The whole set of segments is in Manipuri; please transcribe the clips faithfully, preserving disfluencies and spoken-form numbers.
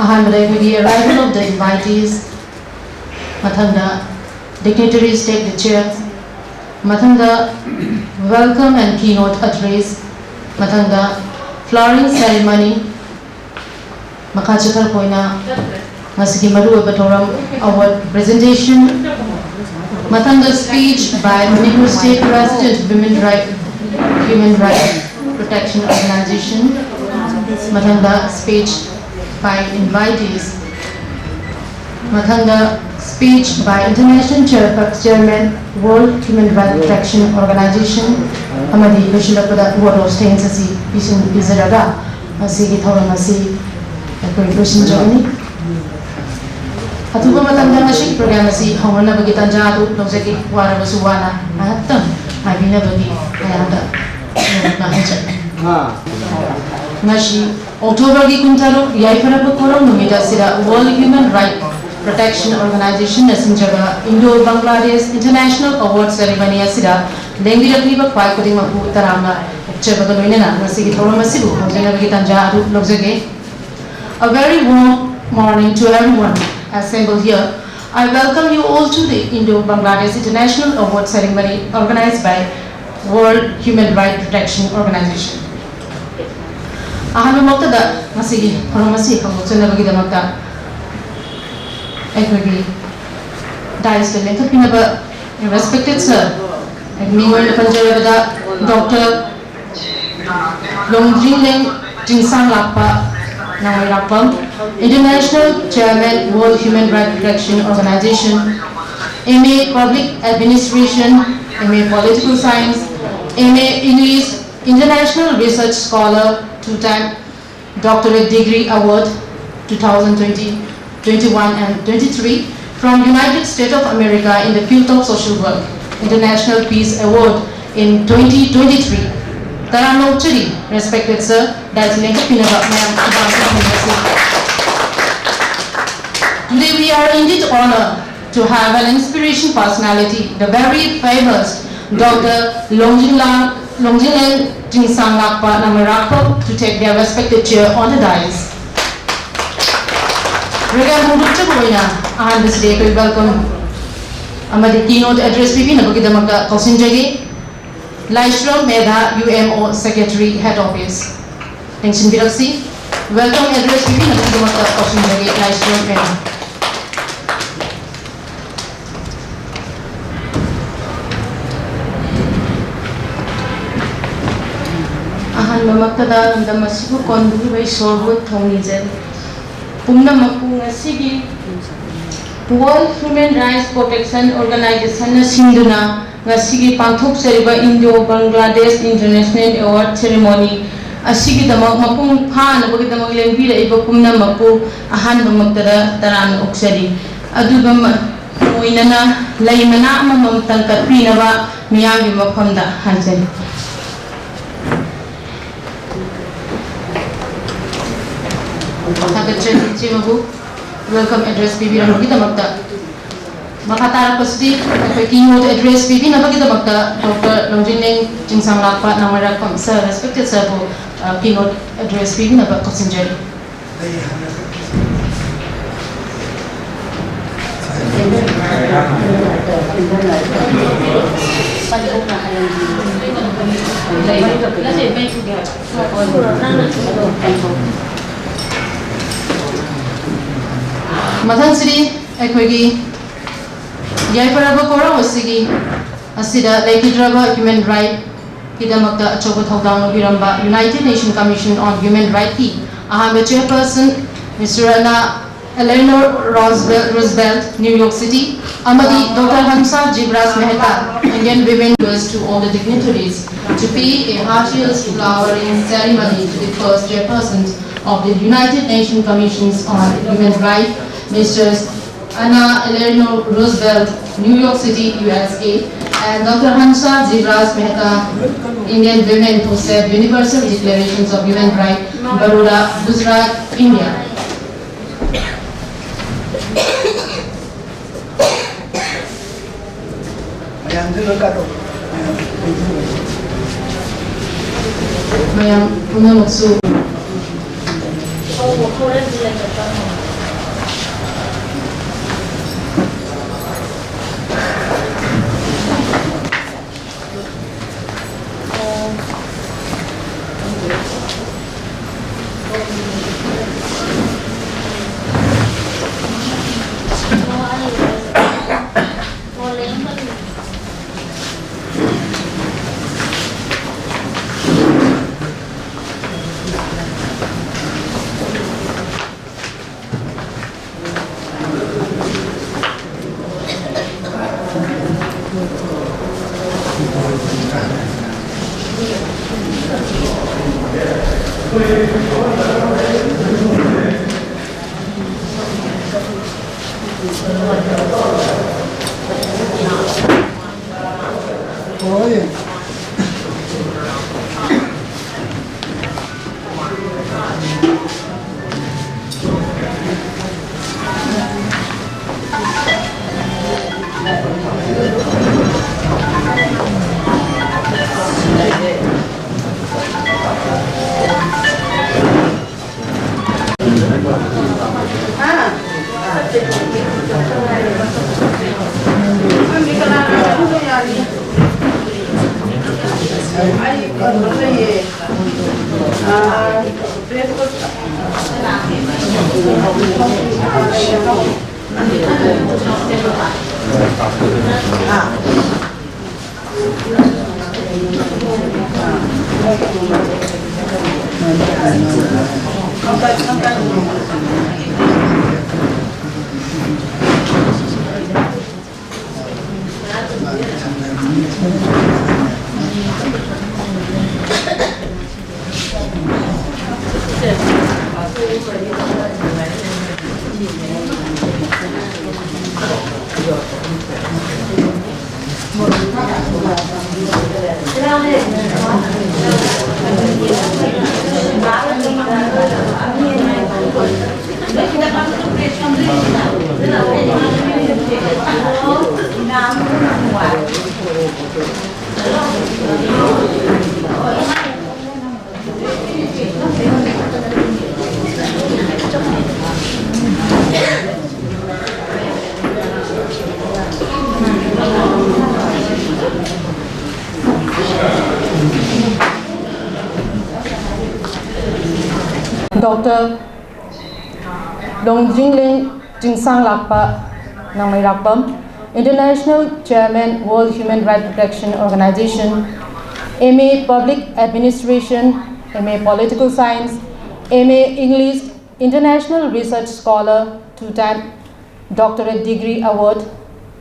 ꯑꯍꯥꯟꯕꯗ ꯑꯩꯈꯣꯏꯒꯤ arrival of the invitees, ꯃꯊꯪꯗ dignitaries take the chair, ꯃꯊꯪꯗ welcome and keynote address, ꯃꯊꯪꯗ flowering ceremony, ꯃꯈꯥ ꯆꯠꯊꯔꯛꯄ ꯑꯣꯏꯅ ꯉꯁꯤꯒꯤ ꯃꯔꯨꯑꯣꯏꯕ ꯊꯧꯔꯝ award presentation, ꯃꯊꯪꯗ speech by Manipur State President Women Right Human Right Protection Organization, ꯃꯊꯪꯗ speech by invitees, ꯃꯊꯪꯗ speech by International Chair- Chairman World Human Rights Protection Organization, ꯑꯃꯗꯤ ꯂꯣꯏꯁꯤꯜꯂꯛꯄꯗ vote of thanks ꯑꯁꯤ ꯄꯤꯁꯤꯟ- ꯄꯤꯖꯔꯒ ꯃꯁꯤꯒꯤ ꯊꯧꯔꯝ ꯑꯁꯤ ꯑꯩꯈꯣꯏ ꯂꯣꯏꯁꯤꯟꯖꯒꯅꯤ꯫ ꯑꯊꯨꯕ ꯃꯇꯝꯗ ꯉꯁꯤꯒꯤ program ꯑꯁꯤ ꯍꯧꯅꯅꯕꯒꯤ ꯇꯥꯟꯖꯥ ꯑꯗꯨ ꯂꯧꯖꯒꯦ꯫ ꯋꯥꯔꯕꯁꯨ ꯋꯥꯅ ꯉꯥꯏꯍꯥꯛꯇꯪ ꯉꯥꯏꯕꯤꯅꯕꯒꯤ ꯃꯌꯥꯝꯗ ꯉꯥꯡꯖꯒꯦ꯫ ꯉꯁꯤ Octoberꯒꯤ ꯀꯨꯟꯇꯔꯨꯛ ꯌꯥꯏꯐꯔꯕ ꯀꯣꯔꯧ ꯅꯨꯃꯤꯠ ꯑꯁꯤꯗ World Human Rights Protection Organizationꯅ ꯁꯤꯟꯖꯕ Indo Bangladesh International Award Ceremony ꯑꯁꯤꯗ ꯂꯦꯡꯕꯤꯔꯛꯂꯤꯕ ꯈ꯭ꯋꯥꯏ ꯈꯨꯗꯤꯡꯃꯛꯄꯨ ꯇꯔꯥꯝꯅ ꯑꯣꯛꯆꯕꯒ ꯂꯣꯏꯅꯅ ꯉꯁꯤꯒꯤ ꯊꯧꯔꯝ ꯑꯁꯤꯕꯨ ꯍꯧꯖꯅꯕꯒꯤ ꯇꯥꯟꯖꯥ ꯑꯗꯨ ꯂꯧꯖꯒꯦ꯫ A very warm morning to everyone assembled here. I welcome you all to the Indo-Bangladesh International Award Ceremony organized by World Human Rights Protection Organization. ꯑꯍꯥꯟꯕꯃꯛꯇꯗ ꯉꯁꯤꯒꯤ ꯊꯧꯔꯝ ꯑꯁꯤ ꯍꯧꯗꯣꯛꯆꯅꯕꯒꯤꯗꯃꯛꯇ ꯑꯩꯈꯣꯏꯒꯤ dais ꯇ ꯂꯦꯡꯈꯠꯄꯤꯅꯕ respected sir, ꯃꯤꯡ ꯑꯣꯏꯅ ꯄꯟꯖꯔꯕꯗ Doctor Longjingleng Chingsanglakpa Nangmairapam, International Chairman, World Human Rights Protection Organization, M A Public Administration, M A Political Science, M A English, International Research Scholar, two-time Doctorate Degree Award, two thousand twenty, twenty-one and twenty-three, from United States of America in the field of social work, International Peace Award in twenty twenty-three. ꯇꯔꯥꯝꯅ ꯑꯣꯛꯆꯔꯤ, respected sir, dais ꯂꯦꯡꯈꯠꯄꯤꯅꯕ ꯃꯌꯥꯝ ꯈꯨꯗꯥꯡ ꯊꯝꯖꯁꯤ꯫ Today we are indeed honored to have an inspiration personality, the very famous Doctor Longjinglang, Longjinglang Chingsanglakpa Nangmairapam, to take their respected chair on the dais. Program ꯍꯧꯗꯣꯛꯆꯕ ꯑꯣꯏꯅ ꯑꯍꯥꯟꯕꯁꯤꯗ ꯑꯩꯈꯣꯏ ꯋꯦꯜꯀꯝ ꯑꯃꯗꯤ ꯀꯤꯅꯣꯠ ꯑꯦꯗ꯭ꯔꯦꯁ ꯄꯤꯕꯤꯅꯕꯒꯤꯗꯃꯛꯇ ꯀꯧꯁꯤꯟꯖꯔꯤ꯫ Laishram Medha, U M O secretary, head office, ꯂꯦꯡꯁꯤꯟꯕꯤꯔꯛꯁꯤ꯫ ꯋꯦꯜꯀꯝ ꯑꯦꯗ꯭ꯔꯦꯁ ꯄꯤꯕꯤꯅꯕꯒꯤꯗꯃꯛꯇ ꯀꯧꯁꯤꯟꯖꯔꯤ ꯂꯥꯏꯁ꯭ꯔꯝ ꯃꯦꯙꯥ꯫ ꯑꯍꯥꯟꯕꯃꯛꯇꯗ ꯂꯝꯗꯝ ꯑꯁꯤꯕꯨ ꯀꯣꯟꯕꯤꯔꯤꯕ ꯏꯁꯣꯔꯕꯨ ꯊꯧꯅꯤꯖꯔꯤ꯫ ꯄꯨꯝꯅꯃꯛꯄꯨ ꯉꯁꯤꯒꯤ World Human Rights Protection Organizationꯅ ꯁꯤꯟꯗꯨꯅ ꯉꯁꯤꯒꯤ ꯄꯥꯡꯊꯣꯛꯆꯔꯤꯕ Indo Bangladesh International Award Ceremony ꯑꯁꯤꯒꯤꯗꯃꯛ ꯃꯄꯨꯡ ꯐꯥꯅꯕꯒꯤꯗꯃꯛ ꯂꯦꯡꯕꯤꯔꯛꯏꯕ ꯄꯨꯝꯅꯃꯛꯄꯨ ꯑꯍꯥꯟꯕꯃꯛꯇꯗ ꯇꯔꯥꯝꯅ ꯑꯣꯛꯆꯔꯤ꯫ ꯑꯗꯨꯒ ꯃ-, ꯑꯣꯏꯅꯅ ꯂꯩ ꯃꯅꯥ ꯑꯃꯃꯝꯇꯪ ꯀꯠꯄꯤꯅꯕ ꯃꯤꯌꯥꯝꯒꯤ ꯃꯐꯝꯗ ꯍꯥꯏꯖꯔꯤ꯫ ꯊꯥꯒꯠꯆꯔꯤ ꯏꯆꯦ ꯃꯕꯨ welcome address ꯄꯤꯕꯤꯔꯝꯕꯒꯤꯗꯃꯛꯇ꯫ ꯃꯈꯥ ꯇꯥꯔꯛꯄꯁꯤꯗꯤ ꯑꯩꯈꯣꯏ keynote address ꯄꯤꯕꯤꯅꯕꯒꯤꯗꯃꯛꯇ ꯗꯣꯛꯇꯔ ꯂꯣꯡꯖꯤꯡꯂꯦꯡ ꯆꯤꯡꯁꯥꯡꯂꯥꯛꯄ ꯅꯥꯎꯃꯩꯔꯥꯛꯄꯝ sir, respected sirꯕꯨ, ꯑ, keynote address ꯄꯤꯕꯤꯅꯕ ꯀꯧꯁꯤꯟꯖꯔꯤ꯫ ꯃꯊꯪꯁꯤꯗꯤ ꯑꯩꯈꯣꯏꯒꯤ ꯌꯥꯏꯐꯔꯕ ꯀꯣꯔꯧ ꯑꯁꯤꯒꯤ, ꯑꯁꯤꯗ ꯂꯩꯈꯤꯗ꯭ꯔꯕ human right ꯀꯤꯗꯃꯛꯇ ꯑꯆꯧꯕ ꯊꯧꯗꯥꯡ ꯂꯧꯕꯤꯔꯝꯕ United Nation Commission on Human Rightꯀꯤ ꯑꯍꯥꯟꯕ chairperson Mister Anna Eleanor Roosevelt, Roosevelt, New York City, ꯑꯃꯗꯤ doctor ꯍꯟꯁꯥ ꯖꯤꯕ꯭ꯔꯥꯖ Mehta, Indian women, goes to all the dignitaries to pay a heartiest flowering ceremony to the first chairperson of the United Nations Commissions on Human Rights, Mister Anna Eleanor Roosevelt, New York City, U S A, and Doctor Hansa Jivraj Mehta, Indian women, who said Universal Declarations of Human Rights, Baroda, Gujarat, India. ꯃꯌꯥꯝ ꯄꯨꯝꯅꯃꯛꯁꯨ꯫ Doctor Longjingleng Chingsanglakpa, Nangmeirakpam, International Chairman, World Human Rights Protection Organization, M A Public Administration, M A Political Science, M A English, International Research Scholar, two-time Doctorate Degree Award,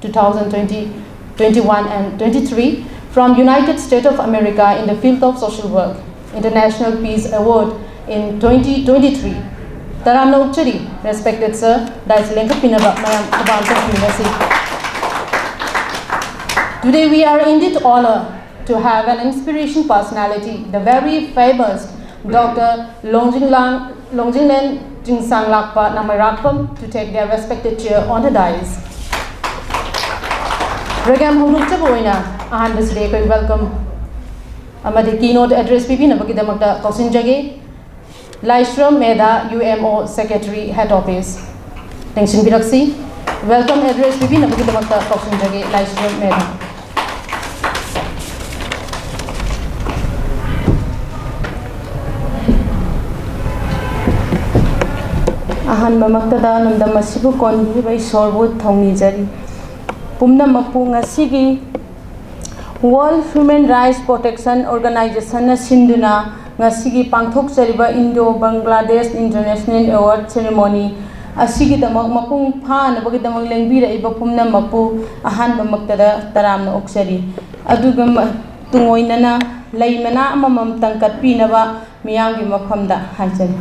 two thousand twenty, twenty-one and twenty-three from United States of America in the field of social work. International Peace Award in twenty twenty-three. ꯇꯔꯥꯝꯅ ꯑꯣꯛꯆꯔꯤ, respected sir, dais ꯂꯦꯡꯈꯠꯄꯤꯅꯕ ꯃꯌꯥꯝ ꯈꯨꯕꯥꯝ ꯇꯧꯕꯤꯔꯁꯤ꯫ Today we are indeed honored to have an inspiration personality, the very famous Doctor Longjinglang, Longjinglen Chingsanglakpa Nangmairakpam to take their respected chair on the dais. Program ꯍꯧꯗꯣꯛꯆꯕ ꯑꯣꯏꯅ ꯑꯍꯥꯟꯕꯁꯤꯗ ꯑꯩꯈꯣꯏ welcome ꯑꯃꯗꯤ keynote address ꯄꯤꯕꯤꯅꯕꯒꯤꯗꯃꯛꯇ ꯀꯧꯁꯤꯟꯖꯒꯦ꯫ ꯂꯥꯏꯁ꯭ꯔꯝ ꯃꯦꯙꯥ, UMO Secretary, Head Office, ꯂꯦꯡꯁꯤꯟꯕꯤꯔꯛꯁꯤ꯫ Welcome address ꯄꯤꯕꯤꯅꯕꯒꯤꯗꯃꯛꯇ ꯀꯧꯁꯤꯟꯖꯒꯦ ꯂꯥꯏꯁ꯭ꯔꯝ ꯃꯦꯙꯥ꯫ ꯑꯍꯥꯟꯕꯃꯛꯇꯗ ꯂꯝꯗꯝ ꯑꯁꯤꯕꯨ ꯀꯣꯟꯕꯤꯔꯤꯕ ꯏꯁꯣꯔꯕꯨ ꯊꯧꯅꯤꯖꯔꯤ꯫ ꯄꯨꯝꯅꯃꯛꯄꯨ ꯉꯁꯤꯒꯤ World Human Rights Protection Organizationꯅ ꯁꯤꯟꯗꯨꯅ ꯉꯁꯤꯒꯤ ꯄꯥꯡꯊꯣꯛꯆꯔꯤꯕ Indo Bangladesh International Award Ceremony ꯑꯁꯤꯒꯤꯗꯃꯛ ꯃꯄꯨꯡ ꯐꯥꯅꯕꯒꯤꯗꯃꯛ ꯂꯦꯡꯕꯤꯔꯛꯏꯕ ꯄꯨꯝꯅꯃꯛꯄꯨ ꯑꯍꯥꯟꯕꯃꯛꯇꯗ ꯇꯔꯥꯝꯅ ꯑꯣꯛꯆꯔꯤ꯫ ꯑꯗꯨꯒ ꯃ-, ꯇꯨꯡꯑꯣꯏꯅꯅ ꯂꯩ ꯃꯅꯥ ꯑꯃꯃꯝꯇꯪ ꯀꯠꯄꯤꯅꯕ ꯃꯤꯌꯥꯝꯒꯤ ꯃꯐꯝꯗ ꯍꯥꯏꯖꯔꯤ꯫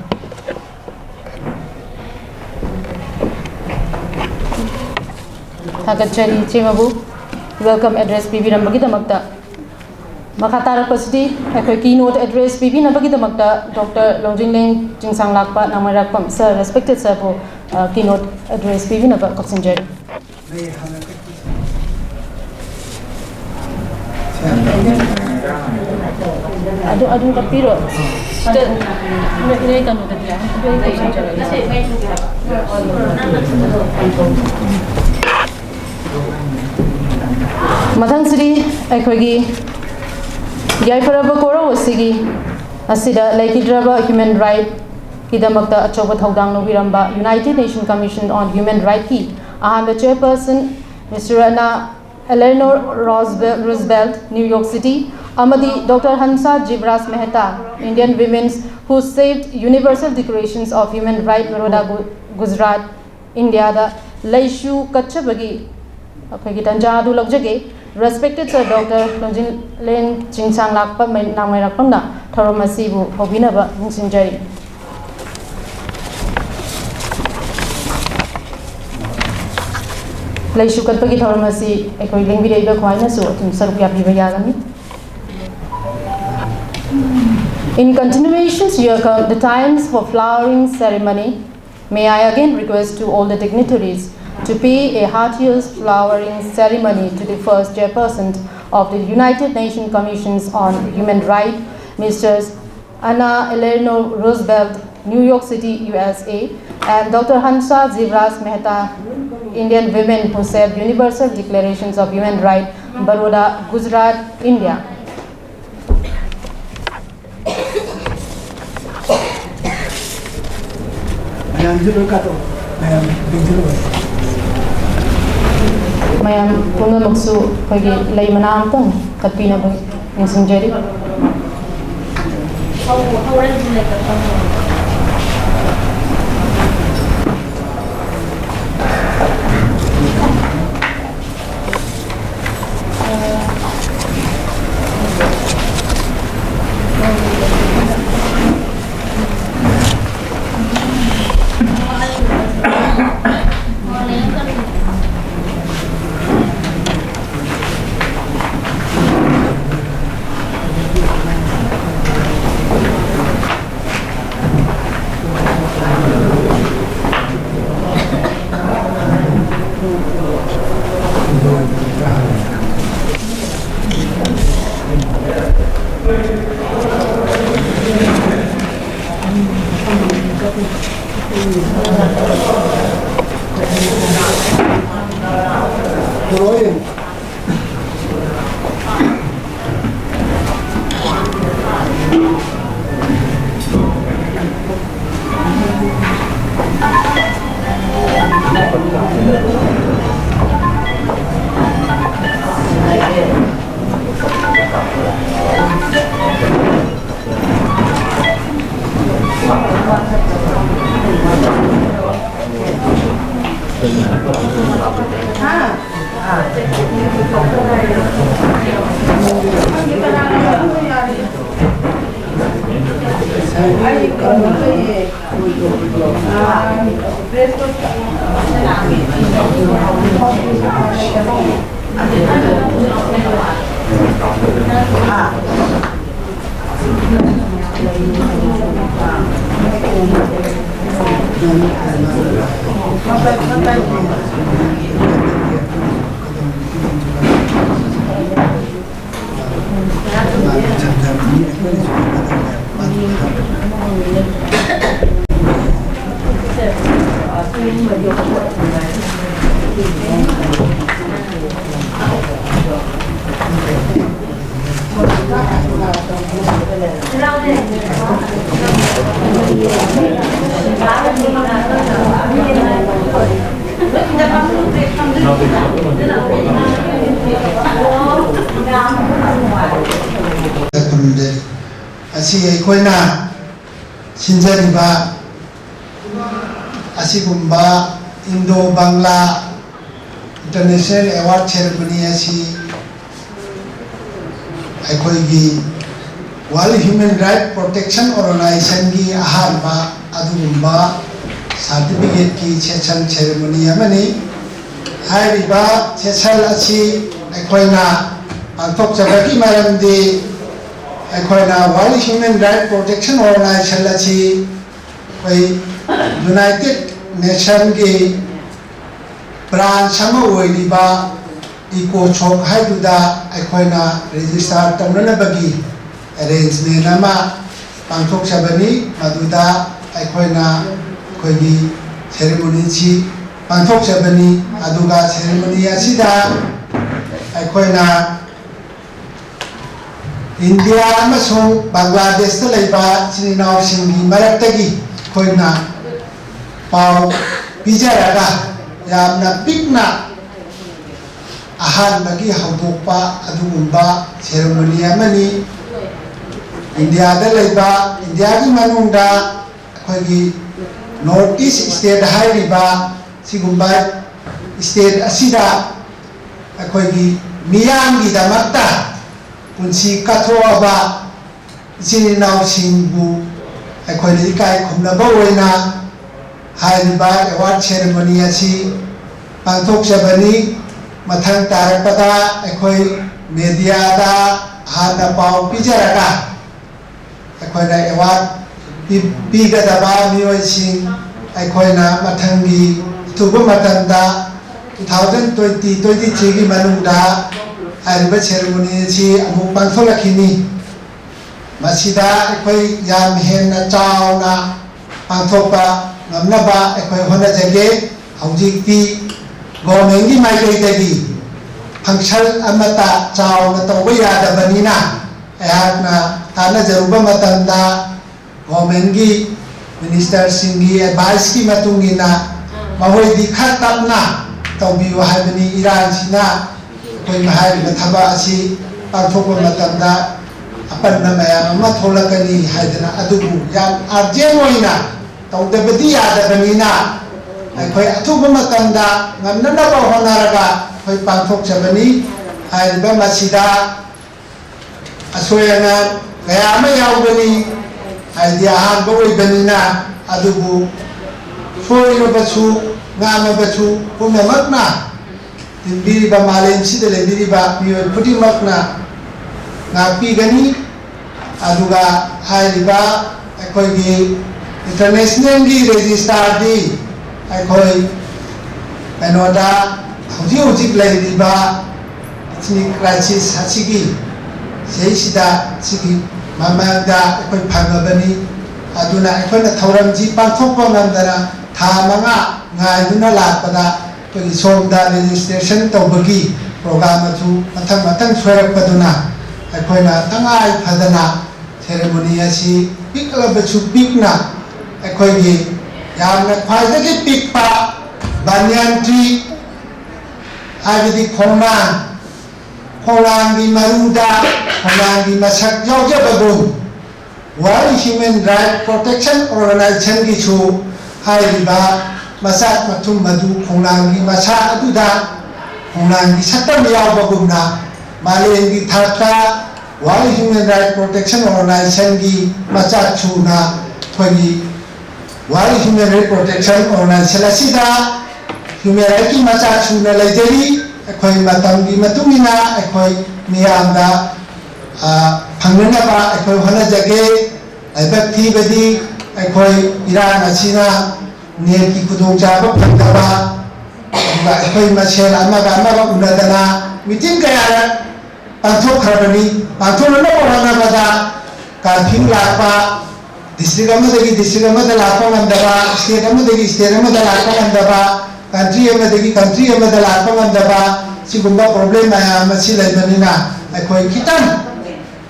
ꯊꯥꯒꯠꯆꯔꯤ ꯏꯆꯦꯃꯕꯨ welcome address ꯄꯤꯕꯤꯔꯝꯕꯒꯤꯗꯃꯛꯇ꯫ ꯃꯈꯥ ꯇꯥꯔꯛꯄꯁꯤꯗꯤ ꯑꯩꯈꯣꯏ keynote address ꯄꯤꯕꯤꯅꯕꯒꯤꯗꯃꯛꯇ Doctor ꯂꯣꯡꯖꯤꯡꯂꯦꯡ ꯆꯤꯡꯁꯥꯡꯂꯥꯛꯄ ꯅꯥꯃꯩꯔꯥꯛꯄꯝ sir, respected sirꯕꯨ, ꯑ, keynote address ꯄꯤꯕꯤꯅꯕ ꯀꯧꯁꯤꯟꯖꯔꯤ꯫ ꯑꯗꯨ, ꯑꯗꯨꯝ ꯀꯛꯄꯤꯔꯣ꯫ ꯁꯤꯗ ꯅꯣꯏ, ꯅꯣꯏ ꯀꯩꯅꯣꯗꯗꯤ ꯌꯥꯎ-, ꯑꯗꯨ ꯑꯩ ꯀꯧꯁꯤꯟꯖꯔꯒꯦ꯫ ꯃꯊꯪꯁꯤꯗꯤ ꯑꯩꯈꯣꯏꯒꯤ ꯌꯥꯏꯐꯔꯕ ꯀꯣꯔꯧ ꯑꯁꯤꯒꯤ ꯑꯁꯤꯗ ꯂꯩꯈꯤꯗ꯭ꯔꯕ human rightꯀꯤꯗꯃꯛꯇ ꯑꯆꯧꯕ ꯊꯧꯗꯥꯡ ꯂꯧꯕꯤꯔꯝꯕ United Nation Commission on Human Rightꯀꯤ ꯑꯍꯥꯟꯕ chairperson Mister ꯑꯅꯥ Eleanor Roosevelt, Roosevelt, New York City, ꯑꯃꯗꯤ Doctor Hansa Jivraj Mehta, Indian women who saved Universal Declarations of Human Rights, Baroda, Gu-, Gujarat, ꯏꯟꯗꯤꯌꯥꯗ ꯂꯩꯁꯨ ꯀꯠꯆꯕꯒꯤ ꯑꯩꯈꯣꯏꯒꯤ ꯇꯟꯖꯥ ꯑꯗꯨ ꯂꯧꯖꯒꯦ꯫ Respected Sir Doctor Longjinlen Chingsang Lakpa ꯅꯥꯎꯃꯥꯏꯔꯥꯛꯄꯝꯅ ꯊꯧꯔꯝ ꯑꯁꯤꯕꯨ ꯍꯧꯕꯤꯅꯕ ꯅꯤꯡꯁꯤꯡꯖꯔꯤ꯫ ꯂꯩꯁꯨ ꯀꯠꯄꯒꯤ ꯊꯧꯔꯝ ꯑꯁꯤ ꯑꯩꯈꯣꯏ ꯂꯦꯡꯕꯤꯔꯛꯏꯕ ꯈ꯭ꯋꯥꯏꯅꯁꯨ ꯑꯗꯨꯝ ꯁꯔꯨꯛ ꯌꯥꯕꯤꯕ ꯌꯥꯒꯅꯤ꯫ In continuation to your co-, the times for flowering ceremony, may I again request to all the dignitaries to pay a heartiest flowering ceremony to the first chairperson of the United Nations Commissions on Human Rights, Misters Anna Eleanor Roosevelt, New York City, U S A, and Doctor Hansa Zivraj Mehta, Indian women who said Universal Declarations of Human Rights, Baroda, Gujarat, India. ꯃꯌꯥꯝꯁꯨ ꯂꯣꯏ ꯀꯠꯂꯣ꯫ ꯃꯌꯥꯝ ꯂꯦꯡꯁꯤꯜꯂꯣ꯫ ꯃꯌꯥꯝ ꯄꯨꯝꯅꯃꯛꯁꯨ ꯑꯩꯈꯣꯏꯒꯤ ꯂꯩ ꯃꯅꯥ ꯑꯃꯇꯪ ꯀꯠꯄꯤꯅꯕ ꯅꯤꯡꯁꯤꯡꯖꯔꯤ꯫ ꯈꯨꯔꯨꯝꯖꯔꯤ꯫ ꯑꯁꯤ ꯑꯩꯈꯣꯏꯅ ꯁꯤꯟꯖꯔꯤꯕ ꯑꯁꯤꯒꯨꯝꯕ Indo Bangla International Award Ceremony ꯑꯁꯤ ꯑꯩꯈꯣꯏꯒꯤ World Human Rights Protection Organizationꯒꯤ ꯑꯍꯥꯟꯕ ꯑꯗꯨꯒꯨꯝꯕ certificateꯀꯤ session ceremony ꯑꯃꯅꯤ꯫ ꯍꯥꯏꯔꯤꯕ session ꯑꯁꯤ ꯑꯩꯈꯣꯏꯅ ꯄꯥꯡꯊꯣꯛꯆꯕꯒꯤ ꯃꯔꯝꯗꯤ ꯑꯩꯈꯣꯏꯅ World Human Rights Protection Organization ꯑꯁꯤ ꯑꯩꯈꯣꯏ United Nationꯒꯤ branch ꯑꯃ ꯑꯣꯏꯔꯤꯕ ECOSOC ꯍꯥꯏꯗꯨꯗ ꯑꯩꯈꯣꯏꯅ register ꯇꯧꯅꯅꯕꯒꯤ arrangement ꯑꯃ ꯄꯥꯡꯊꯣꯛꯆꯕꯅꯤ꯫ ꯃꯗꯨꯗ ꯑꯩꯈꯣꯏꯅ ꯑꯩꯈꯣꯏꯒꯤ ceremonyꯁꯤ ꯄꯥꯡꯊꯣꯛꯆꯕꯅꯤ꯫ ꯑꯗꯨꯒ ceremony ꯑꯁꯤꯗ ꯑꯩꯈꯣꯏꯅ ꯏꯟꯗꯤꯌꯥ ꯑꯃꯁꯨꯡ ꯕꯪꯒ꯭ꯂꯥꯗꯦꯁꯇ ꯂꯩꯕ ꯏꯆꯤꯟ ꯏꯅꯥꯎꯁꯤꯡꯒꯤ ꯃꯔꯛꯇꯒꯤ ꯑꯩꯈꯣꯏꯅ ꯄꯥꯎ ꯄꯤꯖꯔꯒ ꯌꯥꯝꯅ ꯄꯤꯛꯅ ꯑꯍꯥꯟꯕꯒꯤ ꯍꯧꯗꯣꯛꯄ ꯑꯗꯨꯒꯨꯝꯕ ceremony ꯑꯃꯅꯤ꯫ ꯏꯟꯗꯤꯌꯥꯗ ꯂꯩꯕ, ꯏꯟꯗꯤꯌꯥꯒꯤ ꯃꯅꯨꯡꯗ ꯑꯩꯈꯣꯏꯒꯤ North East state ꯍꯥꯏꯔꯤꯕ ꯁꯤꯒꯨꯝꯕ state ꯑꯁꯤꯗ ꯑꯩꯈꯣꯏꯒꯤ ꯃꯤꯌꯥꯝꯒꯤꯗꯃꯛꯇ ꯄꯨꯟꯁꯤ ꯀꯠꯊꯣꯛꯑꯕ ꯏꯆꯤꯟ ꯏꯅꯥꯎꯁꯤꯡꯕꯨ ꯑꯩꯈꯣꯏꯅ ꯏꯀꯥꯏ ꯈꯨꯝꯅꯕ ꯑꯣꯏꯅ ꯍꯥꯏꯔꯤꯕ ꯑꯦꯋꯥꯔꯗ ꯁꯦꯔꯦꯃꯣꯅꯤ ꯑꯁꯤ ꯄꯥꯡꯊꯣꯛꯆꯕꯅꯤ꯫ ꯃꯊꯪ ꯇꯥꯔꯛꯄꯗ ꯑꯩꯈꯣꯏ ꯃꯦꯗꯤꯌꯥꯗ ꯍꯥꯟꯅ ꯄꯥꯎ ꯄꯤꯖꯔꯒ ꯑꯩꯈꯣꯏꯅ ꯑꯦꯋꯥꯔꯗ ꯄꯤ- ꯄꯤꯒꯗꯕ ꯃꯤꯑꯣꯏꯁꯤꯡ ꯑꯩꯈꯣꯏꯅ ꯃꯊꯪꯒꯤ ꯑꯊꯨꯕ ꯃꯇꯝꯗ two thousand twenty twenty threeꯒꯤ ꯃꯅꯨꯡꯗ ꯍꯥꯏꯔꯤꯕ ꯁꯦꯔꯦꯃꯣꯅꯤ ꯑꯁꯤ ꯑꯃꯨꯛ ꯄꯥꯡꯊꯣꯛꯂꯛꯈꯤꯅꯤ꯫ ꯃꯁꯤꯗ ꯑꯩꯈꯣꯏ ꯌꯥꯝ ꯍꯦꯟꯅ ꯆꯥꯎꯅ ꯄꯥꯡꯊꯣꯛꯄ ꯉꯝꯅꯕ ꯑꯩꯈꯣꯏ ꯍꯣꯠꯅꯖꯒꯦ꯫ ꯍꯧꯖꯤꯛꯇꯤ ꯒꯣꯔꯃꯦꯟꯒꯤ ꯃꯥꯏꯀꯩꯗꯒꯤ ꯐꯪꯁꯟ ꯑꯃꯠꯇ ꯆꯥꯎꯅ ꯇꯧꯕ ꯌꯥꯗꯕꯅꯤꯅ ꯑꯩꯍꯥꯛꯅ ꯇꯥꯟꯅꯖꯔꯨꯕ ꯃꯇꯝꯗ ꯒꯣꯔꯃꯦꯟꯒꯤ ꯃꯤꯅꯤꯁꯇꯔꯁꯤꯡꯒꯤ ꯑꯦꯗꯚꯥꯏꯁꯀꯤ ꯃꯇꯨꯡ ꯏꯟꯅ ꯃꯈꯣꯏꯗꯤ ꯈꯔ ꯇꯞꯅ ꯇꯧꯕꯤꯌꯨ ꯍꯥꯏꯕꯅꯤ꯫ ꯏꯔꯥꯡꯁꯤꯅ ꯑꯩꯈꯣꯏꯅ ꯍꯥꯏꯔꯤꯕ ꯊꯕꯛ ꯑꯁꯤ ꯄꯥꯡꯊꯣꯛꯄ ꯃꯇꯝꯗ ꯑꯄꯟꯕ ꯃꯌꯥꯝ ꯑꯃ ꯊꯣꯛꯂꯛꯀꯅꯤ ꯍꯥꯏꯗꯅ꯫ ꯑꯗꯨꯕꯨ ꯌꯥꯝ ꯑꯔꯖꯦꯟ ꯑꯣꯏꯅ ꯇꯧꯗꯕꯗꯤ ꯌꯥꯗꯕꯅꯤꯅ ꯑꯩꯈꯣꯏ ꯑꯊꯨꯕ ꯃꯇꯝꯗ ꯉꯝꯅꯅꯕ ꯍꯣꯠꯅꯔꯒ ꯑꯩꯈꯣꯏ ꯄꯥꯡꯊꯣꯛꯆꯕꯅꯤ꯫ ꯍꯥꯏꯔꯤꯕ ꯃꯁꯤꯗ ꯑꯁꯣꯏ ꯑꯉꯥꯝ ꯀꯌꯥ ꯑꯃ ꯌꯥꯎꯒꯅꯤ, ꯍꯥꯏꯗꯤ ꯑꯍꯥꯟꯕ ꯑꯣꯏꯕꯅꯤꯅ꯫ ꯑꯗꯨꯕꯨ ꯁꯣꯏꯔꯕꯁꯨ ꯉꯥꯝꯃꯕꯁꯨ ꯄꯨꯝꯅꯃꯛꯅ ꯇꯤꯟꯕꯤꯔꯤꯕ ꯃꯥꯂꯦꯝꯁꯤꯗ ꯂꯩꯕꯤꯔꯤꯕ ꯃꯤꯑꯣꯏ ꯈꯨꯗꯤꯡꯃꯛꯅ ꯉꯥꯛꯄꯤꯒꯅꯤ꯫ ꯑꯗꯨꯒ ꯍꯥꯏꯔꯤꯕ ꯑꯩꯈꯣꯏꯒꯤ ꯏꯟꯇꯔꯅꯦꯁꯅꯦꯜꯒꯤ ꯔꯦꯖꯤꯁꯇꯥꯔꯗꯤ ꯑꯩꯈꯣꯏ ꯀꯩꯅꯣꯗ ꯍꯧꯖꯤꯛ ꯍꯧꯖꯤꯛ ꯂꯩꯔꯤꯕ ꯏꯊꯅꯤꯛ ꯀ꯭ꯔꯥꯏꯁꯤꯁ ꯑꯁꯤꯒꯤ ꯆꯍꯤꯁꯤꯗ ꯁꯤꯒꯤ ꯃꯃꯥꯡꯗ ꯑꯩꯈꯣꯏ ꯐꯪꯉꯕꯅꯤ꯫ ꯑꯗꯨꯅ ꯑꯩꯈꯣꯏꯅ ꯊꯧꯔꯝꯁꯤ ꯄꯥꯡꯊꯣꯛꯄ ꯉꯝꯗꯅ ꯊꯥ ꯃꯉꯥ ꯉꯥꯏꯗꯨꯅ ꯂꯥꯛꯄꯗ ꯑꯩꯈꯣꯏꯒꯤ ꯁꯣꯝꯗ ꯔꯦꯖꯤꯁꯇ꯭ꯔꯦꯁꯟ ꯇꯧꯕꯒꯤ ꯄ꯭ꯔꯣꯒ꯭ꯔꯥꯝ ꯑꯗꯨ ꯃꯊꯪ ꯃꯊꯪ ꯁꯣꯏꯔꯛꯄꯗꯨꯅ ꯑꯩꯈꯣꯏꯅ ꯇꯉꯥꯏ ꯐꯗꯅ ꯁꯦꯔꯦꯃꯣꯅꯤ ꯑꯁꯤ ꯄꯤꯛꯂꯕꯁꯨ ꯄꯤꯛꯅ ꯑꯩꯈꯣꯏꯒꯤ ꯌꯥꯝꯅ ꯈ꯭ꯋꯥꯏꯗꯒꯤ ꯄꯤꯛꯄ ꯕꯅꯤꯌꯥꯟ ꯇ꯭ꯔꯤ, ꯍꯥꯏꯕꯗꯤ ꯈꯣꯡꯅꯥꯡ, ꯈꯣꯡꯅꯥꯡꯒꯤ ꯃꯔꯨꯗ ꯈꯣꯡꯅꯥꯡꯒꯤ ꯃꯁꯛ ꯌꯥꯎꯖꯕꯒꯨꯝ, World Human Rights Protection Organizationꯒꯤꯁꯨ ꯍꯥꯏꯔꯤꯕ ꯃꯆꯥꯛ ꯃꯊꯨꯝ ꯑꯗꯨ ꯈꯣꯡꯅꯥꯡꯒꯤ ꯃꯁꯥ ꯑꯗꯨꯗ ꯈꯣꯡꯅꯥꯡꯒꯤ ꯁꯛꯇꯝ ꯌꯥꯎꯕꯒꯨꯝꯅ, ꯃꯥꯂꯦꯝꯒꯤ ꯊꯥꯛꯇ World Human Rights Protection Organizationꯒꯤ ꯃꯆꯥꯛ ꯁꯨꯅ ꯑꯩꯈꯣꯏꯒꯤ World Human Rights Protection Organization ꯑꯁꯤꯗ human rightꯀꯤ ꯃꯆꯥꯛ ꯁꯨꯅ ꯂꯩꯖꯔꯤ꯫ ꯑꯩꯈꯣꯏ ꯃꯇꯝꯒꯤ ꯃꯇꯨꯡ ꯏꯟꯅ ꯑꯩꯈꯣꯏ ꯃꯤꯌꯥꯝꯗ, ꯑ, ꯐꯪꯅꯅꯕ ꯑꯩꯈꯣꯏ ꯍꯣꯠꯅꯖꯒꯦ꯫ ꯂꯥꯏꯕꯛ ꯊꯤꯕꯗꯤ ꯑꯩꯈꯣꯏ ꯏꯔꯥꯡ ꯑꯁꯤꯅ netꯀꯤ ꯈꯨꯗꯣꯡꯆꯥꯕ ꯐꯪꯗꯕ, ꯑꯗꯨꯒ ꯑꯩꯈꯣꯏ ꯃꯁꯦꯜ ꯑꯃꯒ ꯑꯃꯒ ꯎꯅꯗꯅ meeting ꯀꯌꯥꯔꯛ ꯄꯥꯡꯊꯣꯛꯈ꯭ꯔꯕꯅꯤ꯫ ꯄꯥꯡꯊꯣꯛꯅꯅꯕ ꯍꯣꯠꯅꯕꯗ curfew ꯂꯥꯛꯄ, district ꯑꯃꯗꯒꯤ district ꯑꯃꯗ ꯂꯥꯛꯄ ꯉꯝꯗꯕ, state ꯑꯃꯗꯒꯤ state ꯑꯃꯗ ꯂꯥꯛꯄ ꯉꯝꯗꯕ, country ꯑꯃꯗꯒꯤ country ꯑꯃꯗ ꯂꯥꯛꯄ ꯉꯝꯗꯕ, ꯁꯤꯒꯨꯝꯕ problem ꯃꯌꯥꯝ ꯑꯁꯤ ꯂꯩꯕꯅꯤꯅ ꯑꯩꯈꯣꯏ ꯈꯤꯇꯪ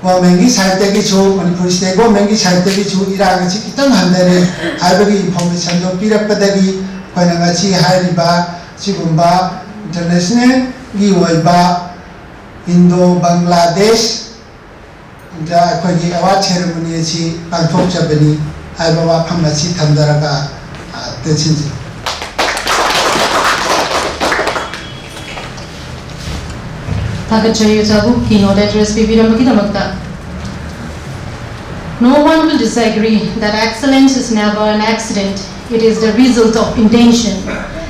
governmentꯀꯤ sideꯇꯒꯤꯁꯨ, ꯃꯅꯤꯄꯨꯔ state governmentꯀꯤ sideꯇꯒꯤꯁꯨ ꯏꯔꯥꯡ ꯑꯁꯤ ꯈꯤꯇꯪ ꯍꯟꯊꯔꯦ ꯍꯥꯏꯕꯒꯤ informationꯗꯣ ꯄꯤꯔꯛꯄꯗꯒꯤ ꯑꯩꯈꯣꯏꯅ ꯉꯁꯤ ꯍꯥꯏꯔꯤꯕ ꯁꯤꯒꯨꯝꯕ internationalꯒꯤ ꯑꯣꯏꯕ Indo Bangladesh ꯗ ꯑꯩꯈꯣꯏꯒꯤ award ceremony ꯑꯁꯤ ꯄꯥꯡꯊꯣꯛꯆꯕꯅꯤ ꯍꯥꯏꯕ ꯋꯥꯐꯝ ꯑꯁꯤ ꯊꯝꯖꯔꯒ, ꯑ, ꯇꯦꯟꯁꯤꯟꯖꯔꯤ꯫ ꯊꯥꯒꯠꯆꯔꯤ ꯑꯣꯖꯥꯕꯨ keynote address ꯄꯤꯕꯤꯔꯝꯕꯒꯤꯗꯃꯛꯇ꯫ No one will disagree that excellence is never an accident. It is the result of intention,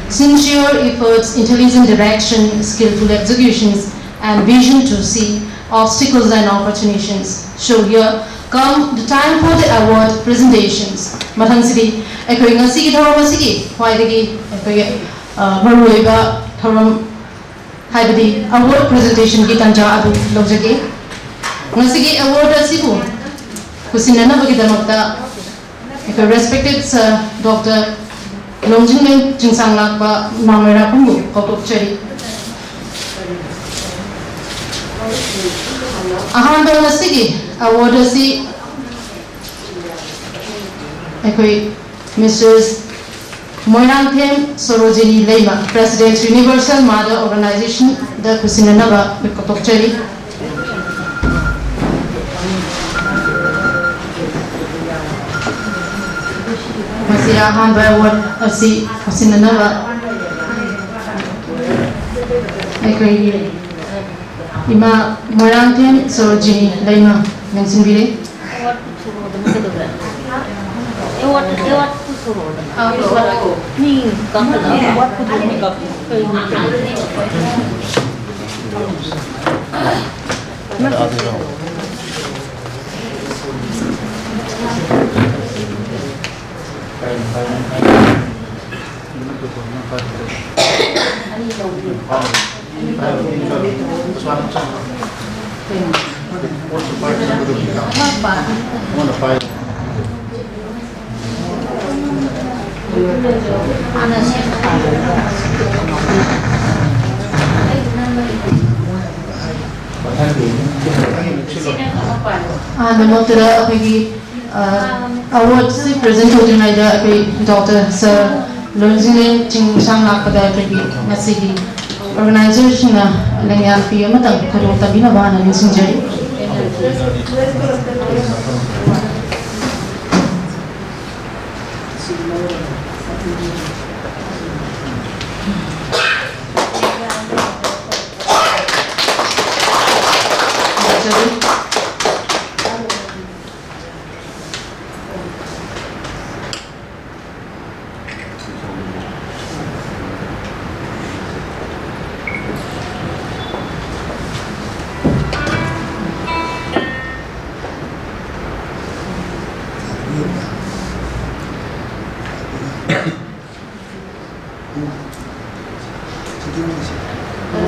sincere efforts, intelligent direction, skillful executions, and vision to see obstacles and opportunities. So here come the time for the award presentations. ꯃꯊꯪꯁꯤꯗꯤ ꯑꯩꯈꯣꯏ ꯉꯁꯤꯒꯤ ꯊꯧꯔꯝ ꯑꯁꯤꯒꯤ ꯈ꯭ꯋꯥꯏꯗꯒꯤ ꯑꯩꯈꯣꯏꯒꯤ, ꯑ, ꯃꯔꯨꯑꯣꯏꯕ ꯊꯧꯔꯝ ꯍꯥꯏꯕꯗꯤ award presentationꯒꯤ ꯇꯥꯟꯖꯥ ꯑꯗꯨ ꯂꯧꯖꯒꯦ꯫ ꯉꯁꯤꯒꯤ award ꯑꯁꯤꯕꯨ ꯈꯨꯠꯁꯤꯟꯅꯅꯕꯒꯤꯗꯃꯛꯇ ꯑꯩꯈꯣꯏ respected sir Doctor ꯂꯣꯡꯖꯤꯡꯂꯦꯟ ꯆꯤꯡꯁꯥꯡꯂꯥꯛꯄ ꯃꯥꯃꯩꯔꯥꯛꯄꯝꯕꯨ ꯀꯧꯊꯣꯛꯆꯔꯤ꯫ ꯑꯍꯥꯟꯕ ꯉꯁꯤꯒꯤ award ꯑꯁꯤ ꯑꯩꯈꯣꯏ Mrs ꯃꯣꯏꯔꯥꯡꯊꯦꯝ ꯁꯣꯔꯣꯖꯤꯅꯤ ꯂꯩꯃ, President Universal Mother Organizationꯗ ꯈꯨꯠꯁꯤꯟꯅꯅꯕ ꯀꯧꯊꯣꯛꯆꯔꯤ꯫ ꯃꯁꯤ ꯑꯍꯥꯟꯕ award ꯑꯁꯤ ꯈꯨꯠꯁꯤꯟꯅꯅꯕ ꯑꯩꯈꯣꯏꯒꯤ ꯏꯃꯥ ꯃꯣꯏꯔꯥꯡꯊꯦꯝ ꯁꯣꯔꯣꯖꯤꯅꯤ ꯂꯩꯃ ꯂꯦꯡꯁꯤꯟꯕꯤꯔꯦ꯫ ꯌꯣꯠ, ꯌꯣꯠ ꯄꯨꯊꯣꯔꯛꯑꯣꯗꯅ꯫ ꯑꯥ, ꯄꯨꯊꯣꯔꯛꯑꯣ꯫ ꯃꯤ ꯀꯥꯈꯠꯂꯒ ꯌꯣꯠ ꯄꯨꯊꯣꯛꯑꯣ꯫ ꯀꯩꯅꯣ? ꯑꯍꯥꯟꯕ ꯅꯣꯛꯇꯗ ꯑꯩꯈꯣꯏꯒꯤ, ꯑ, ꯑꯦꯋꯥꯔꯗꯁꯤ ꯄ꯭ꯔꯖꯦꯟ ꯇꯧꯗ꯭ꯔꯤꯉꯩꯗ ꯑꯩꯈꯣꯏ ꯗꯣꯛꯇꯔ ꯁꯔ ꯂꯣꯟꯖꯤꯂꯦꯟ ꯆꯤꯡꯁꯥꯡ ꯂꯥꯛꯄꯗ ꯑꯩꯈꯣꯏꯒꯤ ꯉꯁꯤꯒꯤ ꯑꯣꯔꯒꯅꯥꯏꯖꯔꯁꯤꯡꯅ ꯂꯦꯡꯌꯥꯟ ꯐꯤ ꯑꯃꯇꯪ ꯈꯨꯗꯣꯡ ꯇꯝꯕꯤꯅꯕ ꯍꯥꯟꯅ ꯅꯤꯡꯁꯤꯡꯖꯔꯤ꯫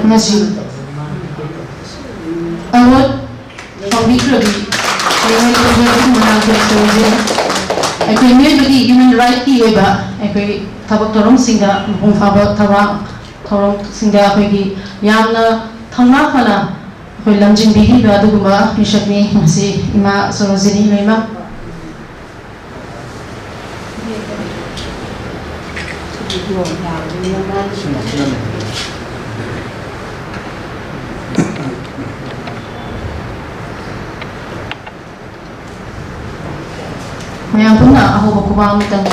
ꯉꯁꯤ ꯑꯦꯋꯥꯔꯗ ꯐꯪꯕꯤꯈ꯭ꯔꯕꯤ ꯃꯤꯑꯣꯏ ꯈꯨꯗꯤꯡꯃꯛ ꯃꯅꯥꯛꯇ ꯁꯣꯏꯖꯩ꯫ ꯑꯩꯈꯣꯏ ꯃꯤꯑꯣꯏꯕꯒꯤ ꯍ꯭ꯌꯨꯃꯦꯟ ꯔꯥꯏꯠꯀꯤ ꯑꯣꯏꯕ ꯑꯩꯈꯣꯏ ꯊꯕꯛ ꯊꯧꯔꯝꯁꯤꯡꯗ ꯃꯄꯨꯡ ꯐꯥꯕ ꯊꯧꯔꯥꯡ ꯊꯧꯔꯝꯁꯤꯡꯗ ꯑꯩꯈꯣꯏꯒꯤ ꯌꯥꯝꯅ ꯊꯧꯅꯥ ꯐꯅ ꯑꯩꯈꯣꯏ ꯂꯝꯖꯤꯡꯕꯤꯔꯤꯕ ꯑꯗꯨꯒꯨꯝꯕ ꯃꯤꯁꯛꯅꯤ ꯉꯁꯤ ꯏꯃꯥ ꯁꯣꯔꯣꯖꯤꯅꯤ ꯂꯩꯃ꯫ ꯃꯌꯥꯝ ꯄꯨꯟꯅ ꯑꯍꯧꯕ ꯈꯨꯕꯥꯛ ꯑꯃꯇꯪ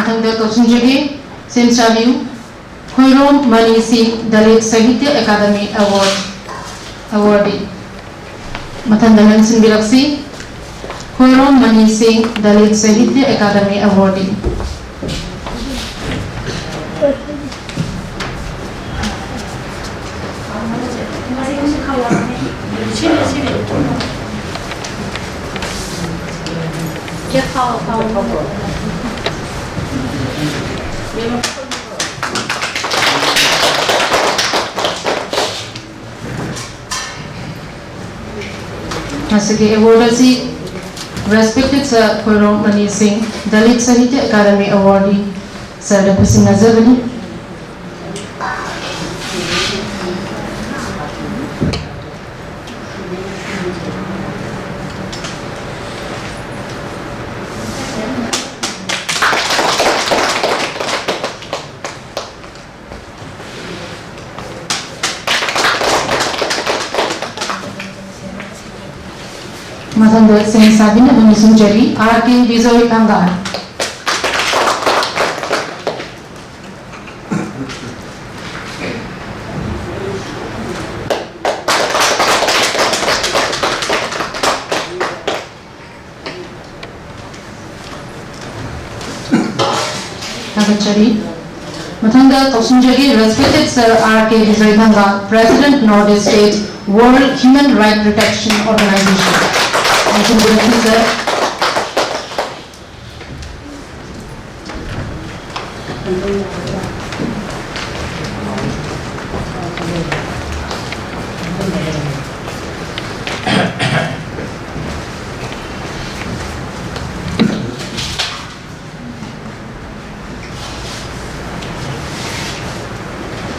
ꯃꯊꯪꯗ ꯀꯛꯆꯤꯡ ꯖꯤꯂꯥꯒꯤ ꯁꯦꯝ ꯁꯥꯕꯤꯌꯨ꯫ ꯈꯣꯏꯔꯣꯝ ꯃꯅꯤ ꯁꯤꯡ, Dalit Sahitya Academy Award, awardee꯫ ꯃꯊꯪꯗ ꯂꯦꯡꯁꯤꯟꯕꯤꯔꯛꯁꯤ꯫ ꯈꯣꯏꯔꯣꯝ ꯃꯅꯤ ꯁꯤꯡ, Dalit Sahitya Academy Awardee꯫ ꯃꯁꯤꯒꯤ award ꯑꯁꯤ respected Sir ꯈꯣꯏꯔꯣꯝ ꯃꯅꯤ ꯁꯤꯡ, Dalit Sahitya Academy Awardee Sir ꯗ ꯈꯨꯠꯁꯤꯟꯅꯖꯕꯅꯤ꯫ ꯃꯊꯪꯗ ꯁꯦꯟ ꯁꯥꯕꯤꯅꯕ ꯅꯤꯡꯁꯤꯡꯖꯔꯤ, R K ꯕꯤꯖꯣꯏ ꯊꯥꯡꯒꯥꯜ꯫ ꯊꯥꯒꯠꯆꯔꯤ꯫ ꯃꯊꯪꯗ ꯀꯛꯆꯤꯡ ꯖꯤꯂꯥꯒꯤ respected Sir R K Bijoy Thangal, President North East State World Human Right Protection Organization꯫ ꯂꯦꯡꯁꯤꯟꯕꯤꯔꯛꯁꯤ, Sir꯫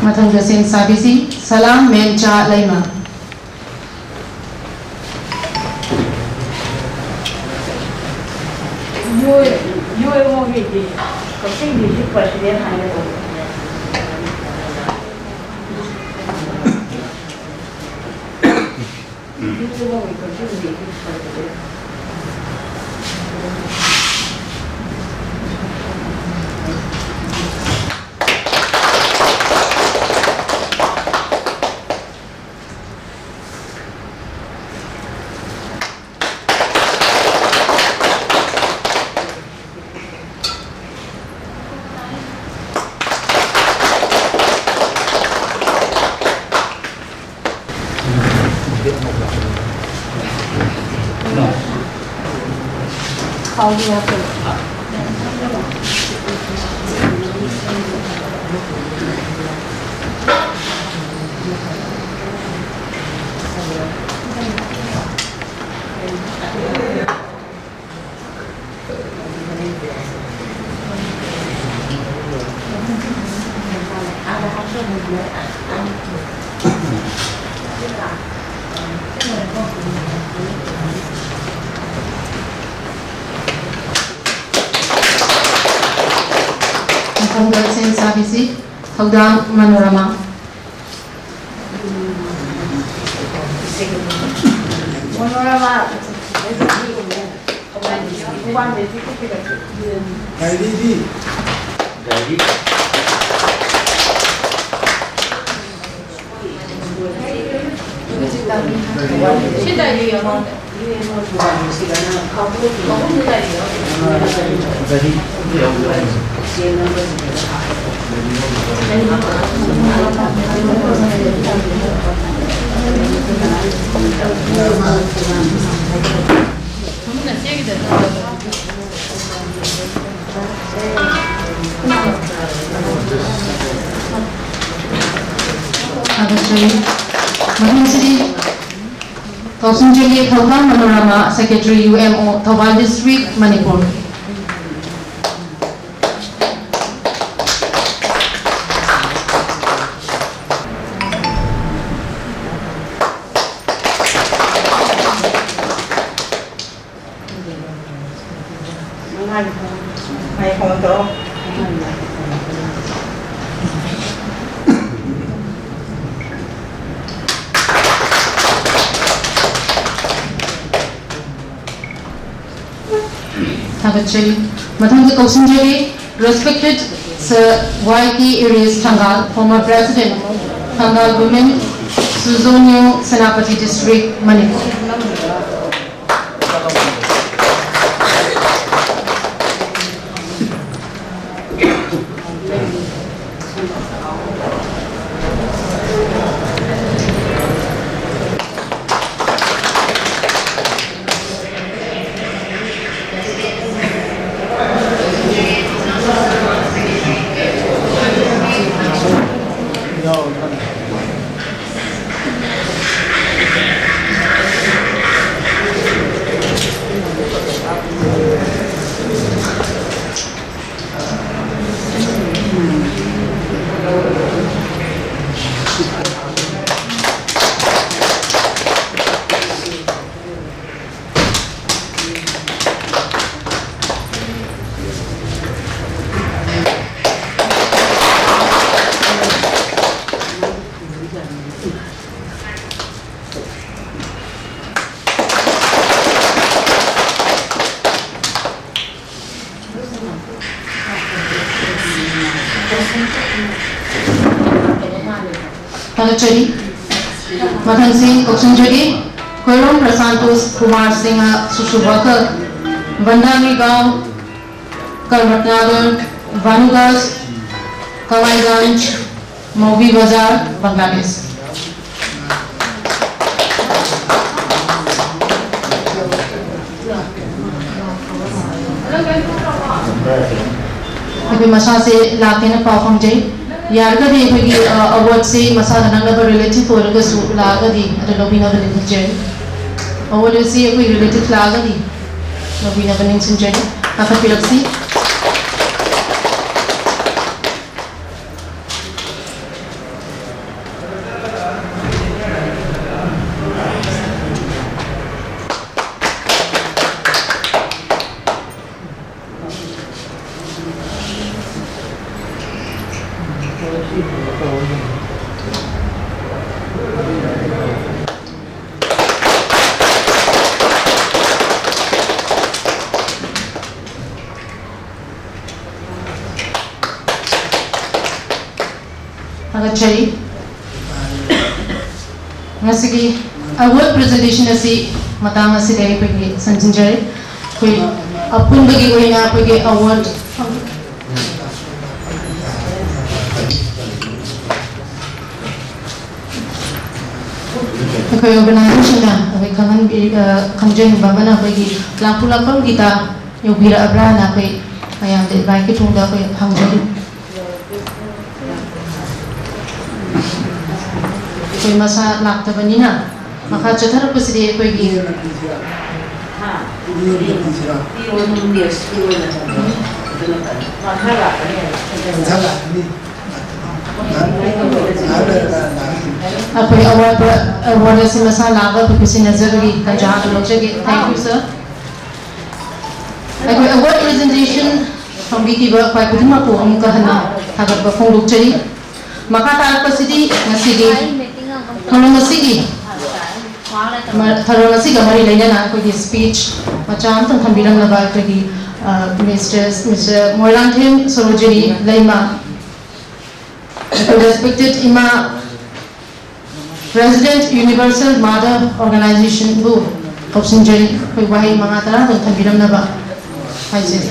ꯃꯊꯪꯗ ꯁꯦꯟ ꯁꯥꯕꯤꯁꯤ, ꯁꯂꯥꯝ ꯃꯦꯝꯆꯥ ꯂꯩꯃ꯫ ꯌꯨ ꯑꯦꯝ ꯑꯣꯒꯤꯗꯤ ꯀꯛꯆꯤꯡ district president ꯍꯥꯏꯅ ꯀꯧꯏ꯫ ꯌꯨ ꯑꯦꯝ ꯑꯣꯒꯤ ꯀꯛꯆꯤꯡ district president꯫ ꯃꯊꯪꯗ ꯁꯦꯝ ꯁꯥꯕꯤꯁꯤ꯫ ꯊꯧꯗꯥꯡ ꯃꯅꯣꯔꯃꯥ꯫ ꯃꯅꯣꯔꯃꯥ꯫ ꯒꯥꯔꯤꯗꯤ? ꯒꯥꯔꯤ꯫ ꯁꯤ ꯗꯥꯏꯔꯤ ꯑꯃ꯫ ꯊꯥꯒꯠꯆꯔꯤ꯫ ꯃꯊꯪꯁꯤꯗꯤ ꯀꯥꯎꯁꯤꯟꯖꯒꯤ ꯊꯧꯗꯥꯝ Manorama, Secretary, U M O, Thoubal District, Manipur꯫ ꯊꯥꯒꯠꯆꯔꯤ꯫ ꯃꯊꯪꯗ ꯀꯧꯁꯤꯟꯖꯔꯤ, Respected Sir Y K Iris Thangal, former President, Thangal Women Suzonyo, Senapati District, Manipur꯫ ꯊꯥꯒꯠꯆꯔꯤ꯫ ꯃꯊꯪꯁꯤ ꯀꯧꯁꯤꯟꯖꯒꯦ꯫ ꯈꯣꯏꯔꯣꯝ ꯄ꯭ꯔꯁꯥꯟꯇꯣꯁ ꯀꯨꯃꯥꯔ ꯁꯤꯡꯍ, social worker, ꯚꯟꯗꯥꯃꯤꯒꯥꯎ, ꯀꯔꯃꯠꯅꯒꯔ, ꯚꯥꯅꯨꯒꯥꯁ, ꯀꯋꯥꯏꯒꯟꯖ, ꯃꯧꯕꯤ ꯕꯖꯥꯔ, ꯕꯪꯒ꯭ꯂꯥꯗꯦꯁ꯫ ꯑꯩꯈꯣꯏ ꯃꯁꯥꯁꯦ ꯂꯥꯛꯀꯦꯅ ꯄꯥꯎ ꯐꯪꯖꯩ꯫ ꯌꯥꯔꯒꯗꯤ ꯑꯩꯈꯣꯏꯒꯤ, ꯑ, awardꯁꯦ ꯃꯁꯥꯒ ꯅꯛꯅꯕ relative ꯑꯣꯏꯔꯒꯁꯨ ꯂꯥꯛꯑꯒꯗꯤ ꯑꯗꯨ ꯂꯧꯕꯤꯅꯕ ꯅꯤꯡꯁꯤꯡꯖꯔꯤ꯫ Award ꯑꯁꯤ ꯑꯩꯈꯣꯏ relative ꯂꯥꯛꯑꯒꯗꯤ ꯂꯧꯕꯤꯅꯕ ꯅꯤꯡꯁꯤꯡꯖꯔꯤ꯫ ꯀꯥꯈꯠꯄꯤꯔꯛꯁꯤ꯫ ꯊꯥꯒꯠꯆꯔꯤ꯫ ꯉꯁꯤꯒꯤ award presentation ꯑꯁꯤ ꯃꯇꯥꯡ ꯑꯁꯤꯗ ꯑꯩꯈꯣꯏꯒꯤ ꯁꯟꯖꯤꯟꯖꯔꯤ꯫ ꯑꯩꯈꯣꯏ ꯑꯄꯨꯟꯕꯒꯤ ꯑꯣꯏꯅ ꯑꯩꯈꯣꯏꯒꯤ award ꯑꯩꯈꯣꯏ organizationꯅ ꯑꯩꯈꯣꯏ ꯈꯪꯍꯟꯕꯤ-, ꯑ, ꯈꯪꯖꯅꯤꯡꯕ ꯑꯃꯅ ꯑꯩꯈꯣꯏꯒꯤ ꯂꯥꯛꯄꯨ ꯂꯥꯛꯐꯝꯒꯤꯗ ꯌꯧꯕꯤꯔꯛꯑꯕ꯭ꯔꯥꯅ ꯑꯩꯈꯣꯏ ꯃꯌꯥꯝꯗ inviteꯀꯤ ꯊꯣꯡꯗ ꯑꯩꯈꯣꯏ ꯍꯪꯖꯔꯤ꯫ ꯑꯩꯈꯣꯏ ꯃꯁꯥ ꯂꯥꯛꯇꯕꯅꯤꯅ ꯃꯈꯥ ꯆꯠꯊꯔꯛꯄꯁꯤꯗꯤ ꯑꯩꯈꯣꯏꯒꯤ ꯃꯈꯥ ꯂꯥꯛꯀꯅꯤ ꯍꯥꯏꯕ꯫ ꯑꯩꯈꯣꯏ award, award ꯑꯁꯤ ꯃꯁꯥ ꯂꯥꯛꯑꯒ ꯑꯩꯈꯣꯏ ꯈꯨꯠꯁꯤꯟꯅꯖꯕꯒꯤ ꯇꯟꯖꯥ ꯑꯗꯨ ꯂꯧꯖꯒꯦ꯫ Thank you, sir. ꯑꯩꯈꯣꯏ award presentation ꯐꯪꯕꯤꯈꯤꯕ ꯈ꯭ꯋꯥꯏ ꯈꯨꯗꯤꯡꯃꯛꯄꯨ ꯑꯃꯨꯛꯀ ꯍꯟꯅ ꯊꯥꯒꯠꯄ ꯐꯣꯡꯗꯣꯛꯆꯔꯤ꯫ ꯃꯈꯥ ꯇꯥꯔꯛꯄꯁꯤꯗꯤ ꯉꯁꯤꯒꯤ ꯊꯧꯔꯝ ꯑꯁꯤꯒꯤ ꯃ-, ꯊꯧꯔꯝ ꯑꯁꯤꯒ ꯃꯔꯤ ꯂꯩꯅꯅ ꯑꯩꯈꯣꯏꯒꯤ speech ꯃꯆꯥ ꯑꯃꯇꯪ ꯊꯝꯕꯤꯔꯝꯅꯕ ꯑꯩꯈꯣꯏꯒꯤ Mister Mister Moirangthem Sarojini Leima, respected ꯏꯃꯥ, President Universal Mother Organizationꯕꯨ ꯀꯧꯁꯤꯟꯖꯔꯤ꯫ ꯑꯩꯈꯣꯏ ꯋꯥꯍꯩ ꯃꯉꯥ ꯇꯔꯥꯗꯪ ꯊꯝꯕꯤꯔꯝꯅꯕ ꯍꯥꯏꯖꯔꯤ꯫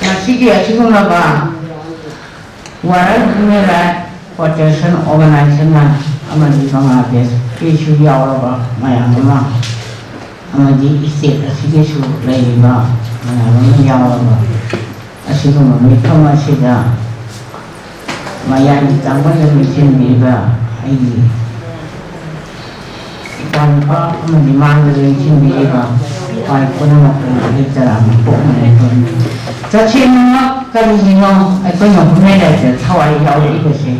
ꯉꯁꯤꯒꯤ ꯑꯁꯤꯒꯨꯝꯂꯕ World Human Rights Protection Organizationꯅ ꯑꯃꯗꯤ ꯕꯪꯒ꯭ꯂꯥꯗꯦꯁꯀꯤꯁꯨ ꯌꯥꯎꯔꯕ ꯃꯌꯥꯝ ꯑꯃ, ꯑꯃꯗꯤ state ꯑꯁꯤꯒꯤꯁꯨ ꯂꯩꯔꯤꯕ ꯃꯌꯥꯝ ꯑꯃ ꯌꯥꯎꯔꯕ ꯑꯁꯤꯒꯨꯝꯕ ꯃꯤꯐꯝ ꯑꯁꯤꯗ ꯃꯌꯥꯝꯒꯤ ꯆꯥꯡꯕꯗ ꯂꯣꯏꯁꯤꯟꯕꯤꯔꯤꯕ ꯑꯩꯒꯤ ꯏꯄꯥ ꯅꯨꯄꯥ ꯑꯃꯗꯤ ꯃꯥꯡꯗ ꯂꯦꯡꯁꯤꯟꯕꯤꯔꯤꯕ ꯈ꯭ꯋꯥꯏ ꯄꯨꯝꯅꯃꯛꯄꯨ ꯑꯩ ꯇꯔꯥꯝꯅ ꯑꯣꯛꯅ ꯂꯩꯐꯝ꯫ ꯇꯁꯦꯡꯅꯃꯛ ꯀꯔꯤꯒꯤꯅꯣ ꯑꯩꯈꯣꯏꯅ ꯍꯨꯝꯃꯦꯟ ꯔꯥꯏꯠꯇ ꯊꯋꯥꯏ ꯌꯥꯎꯔꯛꯏꯕꯁꯦ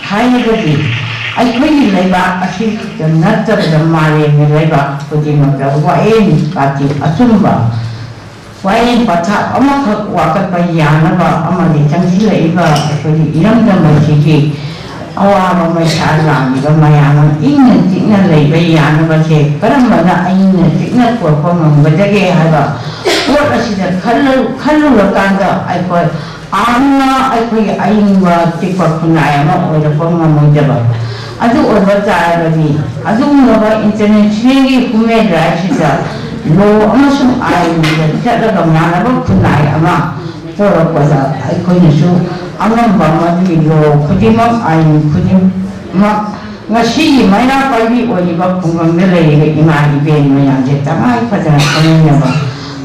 ꯍꯥꯏꯔꯒꯗꯤ, ꯑꯩꯈꯣꯏꯒꯤ ꯂꯩꯕꯥꯛ ꯑꯁꯤꯗ ꯅꯠꯇꯕꯗ ꯃꯥꯂꯦꯝꯒꯤ ꯂꯩꯕꯥꯛ ꯈꯨꯗꯤꯡꯃꯛꯇ ꯋꯥꯌꯦꯜ ꯀꯥꯇꯤ ꯑꯆꯨꯝꯕ ꯋꯥꯌꯦꯜ ꯄꯊꯥꯞ ꯑꯃꯈꯛ ꯋꯥꯀꯠꯄ ꯌꯥꯅꯕ ꯑꯃꯗꯤ ꯆꯪꯁꯤꯜꯂꯛꯏꯕ ꯑꯩꯈꯣꯏꯒꯤ ꯏꯔꯝꯗꯝ ꯑꯁꯤꯒꯤ ꯑꯋꯥꯕ ꯃꯩꯁꯥ ꯂꯥꯡꯂꯤꯕ ꯃꯌꯥꯝ ꯑꯃ ꯏꯪꯅ ꯆꯤꯛꯅ ꯂꯩꯕ ꯌꯥꯅꯕꯁꯦ ꯀꯔꯝꯕꯅ ꯏꯪꯅ ꯆꯤꯛꯅ ꯄꯨꯔꯛꯄ ꯉꯝꯒꯗꯒꯦ ꯍꯥꯏꯕ ꯄꯣꯠ ꯑꯁꯤꯗ ꯈꯜꯂꯨ-, ꯈꯜꯂꯨꯔꯀꯥꯟꯗ ꯑꯩꯈꯣꯏ ꯌꯥꯝꯅ ꯑꯩꯈꯣꯏꯒꯤ ꯑꯏꯪꯕ ꯆꯤꯛꯄ ꯈꯨꯟꯅꯥꯏ ꯑꯃ ꯑꯣꯏꯔꯛꯄ ꯉꯝꯃꯣꯏꯗꯕ꯫ ꯑꯗꯨ ꯑꯣꯏꯕ ꯇꯥꯔꯒꯗꯤ ꯑꯗꯨꯒꯨꯝꯂꯕ internationalꯒꯤ human rightsꯁꯤꯗ law ꯑꯃꯁꯨꯡ ꯑꯥꯏꯟꯗ ꯆꯠꯂꯒ ꯃꯥꯟꯅꯕ ꯈꯨꯟꯅꯥꯏ ꯑꯃ ꯄꯣꯔꯛꯄꯗ ꯑꯩꯈꯣꯏꯅꯁꯨ ꯑꯉꯝꯕ ꯃꯗꯨꯒꯤ law ꯈꯨꯗꯤꯡꯃꯛ, ꯑꯥꯏꯟ ꯈꯨꯗꯤꯡꯃꯛ ꯉꯁꯤꯒꯤ ꯃꯩꯔꯥ ꯄꯥꯏꯕꯤ ꯑꯣꯏꯔꯤꯕ ꯈꯨꯡꯒꯪꯗ ꯂꯩꯔꯤꯕ ꯏꯃꯥ ꯏꯕꯦꯟ ꯃꯌꯥꯝꯁꯦ ꯇꯉꯥꯏ ꯐꯗꯅ ꯈꯪꯃꯤꯟꯅꯕ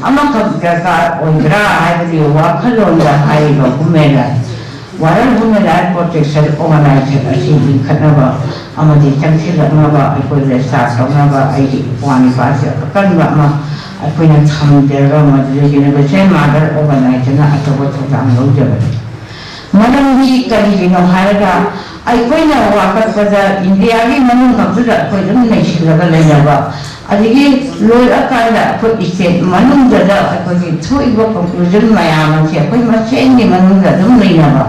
ꯑꯃꯈꯛ ꯗꯔꯀꯥꯔ ꯑꯣꯏꯕ꯭ꯔꯥ ꯍꯥꯏꯕꯒꯤ ꯋꯥꯈꯜꯂꯣꯟꯗ ꯍꯥꯏꯔꯤꯕ human rights, World Human Rights Protection Organization ꯑꯁꯤ ꯂꯤꯡꯈꯠꯅꯕ ꯑꯃꯗꯤ ꯆꯪꯁꯤꯜꯂꯛꯅꯕ ꯑꯩꯈꯣꯏ register ꯇꯧꯅꯕ ꯑꯩꯒꯤ ꯏꯄ꯭ꯋꯥ ꯅꯤꯄꯥꯁꯦ ꯑꯀꯟꯕ ꯑꯃ ꯑꯩꯈꯣꯏꯅ ꯊꯝꯖꯔꯒ ꯃꯗꯨꯗ Universal Mother Organizationꯅ ꯑꯆꯧꯕ ꯊꯧꯗꯥꯡ ꯂꯧꯖꯕꯅꯤ꯫ ꯃꯔꯝꯗꯤ ꯀꯔꯤꯒꯤꯅꯣ ꯍꯥꯏꯔꯒ ꯑꯩꯈꯣꯏꯅ ꯋꯥꯀꯠꯄꯗ ꯏꯟꯗꯤꯌꯥꯒꯤ ꯃꯅꯨꯡ ꯈꯛꯇꯗ ꯑꯩꯈꯣꯏ ꯑꯗꯨꯝ ꯅꯩꯁꯤꯜꯂꯒ ꯂꯩꯅꯕ, ꯑꯗꯒꯤ ꯂꯣꯏꯔꯀꯥꯟꯗ ꯑꯩꯈꯣꯏ state ꯃꯅꯨꯡꯗꯗ ꯑꯩꯈꯣꯏꯒꯤ ꯊꯣꯛꯏꯕ conclusion ꯃꯌꯥꯝ ꯑꯁꯦ ꯑꯩꯈꯣꯏ ꯃꯁꯦꯟꯒꯤ ꯃꯅꯨꯡꯗ ꯑꯗꯨꯝ ꯂꯩꯅꯕ,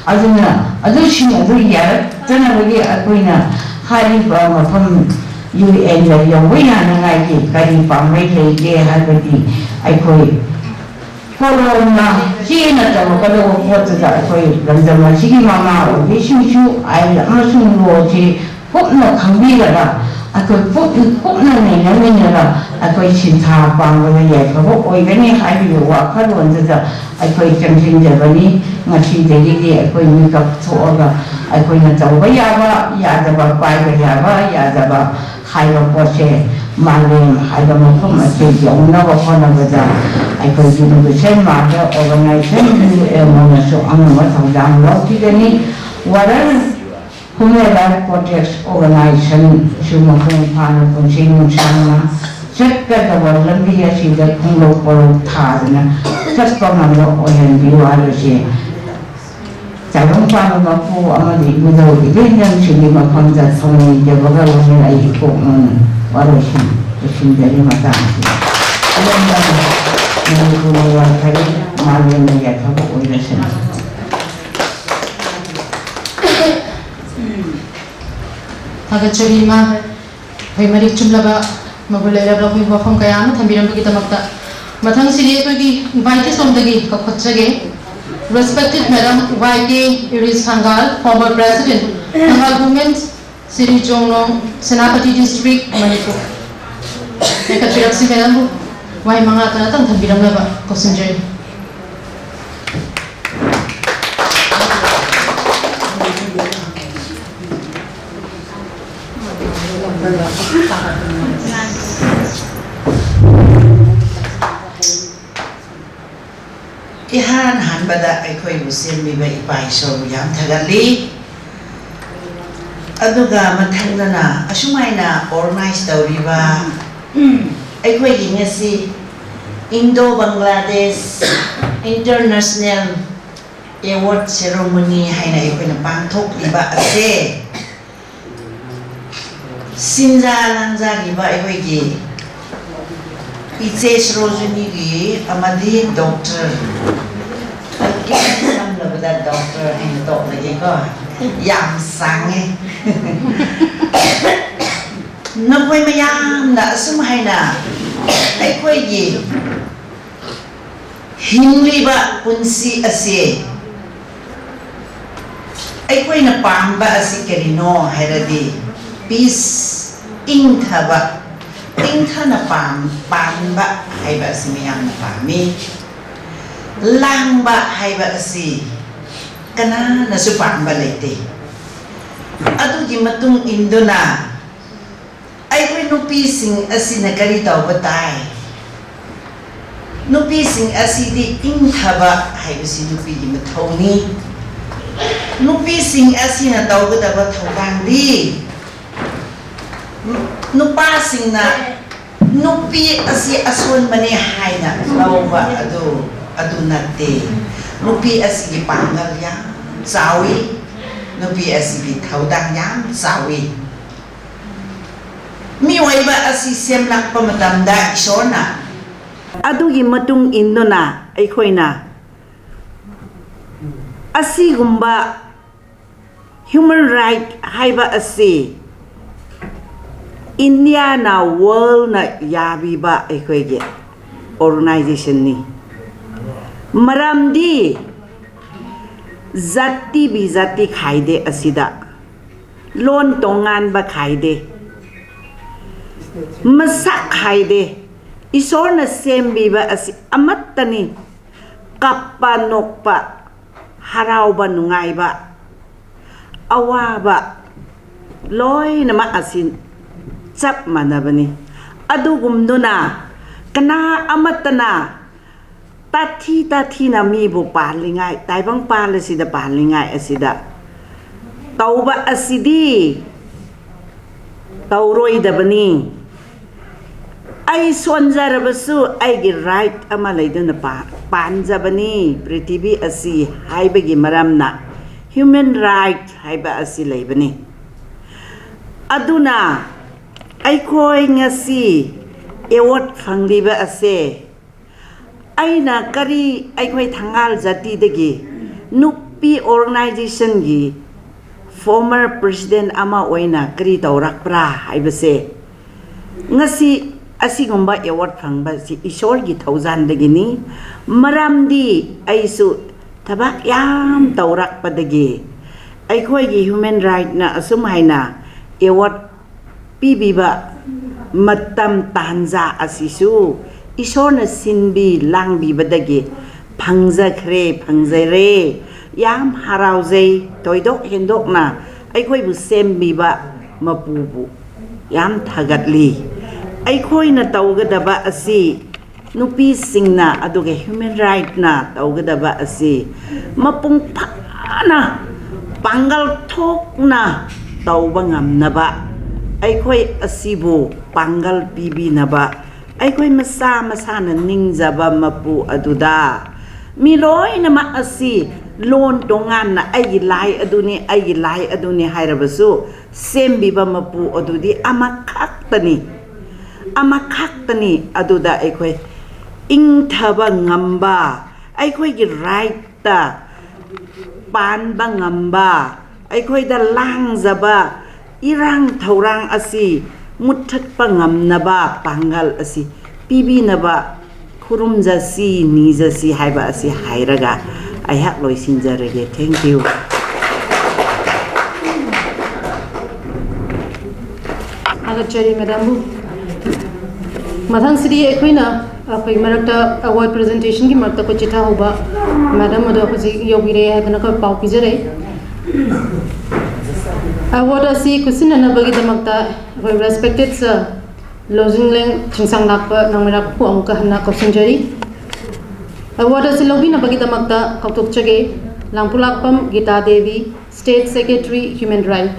ꯑꯗꯨꯅ ꯑꯗꯨꯁꯤꯡ ꯑꯗꯨ ꯌꯥꯔꯛ ꯆꯠꯅꯕꯒꯤ ꯑꯩꯈꯣꯏꯅ ꯍꯥꯏꯔꯤꯕ ꯃꯐꯝ ꯌꯨ ꯑꯦꯟꯗ ꯌꯧꯕ ꯌꯥꯅꯉꯥꯏꯒꯤ ꯀꯔꯤ ꯄꯥꯝꯕꯩ ꯂꯩꯒꯦ ꯍꯥꯏꯕꯗꯤ ꯑꯩꯈꯣꯏ ꯀꯣꯔꯣꯅꯥ ꯆꯦꯅ ꯇꯧꯔꯛꯀꯗꯧꯕ ꯄꯣꯠꯇꯨꯗ ꯑꯩꯈꯣꯏ ꯂꯝꯗꯝ ꯑꯁꯤꯒꯤ ꯃꯃꯥ ꯑꯣꯏꯕꯤꯁꯤꯡꯁꯨ ꯑꯥꯏꯟ ꯑꯃꯁꯨꯡ ꯂꯣꯁꯤ ꯀꯨꯞꯅ ꯈꯪꯕꯤꯔꯒ ꯑꯩꯈꯣꯏ ꯀꯨꯞ-, ꯀꯨꯞꯅ ꯅꯩꯅꯃꯤꯟꯅꯔꯒ ꯑꯩꯈꯣꯏ ꯁꯤꯟꯊꯥ ꯄꯥꯡꯕꯗ ꯌꯥꯏꯐꯕ ꯑꯣꯏꯒꯅꯤ ꯍꯥꯏꯔꯤꯕ ꯋꯥꯈꯜꯂꯣꯟꯗꯨꯗ ꯑꯩꯈꯣꯏ ꯆꯪꯁꯤꯟꯖꯕꯅꯤ꯫ ꯉꯁꯤꯗꯒꯤꯗꯤ ꯑꯩꯈꯣꯏ ꯃꯤꯀꯞ ꯊꯣꯛꯑꯒ ꯑꯩꯈꯣꯏꯅ ꯇꯧꯕ ꯌꯥꯕ ꯌꯥꯗꯕ, ꯄꯥꯏꯕ ꯌꯥꯕ ꯌꯥꯗꯕ ꯍꯥꯏꯕ ꯄꯣꯠꯁꯦ ꯃꯥꯂꯦꯝ ꯍꯥꯏꯕ ꯃꯐꯝ ꯑꯁꯤ ꯌꯧꯅꯕ ꯍꯣꯠꯅꯕꯗ ꯑꯩꯈꯣꯏ ꯌꯨꯅꯤꯚꯔꯁꯦꯜ ꯃꯥꯔꯗ ꯑꯣꯔꯒꯅꯥꯏꯖꯦꯁꯟ ꯌꯨ ꯑꯦꯝ ꯑꯣꯅꯁꯨ ꯑꯉꯝꯕ ꯊꯧꯗꯥꯡ ꯂꯧꯈꯤꯒꯅꯤ꯫ ꯋꯥꯔꯜ ꯍ꯭ꯌꯨꯃꯦꯟ ꯔꯥꯏꯠ ꯄ꯭ꯔꯣꯇꯦꯛꯁ ꯑꯣꯔꯒꯅꯥꯏꯖꯦꯁꯟꯁꯨ ꯃꯄꯨꯡ ꯐꯥꯅ ꯄꯨꯟꯁꯤ ꯅꯨꯡꯁꯥꯡꯅ ꯆꯠꯀꯗꯕ ꯂꯝꯕꯤ ꯑꯁꯤꯗ ꯈꯣꯡꯂꯧ ꯄꯣꯔꯧ ꯊꯥꯗꯅ ꯆꯠꯄ ꯉꯝꯕ ꯑꯣꯏꯍꯟꯕꯤꯌꯨ ꯍꯥꯏꯕꯁꯤ ꯇꯥꯏꯕꯪꯄꯥꯟꯕ ꯃꯄꯨ ꯑꯃꯗꯤ ꯏꯕꯨꯙꯧ ꯏꯕꯦꯟꯗꯝꯁꯤꯡꯒꯤ ꯃꯐꯝꯗ ꯊꯧꯅꯤꯖꯕꯒ ꯂꯣꯏꯅꯅ ꯑꯩꯒꯤ ꯀꯣꯛ ꯃꯣꯟ ꯋꯥꯔꯣꯏꯁꯤꯟ ꯂꯣꯏꯁꯤꯟꯖꯔꯤ꯫ ꯃꯇꯥꯡ ꯑꯁꯤꯗ ꯑꯔꯦꯝꯕ ꯃꯅꯤꯄꯨꯔꯅ ꯌꯥꯏꯐꯔꯦ, ꯃꯥꯂꯦꯝꯅ ꯌꯥꯏꯐꯕ ꯑꯣꯏꯔꯁꯅꯨ꯫ ꯊꯥꯒꯠꯆꯔꯤ ꯏꯃꯥ꯫ ꯑꯩꯈꯣꯏ ꯃꯔꯤꯛ ꯆꯨꯝꯂꯕ ꯃꯒꯨꯟ ꯂꯩꯔꯕ ꯑꯩꯈꯣꯏ ꯋꯥꯐꯝ ꯀꯌꯥ ꯑꯃ ꯊꯝꯕꯤꯔꯝꯕꯒꯤꯗꯃꯛꯇ꯫ ꯃꯊꯪꯁꯤꯗꯤ ꯑꯩꯈꯣꯏꯒꯤ ꯏꯕꯥꯏꯒꯤ ꯁꯣꯝꯗꯒꯤ ꯀꯧꯈꯠꯆꯒꯦ꯫ Respected Madam Y K Iris Hangal, former President, Hangal Women, Siri Chongnong, Senapati District, Manipur꯫ ꯂꯦꯡꯈꯠꯄꯤꯔꯛꯁꯤ ꯃꯦꯗꯥꯝꯕꯨ꯫ ꯋꯥꯍꯩ ꯃꯉꯥ ꯇꯔꯥꯇꯪ ꯊꯝꯕꯤꯔꯝꯅꯕ ꯀꯧꯁꯤꯟꯖꯔꯤ꯫ ꯏꯍꯥꯟ ꯍꯥꯟꯕꯗ ꯑꯩꯈꯣꯏꯕꯨ ꯁꯦꯝꯕꯤꯕ ꯏꯄꯥ ꯏꯁꯣꯔꯕꯨ ꯌꯥꯝ ꯊꯥꯒꯠꯂꯤ꯫ ꯑꯗꯨꯒ ꯃꯊꯪꯗꯅ ꯑꯁꯨꯃꯥꯏꯅ organize ꯇꯧꯔꯤꯕ ꯑꯩꯈꯣꯏꯒꯤ ꯉꯁꯤ Indo Bangladesh International Award Ceremony ꯍꯥꯏꯅ ꯑꯩꯈꯣꯏꯅ ꯄꯥꯡꯊꯣꯛꯂꯤꯕ ꯑꯁꯦ ꯁꯤꯟꯖꯥ ꯂꯥꯡꯖꯥꯔꯤꯕ ꯑꯩꯈꯣꯏꯒꯤ ꯏꯆꯦ ꯁꯔꯣꯖꯤꯅꯤꯒꯤ ꯑꯃꯗꯤ ꯗꯣꯛꯇꯔ, ꯁꯝꯂꯕꯗ ꯗꯣꯛꯇꯔ ꯍꯥꯏꯅ ꯇꯣꯛꯂꯒꯦꯀꯣ꯫ ꯌꯥꯝ ꯁꯥꯡꯉꯦ꯫ ꯅꯈꯣꯏ ꯃꯌꯥꯝꯅ ꯑꯁꯨꯝ ꯍꯥꯏꯅ ꯑꯩꯈꯣꯏꯒꯤ ꯍꯤꯡꯂꯤꯕ ꯄꯨꯟꯁꯤ ꯑꯁꯤ ꯑꯩꯈꯣꯏꯅ ꯄꯥꯝꯕ ꯑꯁꯤ ꯀꯔꯤꯅꯣ ꯍꯥꯏꯔꯗꯤ, ꯄꯤꯁ, ꯏꯪꯊꯕ, ꯏꯪꯊꯅ ꯄꯥꯝ-, ꯄꯥꯝꯕ ꯍꯥꯏꯕ ꯑꯁꯤ ꯃꯌꯥꯝꯅ ꯄꯥꯝꯃꯤ꯫ ꯂꯥꯡꯕ ꯍꯥꯏꯕ ꯑꯁꯤ ꯀꯅꯥꯅꯁꯨ ꯄꯥꯝꯕ ꯂꯩꯇꯦ꯫ ꯑꯗꯨꯒꯤ ꯃꯇꯨꯡ ꯏꯟꯗꯨꯅ ꯑꯩꯈꯣꯏ ꯅꯨꯄꯤꯁꯤꯡ ꯑꯁꯤꯅ ꯀꯔꯤ ꯇꯧꯕ ꯇꯥꯏ? ꯅꯨꯄꯤꯁꯤꯡ ꯑꯁꯤꯗꯤ ꯏꯪꯊꯕ ꯍꯥꯏꯕꯁꯤ ꯅꯨꯄꯤꯒꯤ ꯃꯊꯧꯅꯤ꯫ ꯅꯨꯄꯤꯁꯤꯡ ꯑꯁꯤꯅ ꯇꯧꯒꯗꯕ ꯊꯧꯗꯥꯡꯗꯤ, ꯅꯨꯄꯥꯁꯤꯡꯅ ꯅꯨꯄꯤ ꯑꯁꯤ ꯑꯁꯣꯟꯕꯅꯤ ꯍꯥꯏꯅ ꯂꯧꯕ ꯑꯗꯨ, ꯑꯗꯨ ꯅꯠꯇꯦ꯫ ꯅꯨꯄꯤ ꯑꯁꯤꯒꯤ ꯄꯥꯡꯒꯜ ꯌꯥꯝ ꯆꯥꯎꯏ꯫ ꯅꯨꯄꯤ ꯑꯁꯤꯒꯤ ꯊꯧꯗꯥꯡ ꯌꯥꯝ ꯆꯥꯎꯏ꯫ ꯃꯤꯑꯣꯏꯕ ꯑꯁꯤ ꯁꯦꯝꯂꯛꯄ ꯃꯇꯝꯗ ꯏꯁꯣꯔꯅ ꯑꯗꯨꯒꯤ ꯃꯇꯨꯡ ꯏꯟꯗꯨꯅ ꯑꯩꯈꯣꯏꯅ ꯑꯁꯤꯒꯨꯝꯕ human right ꯍꯥꯏꯕ ꯑꯁꯤ ꯏꯟꯗꯤꯌꯥꯅ, ꯋꯥꯔꯜꯅ ꯌꯥꯕꯤꯕ ꯑꯩꯈꯣꯏꯒꯤ organizationꯅꯤ꯫ ꯃꯔꯝꯗꯤ ꯖꯥꯇꯤ ꯕꯤ ꯖꯥꯇꯤ ꯈꯥꯏꯗꯦ ꯑꯁꯤꯗ, ꯂꯣꯟ ꯇꯣꯉꯥꯟꯕ ꯈꯥꯏꯗꯦ, ꯃꯁꯛ ꯈꯥꯏꯗꯦ꯫ ꯏꯁꯣꯔꯅ ꯁꯦꯝꯕꯤꯕ ꯑꯁꯤ ꯑꯃꯠꯇꯅꯤ꯫ ꯀꯞꯄ, ꯅꯣꯛꯄ, ꯍꯔꯥꯎꯕ, ꯅꯨꯡꯉꯥꯏꯕ, ꯑꯋꯥꯕ, ꯂꯣꯏꯅꯃꯛ ꯑꯁꯤ ꯆꯞ ꯃꯥꯟꯅꯕꯅꯤ꯫ ꯑꯗꯨꯒꯨꯝꯗꯨꯅ ꯀꯅꯥ ꯑꯃꯠꯇꯅ ꯇꯥꯊꯤ ꯇꯥꯊꯤꯅ ꯃꯤꯕꯨ ꯄꯥꯜꯂꯤꯉꯥꯏ, ꯇꯥꯏꯕꯪꯄꯥꯜ ꯑꯁꯤꯗ ꯄꯥꯜꯂꯤꯉꯥꯏ ꯑꯁꯤꯗ ꯇꯧꯕ ꯑꯁꯤꯗꯤ ꯇꯧꯔꯣꯏꯗꯕꯅꯤ꯫ ꯑꯩ ꯁꯣꯟꯖꯔꯕꯁꯨ ꯑꯩꯒꯤ right ꯑꯃ ꯂꯩꯗꯨꯅ ꯄꯥ-, ꯄꯥꯟꯖꯕꯅꯤ ꯄ꯭ꯔꯤꯊꯤꯕꯤ ꯑꯁꯤ ꯍꯥꯏꯕꯒꯤ ꯃꯔꯝꯅ human right ꯍꯥꯏꯕ ꯑꯁꯤ ꯂꯩꯕꯅꯤ꯫ ꯑꯗꯨꯅ ꯑꯩꯈꯣꯏ ꯉꯁꯤ award ꯐꯪꯂꯤꯕ ꯑꯁꯦ ꯑꯩꯅ ꯀꯔꯤ, ꯑꯩꯈꯣꯏ ꯊꯪꯒꯥꯜ ꯖꯥꯇꯤꯗꯒꯤ ꯅꯨꯄꯤ organizationꯒꯤ former president ꯑꯃ ꯑꯣꯏꯅ ꯀꯔꯤ ꯇꯧꯔꯛꯄ꯭ꯔꯥ ꯍꯥꯏꯕꯁꯦ, ꯉꯁꯤ ꯑꯁꯤꯒꯨꯝꯕ award ꯐꯪꯕꯁꯤ ꯏꯁꯣꯔꯒꯤ ꯊꯧꯖꯥꯟꯗꯒꯤꯅꯤ꯫ ꯃꯔꯝꯗꯤ ꯑꯩꯁꯨ ꯊꯕꯛ ꯌꯥꯝ ꯇꯧꯔꯛꯄꯗꯒꯤ ꯑꯩꯈꯣꯏꯒꯤ human rightꯅ ꯑꯁꯨꯝ ꯍꯥꯏꯅ award ꯄꯤꯕꯤꯕ ꯃꯇꯝ ꯇꯥꯟꯖꯥ ꯑꯁꯤꯁꯨ ꯏꯁꯣꯔꯅ ꯁꯤꯟꯕꯤ ꯂꯥꯡꯕꯤꯕꯗꯒꯤ ꯐꯪꯖꯈ꯭ꯔꯦ, ꯐꯪꯖꯔꯦ꯫ ꯌꯥꯝ ꯍꯔꯥꯎꯖꯩ꯫ ꯊꯣꯏꯗꯣꯛ ꯍꯦꯟꯗꯣꯛꯅ ꯑꯩꯈꯣꯏꯕꯨ ꯁꯦꯝꯕꯤꯕ ꯃꯄꯨꯕꯨ ꯌꯥꯝ ꯊꯥꯒꯠꯂꯤ꯫ ꯑꯩꯈꯣꯏꯅ ꯇꯧꯒꯗꯕ ꯑꯁꯤ ꯅꯨꯄꯤꯁꯤꯡꯅ ꯑꯗꯨꯒ human rightꯅ ꯇꯧꯒꯗꯕ ꯑꯁꯤ ꯃꯄꯨꯡ ꯐꯥꯅ ꯄꯥꯡꯒꯜ ꯊꯣꯛꯅ ꯇꯧꯕ ꯉꯝꯅꯕ, ꯑꯩꯈꯣꯏ ꯑꯁꯤꯕꯨ ꯄꯥꯡꯒꯜ ꯄꯤꯕꯤꯅꯕ, ꯑꯩꯈꯣꯏ ꯃꯁꯥ ꯃꯁꯥꯅ ꯅꯤꯡꯖꯕ ꯃꯄꯨ ꯑꯗꯨꯗ, ꯃꯤ ꯂꯣꯏꯅꯃꯛ ꯑꯁꯤ ꯂꯣꯟ ꯇꯣꯉꯥꯟꯅ ꯑꯩꯒꯤ ꯂꯥꯏ ꯑꯗꯨꯅꯤ, ꯑꯩꯒꯤ ꯂꯥꯏ ꯑꯗꯨꯅꯤ ꯍꯥꯏꯔꯕꯁꯨ, ꯁꯦꯝꯕꯤꯕ ꯃꯄꯨ ꯑꯗꯨꯗꯤ ꯑꯃꯈꯛꯇꯅꯤ, ꯑꯃꯈꯛꯇꯅꯤ꯫ ꯑꯗꯨꯗ ꯑꯩꯈꯣꯏ ꯏꯪꯊꯕ ꯉꯝꯕ, ꯑꯩꯈꯣꯏꯒꯤ rightꯇ ꯄꯥꯟꯕ ꯉꯝꯕ, ꯑꯩꯈꯣꯏꯗ ꯂꯥꯡꯖꯕ ꯏꯔꯥꯡ ꯊꯧꯔꯥꯡ ꯑꯁꯤ ꯃꯨꯠꯊꯠꯄ ꯉꯝꯅꯕ ꯄꯥꯡꯒꯜ ꯑꯁꯤ ꯄꯤꯕꯤꯅꯕ ꯈꯨꯔꯨꯝꯖꯁꯤ, ꯅꯤꯖꯁꯤ ꯍꯥꯏꯕ ꯑꯁꯤ ꯍꯥꯏꯔꯒ ꯑꯩꯍꯥꯛ ꯂꯣꯏꯁꯤꯟꯖꯔꯒꯦ꯫ Thank you꯫ ꯊꯥꯒꯠꯆꯔꯤ ꯃꯦꯗꯥꯝꯕꯨ꯫ ꯃꯊꯪꯁꯤꯗꯤ ꯑꯩꯈꯣꯏꯅ, ꯑꯩꯈꯣꯏ ꯃꯔꯛꯇ award presentationꯒꯤ ꯃꯔꯛꯇ ꯑꯩꯈꯣꯏ ꯆꯤꯊꯍꯧꯕ ꯃꯦꯗꯥꯝ ꯑꯗꯣ ꯍꯧꯖꯤꯛ ꯌꯧꯕꯤꯔꯦ ꯍꯥꯏꯗꯅ ꯑꯩꯈꯣꯏ ꯄꯥꯎ ꯄꯤꯖꯔꯛꯏ꯫ Award ꯑꯁꯤ ꯈꯨꯠꯁꯤꯟꯅꯅꯕꯒꯤꯗꯃꯛꯇ ꯑꯩꯈꯣꯏ respected sir ꯂꯣꯖꯤꯡꯂꯦꯡ ꯆꯤꯡꯁꯥꯡ ꯂꯥꯛꯄ ꯅꯥꯎꯃꯩꯔꯥꯛꯄꯨ ꯑꯃꯨꯛꯀ ꯍꯟꯅ ꯀꯧꯁꯤꯟꯖꯔꯤ꯫ Award ꯑꯁꯤ ꯂꯧꯕꯤꯅꯕꯒꯤꯗꯃꯛꯇ ꯀꯧꯊꯣꯛꯆꯒꯦ ꯂꯥꯡꯄꯨꯂꯥꯛꯄꯝ Gita Devi, State Secretary, Human Right꯫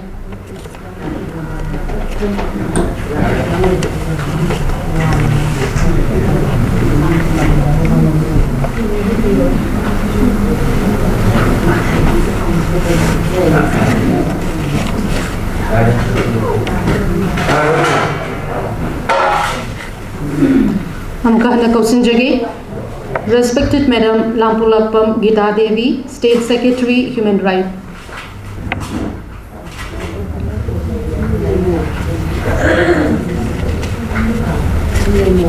ꯑꯃꯨꯛꯀ ꯍꯟꯅ ꯀꯧꯁꯤꯟꯖꯒꯦ꯫ Respected Madam ꯂꯥꯡꯄꯨꯂꯥꯛꯄꯝ Gita Devi, State Secretary, Human Right꯫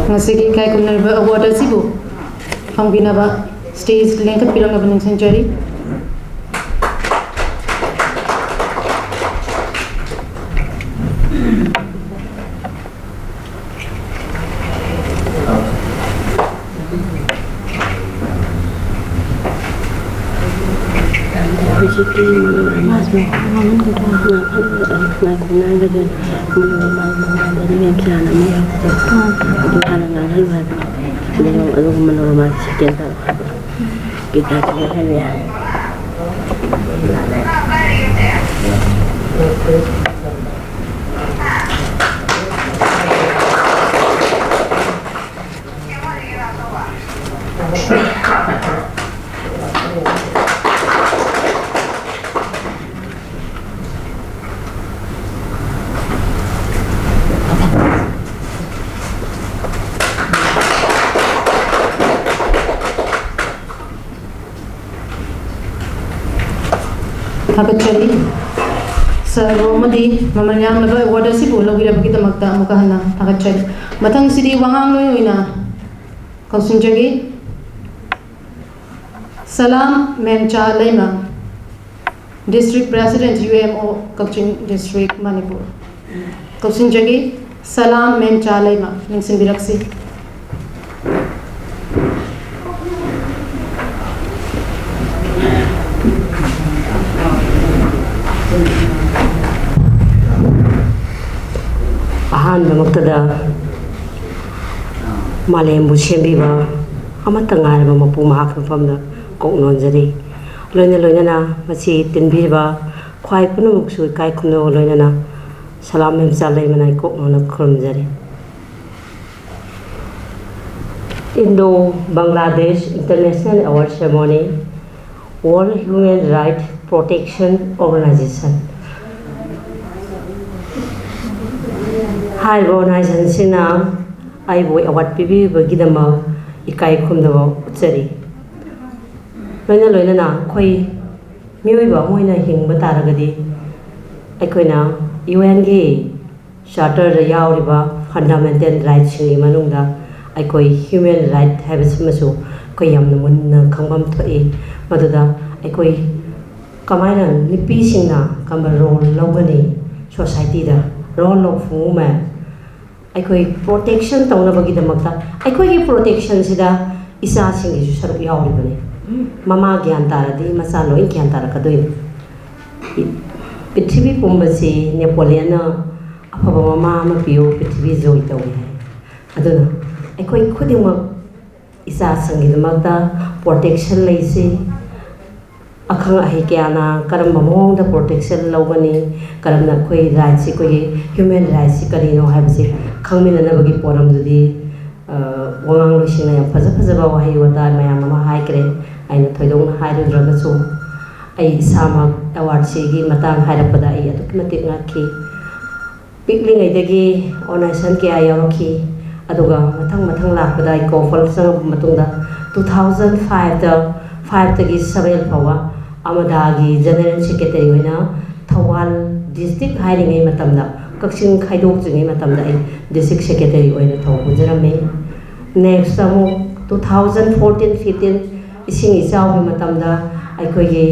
ꯉꯁꯤꯒꯤ ꯏꯀꯥꯏ ꯈꯨꯝꯅꯔꯤꯕ ꯑꯦꯋꯥꯔꯗ ꯑꯁꯤꯕꯨ ꯐꯪꯕꯤꯅꯕ ꯁ꯭ꯇꯦꯖ ꯂꯦꯡꯈꯠꯄꯤꯔꯛꯅꯕ ꯅꯤꯡꯁꯤꯡꯖꯔꯤ꯫ ꯑꯗꯨꯒ ꯃꯅꯣꯔꯃꯥ ꯁꯦꯀꯦꯟ ꯇꯥꯔꯛꯄ ꯒꯤꯇꯥ ꯆꯠꯍꯜꯂꯦ ꯍꯥꯏ꯫ ꯊꯥꯒꯠꯆꯔꯤ꯫ ꯁꯔ ꯑꯃꯗꯤ ꯃꯃꯜ ꯌꯥꯝꯂꯕ ꯑꯦꯋꯥꯔꯗ ꯑꯁꯤꯕꯨ ꯂꯧꯕꯤꯔꯕꯒꯤꯗꯃꯛꯇ ꯑꯃꯨꯛꯀ ꯍꯟꯅ ꯊꯥꯒꯠꯆꯔꯤ꯫ ꯃꯊꯪꯁꯤꯗꯤ ꯋꯥꯉꯥꯡꯂꯣꯏ ꯑꯣꯏꯅ ꯀꯧꯁꯤꯟꯖꯒꯦ꯫ ꯁꯂꯥꯝ ꯃꯦꯝꯆꯥ ꯂꯩꯃ, District President, U M O, ꯀꯛꯆꯤꯡ District, ꯃꯅꯤꯄꯨꯔ꯫ ꯀꯧꯁꯤꯟꯖꯒꯦ, ꯁꯂꯥꯝ ꯃꯦꯝꯆꯥ ꯂꯩꯃ, ꯅꯤꯡꯁꯤꯡꯕꯤꯔꯛꯁꯤ꯫ ꯑꯍꯥꯟꯕꯃꯛꯇꯗ ꯃꯥꯂꯦꯝꯕꯨ ꯁꯦꯝꯕꯤꯕ ꯑꯃꯠꯇ ꯉꯥꯏꯔꯕ ꯃꯄꯨ ꯃꯍꯥꯛꯀꯤ ꯃꯐꯝꯗ ꯀꯣꯛ ꯅꯣꯟꯖꯔꯤ꯫ ꯂꯣꯏꯅ ꯂꯣꯏꯅꯅ ꯃꯁꯤ ꯇꯤꯟꯕꯤꯔꯤꯕ ꯈ꯭ꯋꯥꯏ ꯄꯨꯝꯅꯃꯛꯁꯨ ꯏꯀꯥꯏ ꯈꯨꯝꯅꯕ ꯂꯣꯏꯅꯅ ꯁꯂꯥꯝ ꯃꯦꯝꯆꯥ ꯂꯩꯃꯅ ꯀꯣꯛ ꯅꯣꯟꯅ ꯈꯨꯔꯨꯝꯖꯔꯤ꯫ Indo Bangladesh International Award Ceremony, World Human Rights Protection Organization꯫ ꯍꯥꯏꯔꯤꯕ ꯑꯣꯔꯒꯅꯥꯏꯖꯦꯁꯟꯁꯤꯅ ꯑꯩꯕꯨ ꯑꯦꯋꯥꯔꯗ ꯄꯤꯕꯤꯕꯒꯤꯗꯃꯛ ꯏꯀꯥꯏ ꯈꯨꯝꯅꯕ ꯎꯠꯆꯔꯤ꯫ ꯂꯣꯏꯅ ꯂꯣꯏꯅꯅ ꯑꯩꯈꯣꯏ ꯃꯤꯑꯣꯏꯕ ꯑꯃ ꯑꯣꯏꯅ ꯍꯤꯡꯕ ꯇꯥꯔꯒꯗꯤ ꯑꯩꯈꯣꯏꯅ ꯌꯨ ꯑꯦꯟꯒꯤ ꯆꯥꯔꯇꯔꯗ ꯌꯥꯎꯔꯤꯕ ꯐꯟꯗꯥꯃꯦꯟꯇꯦꯜ ꯔꯥꯏꯠꯁꯤꯡꯒꯤ ꯃꯅꯨꯡꯗ ꯑꯩꯈꯣꯏ ꯍ꯭ꯌꯨꯃꯦꯟ ꯔꯥꯏꯠ ꯍꯥꯏꯕꯁꯤꯃꯁꯨ ꯑꯩꯈꯣꯏ ꯌꯥꯝꯅ ꯃꯨꯟꯅ ꯈꯪꯐꯝ ꯊꯣꯛꯏ꯫ ꯃꯗꯨꯗ ꯑꯩꯈꯣꯏ ꯀꯃꯥꯏꯅ ꯅꯨꯄꯤꯁꯤꯡꯅ ꯀꯔꯝꯕ ꯔꯣꯜ ꯂꯧꯒꯅꯤ ꯁꯣꯁꯥꯏꯇꯤꯗ, ꯔꯣꯜ ꯑꯣꯐ ꯋꯨꯃꯦꯟ, ꯑꯩꯈꯣꯏ ꯄ꯭ꯔꯣꯇꯦꯛꯁꯟ ꯇꯧꯅꯕꯒꯤꯗꯃꯛꯇ ꯑꯩꯈꯣꯏꯒꯤ ꯄ꯭ꯔꯣꯇꯦꯛꯁꯟꯁꯤꯗ ꯏꯆꯥꯁꯤꯡꯒꯤꯁꯨ ꯁꯔꯨꯛ ꯌꯥꯎꯔꯤꯕꯅꯤ꯫ ꯃꯃꯥ ꯒ꯭ꯌꯥꯟ ꯇꯥꯔꯗꯤ ꯃꯆꯥ ꯂꯣꯏ ꯒ꯭ꯌꯥꯟ ꯇꯥꯔꯛꯀꯗꯣꯏꯅꯤ꯫ ꯄ꯭ꯔꯤꯊꯤꯕꯤ ꯄꯨꯝꯕꯁꯤ ꯅꯦꯄꯣꯂꯤꯌꯟꯅ "ꯑꯐꯕ ꯃꯃꯥ ꯑꯃ ꯄꯤꯌꯨ, ꯄ꯭ꯔꯤꯊꯤꯕꯤ ꯖꯣꯏ ꯇꯧꯏ" ꯍꯥꯏ꯫ ꯑꯗꯨꯅ ꯑꯩꯈꯣꯏ ꯈꯨꯗꯤꯡꯃꯛ ꯏꯆꯥꯁꯤꯡꯒꯤꯗꯃꯛꯇ ꯄ꯭ꯔꯣꯇꯦꯛꯁꯟ ꯂꯩꯁꯤ꯫ ꯑꯈꯪ ꯑꯍꯩ ꯀꯌꯥꯅ ꯀꯔꯝꯕ ꯃꯑꯣꯡꯗ ꯄ꯭ꯔꯣꯇꯦꯛꯁꯟ ꯂꯧꯒꯅꯤ, ꯀꯔꯝꯅ ꯑꯩꯈꯣꯏ ꯔꯥꯏꯠꯁꯤ, ꯑꯩꯈꯣꯏꯒꯤ ꯍ꯭ꯌꯨꯃꯦꯟ ꯔꯥꯏꯠꯁꯤ ꯀꯔꯤꯅꯣ ꯍꯥꯏꯕꯁꯤ ꯈꯪꯃꯤꯟꯅꯅꯕꯒꯤ ꯄꯣꯠ ꯑꯃꯗꯨꯗꯤ, ꯑ, ꯋꯥꯉꯥꯡꯂꯣꯏꯁꯤꯡꯅ ꯌꯥꯝ ꯐꯖ ꯐꯖꯕ ꯋꯥꯍꯩ ꯋꯥꯇꯥ ꯃꯌꯥꯝ ꯑꯃ ꯍꯥꯏꯈ꯭ꯔꯦ꯫ ꯑꯩꯅ ꯊꯣꯏꯗꯣꯛꯅ ꯍꯥꯏꯔꯨꯗ꯭ꯔꯒꯁꯨ, ꯑꯩ ꯏꯁꯥꯃꯛ ꯑꯦꯋꯥꯔꯗꯁꯤꯒꯤ ꯃꯇꯥꯡ ꯍꯥꯏꯔꯛꯄꯗ ꯑꯩ ꯑꯗꯨꯛꯀꯤ ꯃꯇꯤꯛ ꯉꯛꯈꯤ꯫ ꯄꯤꯛꯂꯤꯉꯩꯗꯒꯤ ꯑꯣꯔꯒꯅꯥꯏꯖꯦꯁꯟ ꯀꯌꯥ ꯌꯥꯎꯔꯛꯈꯤ꯫ ꯑꯗꯨꯒ ꯃꯊꯪ ꯃꯊꯪ ꯂꯥꯛꯄꯗ ꯑꯩ ꯀꯣꯐꯜ ꯆꯪꯉꯛꯄ ꯃꯇꯨꯡꯗ two thousand fiveꯇ, fiveꯇꯒꯤ seven ꯐꯥꯎꯕ ꯑꯃꯗꯥꯒꯤ ꯖꯦꯅꯔꯦꯜ ꯁꯦꯀ꯭ꯔꯦꯇꯔꯤ ꯑꯣꯏꯅ ꯊꯧꯕꯥꯜ ꯗꯤꯁꯇ꯭ꯔꯤꯛ ꯍꯥꯏꯔꯤꯉꯩ ꯃꯇꯝꯗ, ꯀꯛꯆꯤꯡ ꯈꯥꯏꯗꯣꯛꯇ꯭ꯔꯤꯉꯩ ꯃꯇꯝꯗ ꯑꯩ ꯗꯤꯁꯇ꯭ꯔꯤꯛ ꯁꯦꯀ꯭ꯔꯦꯇꯔꯤ ꯑꯣꯏꯅ ꯊꯧ ꯄꯨꯖꯔꯝꯃꯤ꯫ ꯅꯦꯛꯁꯇ ꯑꯃꯨꯛ two thousand fourteen fifteen ꯏꯁꯤꯡ ꯏꯆꯥꯎꯒꯤ ꯃꯇꯝꯗ ꯑꯩꯈꯣꯏꯒꯤ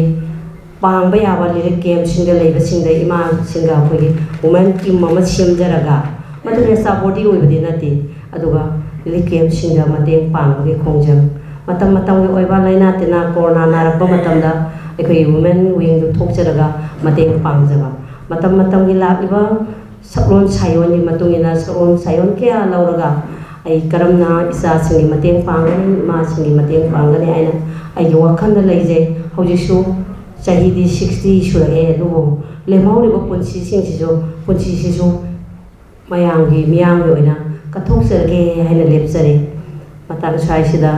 ꯄꯥꯡꯕ ꯌꯥꯕ ꯔꯤꯂꯤꯐ ꯀꯦꯝꯞꯁꯤꯡꯗ ꯂꯩꯕꯁꯤꯡꯗ ꯏꯃꯥꯁꯤꯡꯒ ꯑꯩꯈꯣꯏꯒꯤ ꯋꯨꯃꯦꯟ ꯇꯤꯝ ꯑꯃ ꯁꯦꯝꯖꯔꯒ, ꯃꯗꯨꯅ ꯁꯕꯣꯔꯗꯤ ꯑꯣꯏꯕꯗꯤ ꯅꯠꯇꯦ, ꯑꯗꯨꯒ ꯔꯤꯂꯤꯐ ꯀꯦꯝꯞꯁꯤꯡꯗ ꯃꯇꯦꯡ ꯄꯥꯡꯕꯒꯤ ꯈꯣꯡꯖꯪ, ꯃꯇꯝ ꯃꯇꯝꯒꯤ ꯑꯣꯏꯕ ꯂꯥꯏꯅꯥ ꯇꯤꯟꯅꯥ ꯀꯣꯔꯣꯅꯥ ꯅꯥꯔꯛꯄ ꯃꯇꯝꯗ ꯑꯩꯈꯣꯏꯒꯤ ꯋꯨꯃꯦꯟ ꯋꯤꯡꯗꯨ ꯊꯣꯛꯆꯔꯒ ꯃꯇꯦꯡ ꯄꯥꯡꯖꯕ, ꯃꯇꯝ ꯃꯇꯝꯒꯤ ꯂꯥꯛꯂꯤꯕ ꯁꯛꯂꯣꯟ ꯁꯥꯌꯣꯟꯒꯤ ꯃꯇꯨꯡ ꯏꯟꯅ ꯁꯛꯂꯣꯟ ꯁꯥꯌꯣꯟ ꯀꯌꯥ ꯂꯧꯔꯒ ꯑꯩ ꯀꯔꯝꯅ ꯏꯆꯥꯁꯤꯡꯒꯤ ꯃꯇꯦꯡ ꯄꯥꯡꯒꯅꯤ, ꯏꯃꯥꯁꯤꯡꯒꯤ ꯃꯇꯦꯡ ꯄꯥꯡꯒꯅꯤ ꯍꯥꯏꯅ ꯑꯩꯒꯤ ꯋꯥꯈꯜꯗ ꯂꯩꯖꯩ꯫ ꯍꯧꯖꯤꯛꯁꯨ ꯆꯍꯤꯗꯤ sixty ꯁꯨꯔꯛꯑꯦ, ꯑꯗꯨꯕꯨ ꯂꯦꯝꯍꯧꯔꯤꯕ ꯄꯨꯟꯁꯤꯁꯤꯡꯁꯤꯁꯨ, ꯄꯨꯟꯁꯤꯁꯤꯁꯨ ꯃꯌꯥꯝꯒꯤ, ꯃꯤꯌꯥꯝꯒꯤ ꯑꯣꯏꯅ ꯀꯠꯊꯣꯛꯆꯔꯒꯦ ꯍꯥꯏꯅ ꯂꯦꯞꯆꯔꯦ꯫ ꯃꯇꯥꯡ ꯁ꯭ꯋꯥꯏꯁꯤꯗ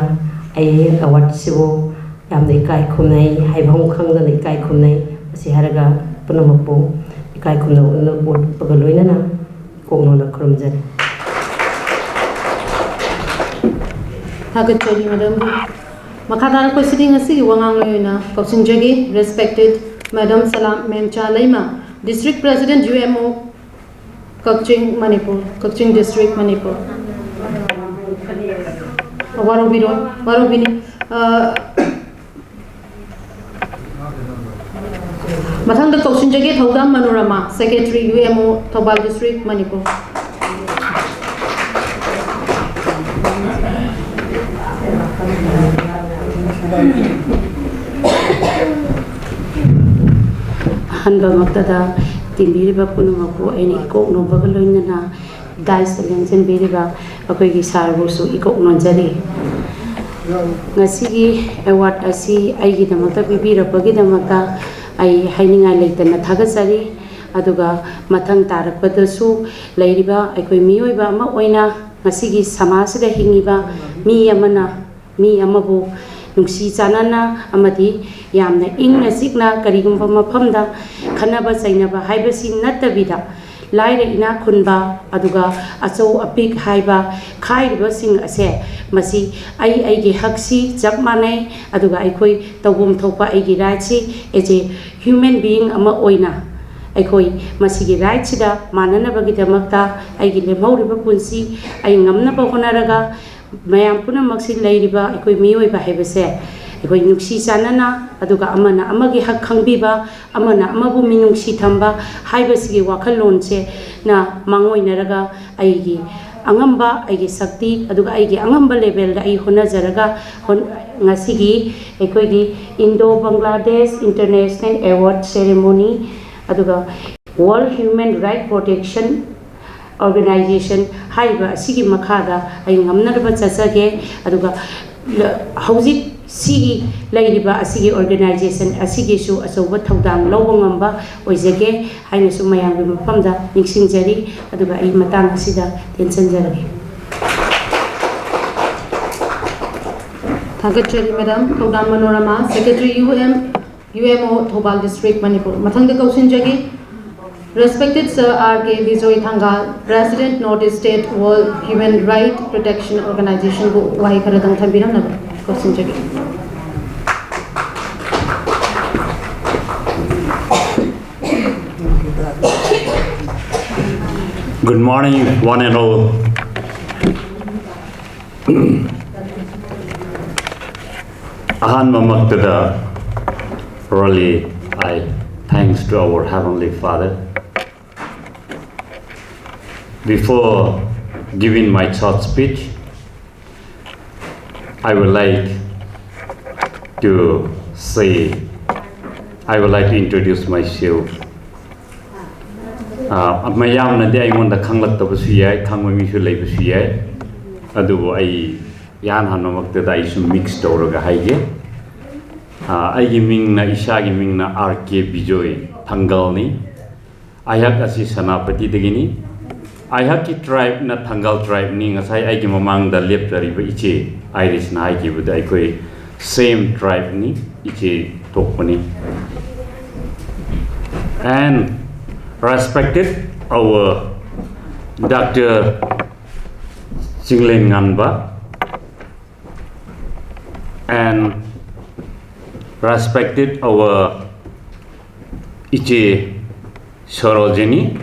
ꯑꯩ ꯑꯦꯋꯥꯔꯗꯁꯤꯕꯨ ꯌꯥꯝꯅ ꯏꯀꯥꯏ ꯈꯨꯝꯅꯩ, ꯍꯥꯏꯐꯝ ꯈꯪꯗꯅ ꯏꯀꯥꯏ ꯈꯨꯝꯅꯩ꯫ ꯃꯁꯤ ꯍꯥꯏꯔꯒ ꯄꯨꯝꯅꯃꯛꯄꯨ ꯏꯀꯥꯏ ꯈꯨꯝꯅꯕ ꯎꯠꯄꯒ ꯂꯣꯏꯅꯅ ꯀꯣꯛꯅꯣꯟꯅ ꯈꯨꯔꯨꯝꯖꯔꯤ꯫ ꯊꯥꯒꯠꯆꯔꯤ ꯃꯦꯗꯥꯝꯕꯨ꯫ ꯃꯈꯥ ꯇꯥꯔꯛꯄꯁꯤꯗꯤ ꯉꯁꯤꯒꯤ ꯋꯥꯉꯥꯡꯂꯣꯏ ꯑꯣꯏꯅ ꯀꯧꯁꯤꯟꯖꯒꯦ, respected Madam ꯁꯂꯥꯝ ꯃꯦꯝꯆꯥ ꯂꯩꯃ, District President, U M O, ꯀꯛꯆꯤꯡ, ꯃꯅꯤꯄꯨꯔ꯫ ꯀꯛꯆꯤꯡ district, ꯃꯅꯤꯄꯨꯔ꯫ ꯋꯥꯔꯧꯕꯤꯔꯣꯏ, ꯋꯥꯔꯧꯕꯤꯅꯤ꯫ ꯑ, ꯃꯊꯪꯗ ꯀꯧꯁꯤꯟꯖꯒꯦ ꯊꯧꯗꯥꯝ Manorama, Secretary, U M O, Thoubal district, Manipur. ꯑꯍꯥꯟꯕꯃꯛꯇꯗ ꯇꯤꯟꯕꯤꯔꯤꯕ ꯄꯨꯝꯅꯃꯛꯄꯨ ꯑꯩꯅ ꯏꯀꯣꯛ ꯅꯣꯝꯕꯒ ꯂꯣꯏꯅꯅ dais ꯇ ꯂꯦꯡꯁꯤꯟꯕꯤꯔꯤꯕ ꯑꯩꯈꯣꯏꯒꯤ sir ꯕꯨꯁꯨ ꯏꯀꯣꯛ ꯅꯣꯟꯖꯔꯤ꯫ ꯉꯁꯤꯒꯤ award ꯑꯁꯤ ꯑꯩꯒꯤꯗꯃꯛꯇ ꯄꯤꯕꯤꯔꯛꯄꯒꯤꯗꯃꯛꯇ ꯑꯩ ꯍꯥꯏꯅꯤꯡꯉꯥꯏ ꯂꯩꯇꯅ ꯊꯥꯒꯠꯆꯔꯤ꯫ ꯑꯗꯨꯒ ꯃꯊꯪ ꯇꯥꯔꯛꯄꯗꯁꯨ ꯂꯩꯔꯤꯕ ꯑꯩꯈꯣꯏ ꯃꯤꯑꯣꯏꯕ ꯑꯃ ꯑꯣꯏꯅ ꯉꯁꯤꯒꯤ ꯁꯃꯥꯖꯁꯤꯗ ꯍꯤꯡꯉꯤꯕ ꯃꯤ ꯑꯃꯅ ꯃꯤ ꯑꯃꯕꯨ ꯅꯨꯡꯁꯤ ꯆꯥꯟꯅꯅ ꯑꯃꯗꯤ ꯌꯥꯝꯅ ꯏꯪꯅ ꯆꯤꯛꯅ ꯀꯔꯤꯒꯨꯝꯕ ꯃꯐꯝꯗ ꯈꯠꯅꯕ ꯆꯩꯅꯕ ꯍꯥꯏꯕꯁꯤ ꯅꯠꯇꯕꯤꯗ, ꯂꯥꯏꯔ ꯏꯅꯥꯛ ꯈꯨꯟꯕ ꯑꯗꯨꯒ ꯑꯆꯧ ꯑꯄꯤꯛ ꯍꯥꯏꯕ ꯈꯥꯏꯔꯤꯕꯁꯤꯡ ꯑꯁꯦ, ꯃꯁꯤ ꯑꯩ ꯑꯩꯒꯤ ꯍꯛꯁꯤ ꯆꯞ ꯃꯥꯟꯅꯩ, ꯑꯗꯨꯒ ꯑꯩꯈꯣꯏ ꯇꯧꯐꯝ ꯊꯣꯛꯄ ꯑꯩꯒꯤ right ꯁꯤ as a human being ꯑꯃ ꯑꯣꯏꯅ ꯑꯩꯈꯣꯏ ꯃꯁꯤꯒꯤ right ꯁꯤꯗ ꯃꯥꯟꯅꯅꯕꯒꯤꯗꯃꯛꯇ ꯑꯩꯒꯤ ꯂꯦꯝꯍꯧꯔꯤꯕ ꯄꯨꯟꯁꯤ ꯑꯩ ꯉꯝꯅꯕ ꯍꯣꯠꯅꯔꯒ ꯃꯌꯥꯝ ꯄꯨꯝꯅꯃꯛꯁꯤ ꯂꯩꯔꯤꯕ ꯑꯩꯈꯣꯏ ꯃꯤꯑꯣꯏꯕ ꯍꯥꯏꯕꯁꯦ ꯑꯩꯈꯣꯏ ꯅꯨꯡꯁꯤ ꯆꯥꯟꯅꯅ, ꯑꯗꯨꯒ ꯑꯃꯅ ꯑꯃꯒꯤ ꯍꯛ ꯈꯪꯕꯤꯕ, ꯑꯃꯅ ꯑꯃꯕꯨ ꯃꯤꯅꯨꯡꯁꯤ ꯊꯝꯕ ꯍꯥꯏꯕꯁꯤꯒꯤ ꯋꯥꯈꯜꯂꯣꯟꯁꯦꯅ ꯃꯥꯡꯑꯣꯏꯅꯔꯒ ꯑꯩꯒꯤ ꯑꯉꯝꯕ, ꯑꯩꯒꯤ ꯁꯛꯇꯤ, ꯑꯗꯨꯒ ꯑꯩꯒꯤ ꯑꯉꯝꯕ level ꯗ ꯑꯩ ꯍꯣꯠꯅꯖꯔꯒ ꯍꯣꯠ-, ꯉꯁꯤꯒꯤ ꯑꯩꯈꯣꯏꯒꯤ Indo Bangladesh International Award Ceremony, ꯑꯗꯨꯒ World Human Right Protection Organization ꯍꯥꯏꯔꯤꯕ ꯑꯁꯤꯒꯤ ꯃꯈꯥꯗ ꯑꯩ ꯉꯝꯅꯅꯕ ꯆꯠꯆꯒꯦ꯫ ꯑꯗꯨꯒ ꯂ-, ꯍꯧꯖꯤꯛ ꯁꯤꯒꯤ ꯂꯩꯔꯤꯕ ꯑꯁꯤꯒꯤ organization ꯑꯁꯤꯒꯤꯁꯨ ꯑꯆꯧꯕ ꯊꯧꯗꯥꯡ ꯂꯧꯕ ꯉꯝꯕ ꯑꯣꯏꯖꯒꯦ ꯍꯥꯏꯅꯁꯨ ꯃꯌꯥꯝꯒꯤ ꯃꯐꯝꯗ ꯅꯤꯡꯁꯤꯡꯖꯔꯤ꯫ ꯑꯗꯨꯒ ꯑꯩ ꯃꯇꯥꯡ ꯑꯁꯤꯗ ꯇꯦꯟꯁꯤꯟꯖꯔꯒꯦ꯫ ꯊꯥꯒꯠꯆꯔꯤ, madam꯫ ꯊꯧꯗꯥꯝ Manorama, Secretary, U M, U M O, Thoubal district, Manipur. ꯃꯊꯪꯗ ꯀꯧꯁꯤꯟꯖꯒꯦ, respected sir R K Bijoy ꯊꯪꯒꯥꯜ, President, North East State World Human Right Protection Organization ꯕꯨ ꯋꯥꯍꯩ ꯈꯔꯗꯪ ꯊꯝꯕꯤꯔꯝꯅꯕ ꯀꯧꯁꯤꯟꯖꯒꯦ꯫ Good morning, one and all. ꯑꯍꯥꯟꯕꯃꯛꯇꯗ, really, I thanks to our Heavenly Father. Before giving my short speech, I would like to say, I would like to introduce myself. ꯑ, ꯃꯌꯥꯝꯅꯗꯤ ꯑꯩꯉꯣꯟꯗ ꯈꯪꯂꯛꯇꯕꯁꯨ ꯌꯥꯏ, ꯈꯪꯕ ꯃꯤꯁꯨ ꯂꯩꯕꯁꯨ ꯌꯥꯏ꯫ ꯑꯗꯨꯕꯨ ꯑꯩ ꯏꯍꯥꯟ ꯍꯥꯟꯕꯃꯛꯇꯗ ꯑꯩꯁꯨ mix ꯇꯧꯔꯒ ꯍꯥꯏꯒꯦ꯫ ꯑ, ꯑꯩꯒꯤ ꯃꯤꯡꯅ, ꯏꯁꯥꯒꯤ ꯃꯤꯡꯅ R K Bijoy, ꯊꯥꯡꯒꯜꯅꯤ꯫ ꯑꯩꯍꯥꯛ ꯑꯁꯤ ꯁꯦꯅꯥꯄꯇꯤꯗꯒꯤꯅꯤ꯫ ꯑꯩꯍꯥꯛꯀꯤ tribeꯅ ꯊꯥꯡꯒꯜ tribeꯅꯤ꯫ ꯉꯁꯥꯏ ꯑꯩꯒꯤ ꯃꯃꯥꯡꯗ ꯂꯦꯞꯆꯔꯤꯕ ꯏꯆꯦ ꯑꯥꯏꯔꯤꯁꯅ ꯍꯥꯏꯈꯤꯕꯗ ꯑꯩꯈꯣꯏ same tribeꯅꯤ, ꯏꯆꯦ ꯊꯣꯛꯄꯅꯤ꯫ And respected our Doctor Chinglen ꯉꯥꯟꯕ, and respected our ꯏꯆꯦ Sarojini,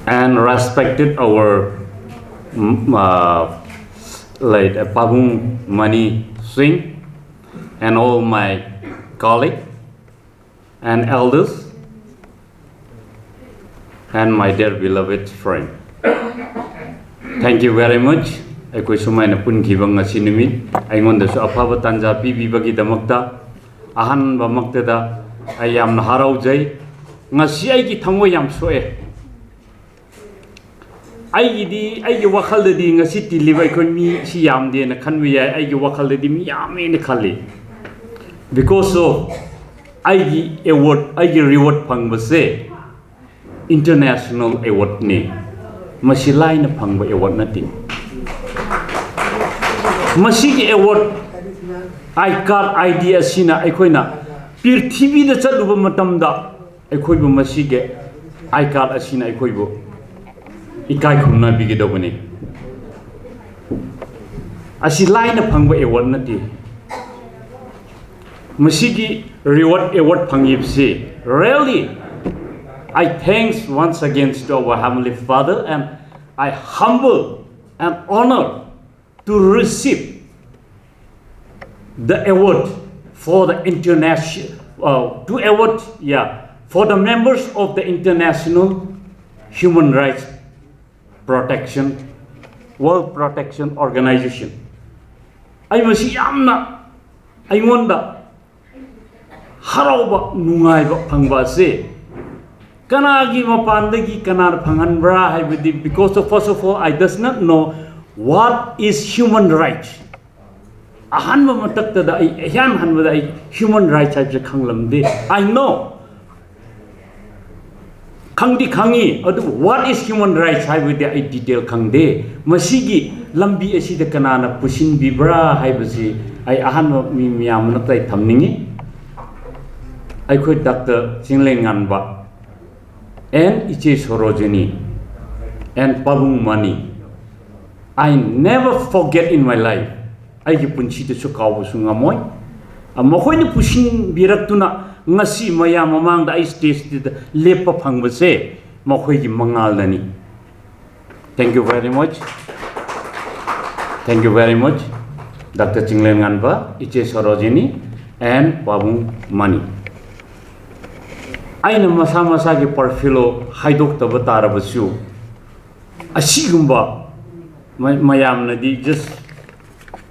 and respected our, mm, uh, late, uh, Pabung Mani Singh, and all my colleague and elders, and my dear beloved friend. Thank you very much. ꯑꯩꯈꯣꯏ ꯁꯨꯃꯥꯏꯅ ꯄꯨꯟꯈꯤꯕ ꯉꯁꯤ ꯅꯨꯃꯤꯠ, ꯑꯩꯉꯣꯟꯗꯁꯨ ꯑꯐꯕ ꯇꯥꯟꯖꯥ ꯄꯤꯕꯤꯕꯒꯤꯗꯃꯛꯇ ꯑꯍꯥꯟꯕꯃꯛꯇꯗ ꯑꯩ ꯌꯥꯝꯅ ꯍꯔꯥꯎꯖꯩ꯫ ꯉꯁꯤ ꯑꯩꯒꯤ ꯊꯃꯣꯏ ꯌꯥꯝ ꯁꯣꯛꯑꯦ꯫ ꯑꯩꯒꯤꯗꯤ, ꯑꯩꯒꯤ ꯋꯥꯈꯜꯗꯗꯤ ꯉꯁꯤ ꯇꯤꯜꯂꯤꯕ ꯑꯩꯈꯣꯏ ꯃꯤ ꯁꯤ ꯌꯥꯝꯗꯦꯅ ꯈꯟꯕ ꯌꯥꯏ, ꯑꯩꯒꯤ ꯋꯥꯈꯜꯗꯗꯤ ꯃꯤ ꯌꯥꯝꯃꯦꯅ ꯈꯜꯂꯤ꯫ Because of ꯑꯩꯒꯤ award, ꯑꯩꯒꯤ reward ꯐꯪꯕꯁꯦ international awardꯅꯤ꯫ ꯃꯁꯤ ꯂꯥꯏꯅ ꯐꯪꯕ award ꯅꯠꯇꯦ꯫ ꯃꯁꯤꯒꯤ award, I card, I D ꯑꯁꯤꯅ ꯑꯩꯈꯣꯏꯅ ꯄ꯭ꯔꯤꯊꯤꯕꯤꯗ ꯆꯠꯂꯨꯕ ꯃꯇꯝꯗ ꯑꯩꯈꯣꯏꯕꯨ ꯃꯁꯤꯒꯤ I card ꯑꯁꯤꯅ ꯑꯩꯈꯣꯏꯕꯨ ꯏꯀꯥꯏ ꯈꯨꯝꯅꯕꯤꯒꯗꯧꯕꯅꯤ꯫ ꯑꯁꯤ ꯂꯥꯏꯅ ꯐꯪꯕ award ꯅꯠꯇꯦ꯫ ꯃꯁꯤꯒꯤ reward, award ꯐꯪꯉꯤꯕꯁꯤ really I thanks once again to our Heavenly Father, and I humble and honor to receive the award for the international, uh, to award, yeah, for the members of the International Human Rights Protection, World Protection Organization. ꯑꯩ ꯃꯁꯤ ꯌꯥꯝꯅ ꯑꯩꯉꯣꯟꯗ ꯍꯔꯥꯎꯕ, ꯅꯨꯡꯉꯥꯏꯕ ꯐꯪꯕ ꯑꯁꯤ ꯀꯅꯥꯒꯤ ꯃꯄꯥꯟꯗꯒꯤ ꯀꯅꯥꯅ ꯐꯪꯍꯟꯕ꯭ꯔꯥ ꯍꯥꯏꯕꯗꯤ, because of, first of all, I does not know what is human rights. ꯑꯍꯥꯟꯕ ꯃꯇꯛꯇꯗ ꯑꯩ, ꯏꯍꯥꯟ ꯍꯥꯟꯕꯗ ꯑꯩ human rights ꯍꯥꯏꯕꯁꯦ ꯈꯪꯂꯝꯗꯦ. I know, ꯈꯪꯗꯤ ꯈꯪꯉꯤ, ꯑꯗꯨꯕꯨ what is human rights ꯍꯥꯏꯕꯗꯤ ꯑꯩ detail ꯈꯪꯗꯦ. ꯃꯁꯤꯒꯤ ꯂꯝꯕꯤ ꯑꯁꯤꯗ ꯀꯅꯥꯅ ꯄꯨꯁꯤꯟꯕꯤꯕ꯭ꯔꯥ ꯍꯥꯏꯕꯁꯤ ꯑꯩ ꯑꯍꯥꯟꯕ ꯃꯤ ꯃꯌꯥꯝ ꯃꯔꯛꯇ ꯑꯩ ꯊꯝꯅꯤꯡꯉꯤ. ꯑꯩꯈꯣꯏ ꯗꯥꯛꯇꯔ ꯆꯤꯡꯂꯦꯟꯉꯥꯟꯕ and ꯏꯆꯦ ꯁꯣꯔꯣꯖꯤꯅꯤ and ꯄꯥꯕꯨꯡ money, I never forget in my life. ꯑꯩꯒꯤ ꯄꯨꯟꯁꯤꯗꯁꯨ ꯀꯥꯎꯕꯁꯨ ꯉꯝꯃꯣꯏ. ꯃꯈꯣꯏꯅ ꯄꯨꯁꯤꯟꯕꯤꯔꯛꯇꯨꯅ ꯉꯁꯤ ꯃꯌꯥꯝ ꯃꯃꯥꯡꯗ ꯑꯩ stageꯁꯤꯗ ꯂꯦꯞꯄ ꯐꯪꯕꯁꯦ ꯃꯈꯣꯏꯒꯤ ꯃꯉꯥꯜꯅꯅꯤ. Thank you very much. Thank you very much, doctor ꯆꯤꯡꯂꯦꯟꯉꯥꯟꯕ, ꯏꯆꯦ ꯁꯣꯔꯣꯖꯤꯅꯤ and ꯄꯥꯕꯨꯡ ꯃꯅꯤ. ꯑꯩꯅ ꯃꯁꯥ ꯃꯁꯥꯒꯤ portfolio ꯍꯥꯏꯗꯣꯛꯇꯕ ꯇꯥꯔꯕꯁꯨ, ꯑꯁꯤꯒꯨꯝꯕ ꯃ-, ꯃꯌꯥꯝꯅꯗꯤ just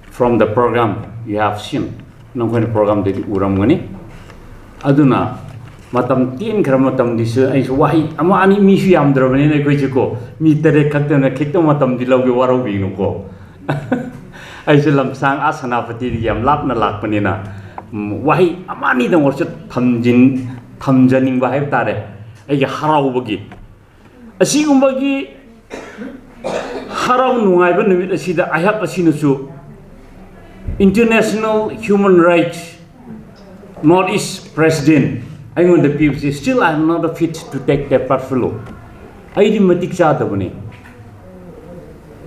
from the program you have seen, ꯅꯈꯣꯏꯅ programꯗꯗꯤ ꯎꯔꯝꯒꯅꯤ. ꯑꯗꯨꯅ ꯃꯇꯝ ꯇꯦꯟꯈ꯭ꯔ ꯃꯇꯝꯗꯤꯁꯨ ꯑꯩꯁꯨ ꯋꯥꯍꯩ ꯑꯃ ꯑꯅꯤ, ꯃꯤꯁꯨ ꯌꯥꯝꯗ꯭ꯔꯕꯅꯤꯅ ꯑꯩꯈꯣꯏꯁꯦꯀꯣ, ꯃꯤ ꯇꯔꯦꯠ ꯈꯛꯇꯅ ꯈꯤꯇꯪ ꯃꯇꯝꯗꯤ ꯂꯧꯒꯦ, ꯋꯥꯔꯧꯕꯤꯅꯨꯀꯣ. ꯑꯩꯁꯨ ꯂꯝꯁꯥꯡ ꯑꯥ ꯁꯦꯅꯥꯄꯇꯤꯗꯒꯤ ꯌꯥꯝ ꯂꯥꯞꯅ ꯂꯥꯛꯄꯅꯤꯅ, ꯎꯝ, ꯋꯥꯍꯩ ꯑꯃ ꯑꯅꯤꯗꯪ ꯑꯣꯏꯔꯁꯨ ꯊꯝꯖꯤꯟ-, ꯊꯝꯖꯅꯤꯡꯕ ꯍꯥꯏꯕ ꯇꯥꯔꯦ, ꯑꯩꯒꯤ ꯍꯔꯥꯎꯕꯒꯤ. ꯑꯁꯤꯒꯨꯝꯕꯒꯤ ꯍꯔꯥꯎ ꯅꯨꯡꯉꯥꯏꯕ ꯅꯨꯃꯤꯠ ꯑꯁꯤꯗ ꯑꯩꯍꯥꯛ ꯑꯁꯤꯅꯁꯨ International Human Rights North East President ꯑꯩꯉꯣꯟꯗ ꯄꯤꯕꯁꯤ, still I am not fit to take that portfolio. ꯑꯩꯗꯤ ꯃꯇꯤꯛ ꯆꯥꯗꯕꯅꯤ.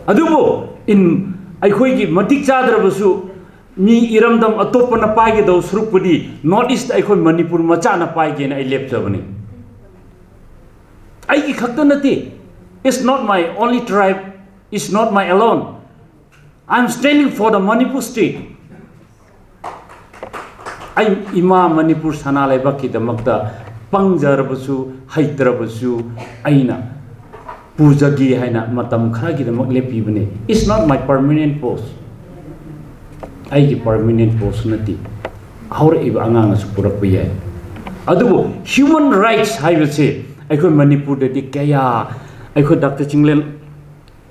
ꯑꯗꯨꯕꯨ in, ꯑꯩꯈꯣꯏꯒꯤ ꯃꯇꯤꯛ ꯆꯥꯗ꯭ꯔꯕꯁꯨ ꯃꯤ ꯏꯔꯝꯗꯝ ꯑꯇꯣꯞꯄꯅ ꯄꯥꯏꯒꯗꯧ ꯁꯔꯨꯛꯄꯨꯗꯤ North East ꯑꯩꯈꯣꯏ ꯃꯅꯤꯄꯨꯔ ꯃꯆꯥꯅ ꯄꯥꯏꯒꯦꯅ ꯑꯩ ꯂꯦꯞꯆꯕꯅꯤ. ꯑꯩꯒꯤ ꯈꯛꯇ ꯅꯠꯇꯦ. It's not my only tribe. It's not my alone. I'm standing for the Manipur state. ꯑꯩ ꯏꯃꯥ ꯃꯅꯤꯄꯨꯔ ꯁꯅꯥ ꯂꯩꯕꯥꯛꯀꯤꯗꯃꯛꯇ ꯄꯪꯖꯔꯕꯁꯨ, ꯍꯩꯇ꯭ꯔꯕꯁꯨ, ꯑꯩꯅ ꯄꯨꯖꯒꯦ ꯍꯥꯏꯅ ꯃꯇꯝ ꯈꯔꯒꯤꯗꯃꯛ ꯂꯦꯞꯄꯤꯕꯅꯤ. It's not my permanent post. ꯑꯩꯒꯤ permanent post ꯅꯠꯇꯦ. ꯍꯧꯔꯛꯏꯕ ꯑꯉꯥꯡꯅꯁꯨ ꯄꯨꯔꯛꯄ ꯌꯥꯏ. ꯑꯗꯨꯕꯨ human rights ꯍꯥꯏꯕꯁꯦ ꯑꯩꯈꯣꯏ ꯃꯅꯤꯄꯨꯔꯗꯗꯤ ꯀꯌꯥ, ꯑꯩꯈꯣꯏ ꯗꯥꯛꯇꯔ ꯆꯤꯡꯂꯦꯟ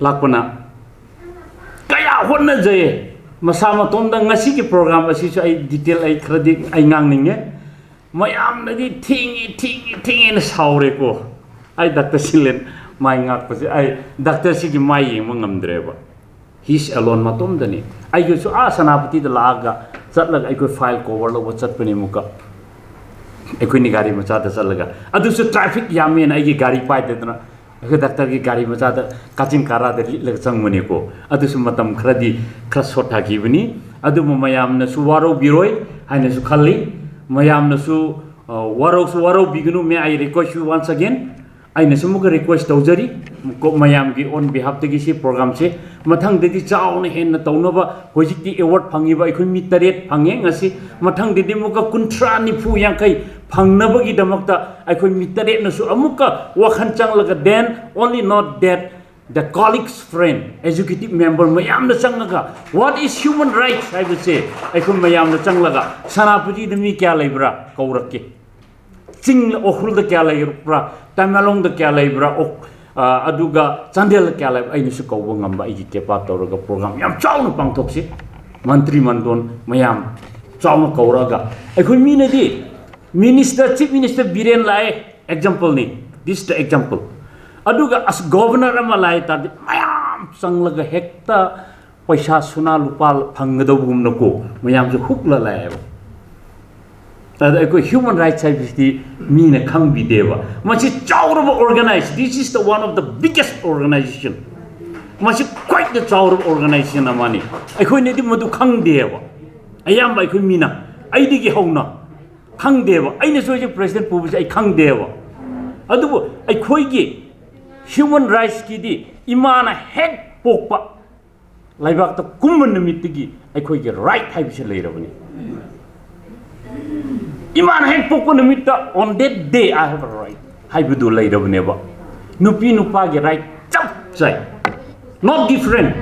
ꯂꯥꯛꯄꯅ ꯀꯌꯥ ꯍꯣꯠꯅꯖꯩ. ꯃꯁꯥ ꯃꯇꯣꯝꯗ ꯉꯁꯤꯒꯤ program ꯑꯁꯤꯁꯨ ꯑꯩ detail ꯑꯩ ꯈꯔꯗꯤ ꯑꯩ ꯉꯥꯡꯅꯤꯡꯉꯦ. ꯃꯌꯥꯝꯅꯗꯤ "ꯊꯦꯡꯉꯤ, ꯊꯦꯡꯉꯤ, ꯊꯦꯡꯉꯦꯅ" ꯁꯥꯎꯔꯦꯀꯣ. ꯑꯩ ꯗꯥꯛꯇꯔ ꯆꯤꯡꯂꯦꯟ ꯃꯥꯏ ꯉꯥꯛꯄꯁꯦ, ꯑꯩ ꯗꯥꯛꯇꯔꯁꯤꯒꯤ ꯃꯥꯏ ꯌꯦꯡꯕ ꯉꯝꯗ꯭ꯔꯦꯕ. He's alone, ꯃꯇꯣꯝꯗꯅꯤ. ꯑꯩꯒꯤꯁꯨ ꯑꯥ ꯁꯦꯅꯥꯄꯇꯤꯗ ꯂꯥꯛꯑꯒ, ꯆꯠꯂꯒ ꯑꯩꯈꯣꯏ file cover ꯂꯧꯕ ꯆꯠꯄꯅꯤ ꯑꯃꯨꯛꯀ. ꯑꯩꯈꯣꯏꯅꯤ ꯒꯥꯔꯤ ꯃꯆꯥꯗ ꯆꯠꯂꯒ, ꯑꯗꯨꯁꯨ traffic ꯌꯥꯝꯃꯦꯅ ꯑꯩꯒꯤ ꯒꯥꯔꯤ ꯄꯥꯏꯗꯗꯅ ꯑꯩꯈꯣꯏ ꯗꯥꯛꯇꯔꯒꯤ ꯒꯥꯔꯤ ꯃꯆꯥꯗ ꯀꯥꯆꯤꯟ ꯀꯥꯔꯥꯗ ꯂꯤꯠꯂꯒ ꯆꯪꯕꯅꯤꯀꯣ. ꯑꯗꯨꯁꯨ ꯃꯇꯝ ꯈꯔꯗꯤ ꯈꯔ ꯁꯣꯠꯊꯈꯤꯕꯅꯤ. ꯑꯗꯨꯕꯨ ꯃꯌꯥꯝꯅꯁꯨ ꯋꯥꯔꯧꯕꯤꯔꯣꯏ ꯍꯥꯏꯅꯁꯨ ꯈꯜꯂꯤ. ꯃꯌꯥꯝꯅꯁꯨ, ꯑ, ꯋꯥꯔꯧꯁꯨ ꯋꯥꯔꯧꯕꯤꯒꯅꯨ. May I request you once again? ꯑꯩꯅꯁꯨ ꯑꯃꯨꯛꯀ request ꯇꯧꯖꯔꯤ, ꯀꯣ-, ꯃꯌꯥꯝꯒꯤ on behalf ꯇꯒꯤ ꯁꯤ program ꯁꯦ ꯃꯊꯪꯗꯗꯤ ꯆꯥꯎꯅ ꯍꯦꯟꯅ ꯇꯧꯅꯕ. ꯍꯧꯖꯤꯛꯇꯤ award ꯐꯪꯉꯤꯕ ꯑꯩꯈꯣꯏ ꯃꯤ ꯇꯔꯦꯠ ꯐꯪꯉꯦ ꯉꯁꯤ, ꯃꯊꯪꯗꯗꯤ ꯑꯃꯨꯛꯀ ꯀꯨꯟꯊ꯭ꯔꯥ, ꯅꯤꯐꯨ, ꯌꯥꯡꯈꯩ ꯐꯪꯅꯕꯒꯤꯗꯃꯛꯇ ꯑꯩꯈꯣꯏ ꯃꯤ ꯇꯔꯦꯠꯅꯁꯨ ꯑꯃꯨꯛꯀ ꯋꯥꯈꯜ ꯆꯪꯂꯒ, then only not that, the colleagues, friend, executive member ꯃꯌꯥꯝꯅ ꯆꯪꯉꯒ, what is human rights ꯍꯥꯏꯕꯁꯦ ꯑꯩꯈꯣꯏ ꯃꯌꯥꯝꯅ ꯆꯪꯂꯒ, ꯁꯦꯅꯥꯄꯇꯤꯗ ꯃꯤ ꯀꯌꯥ ꯂꯩꯕ꯭ꯔꯥ ꯀꯧꯔꯛꯀꯦ, ꯆꯤꯡ ꯎꯈ꯭ꯔꯨꯜꯗ ꯀꯌꯥ ꯂꯩꯕ꯭ꯔꯥ, ꯇꯃꯦꯡꯂꯣꯡꯗ ꯀꯌꯥ ꯂꯩꯕ꯭ꯔꯥ, ꯑꯣ-, ꯑ, ꯑꯗꯨꯒ ꯆꯥꯟꯗꯦꯜꯗ ꯀꯌꯥ ꯂꯩꯕ꯭ꯔꯥ, ꯑꯩꯅꯁꯨ ꯀꯧꯕ ꯉꯝꯕ ꯑꯩꯒꯤ ꯀꯦꯄꯥ ꯇꯧꯔꯒ program ꯌꯥꯝ ꯆꯥꯎꯅ ꯄꯥꯡꯊꯣꯛꯁꯤ꯫ ꯃꯟꯇ꯭ꯔꯤ ꯃꯟꯗꯣꯟ ꯃꯌꯥꯝ ꯆꯥꯎꯅ ꯀꯧꯔꯛꯑꯒ, ꯑꯩꯈꯣꯏ ꯃꯤꯅꯗꯤ minister, chief minister ꯕꯤꯔꯦꯟ ꯂꯥꯛꯑꯦ, example ꯅꯤ, this is the example. ꯑꯗꯨꯒ ꯑꯁ, governor ꯑꯃ ꯂꯥꯛꯑꯦ ꯇꯥꯔꯗꯤ ꯃꯌꯥꯝ ꯆꯪꯂꯒ ꯍꯦꯛꯇ ꯄꯩꯁꯥ ꯁꯨꯅꯥ ꯂꯨꯄꯥ ꯐꯪꯒꯗꯧꯕꯒꯨꯝꯅꯀꯣ, ꯃꯌꯥꯝꯁꯨ ꯍꯨꯛꯂ ꯂꯥꯛꯑꯦꯕ꯫ ꯑꯗ ꯑꯩꯈꯣꯏ human rights ꯍꯥꯏꯕꯁꯤꯗꯤ ꯃꯤꯅ ꯈꯪꯕꯤꯗꯦꯕ꯫ ꯃꯁꯤ ꯆꯥꯎꯔꯕ organize, this is the one of the biggest organization. ꯃꯁꯤ ꯈ꯭ꯋꯥꯏꯗ ꯆꯥꯎꯔꯕ organization ꯑꯃꯅꯤ꯫ ꯑꯩꯈꯣꯏꯅꯗꯤ ꯃꯗꯨ ꯈꯪꯗꯦꯕ꯫ ꯑꯌꯥꯝꯕ ꯑꯩꯈꯣꯏ ꯃꯤꯅ, ꯑꯩꯗꯒꯤ ꯍꯧꯅ, ꯈꯪꯗꯦꯕ꯫ ꯑꯩꯅꯁꯨ ꯍꯧꯖꯤꯛ president ꯄꯨꯕꯁꯦ ꯑꯩ ꯈꯪꯗꯦꯕ꯫ ꯑꯗꯨꯕꯨ ꯑꯩꯈꯣꯏꯒꯤ human rightsꯀꯤꯗꯤ ꯏꯃꯥꯅ ꯍꯦꯛ ꯄꯣꯛꯄ ꯂꯩꯕꯥꯛꯇ ꯀꯨꯝꯕ ꯅꯨꯃꯤꯠꯇꯒꯤ ꯑꯩꯈꯣꯏꯒꯤ right ꯍꯥꯏꯕꯁꯤ ꯂꯩꯔꯕꯅꯤ꯫ ꯏꯃꯥꯅ ꯍꯦꯛ ꯄꯣꯛꯄ ꯅꯨꯃꯤꯠꯇ on that day I have a right ꯍꯥꯏꯕꯗꯨ ꯂꯩꯔꯕꯅꯦꯕ꯫ ꯅꯨꯄꯤ ꯅꯨꯄꯥꯒꯤ right ꯆꯞ ꯆꯥꯏ, not different꯫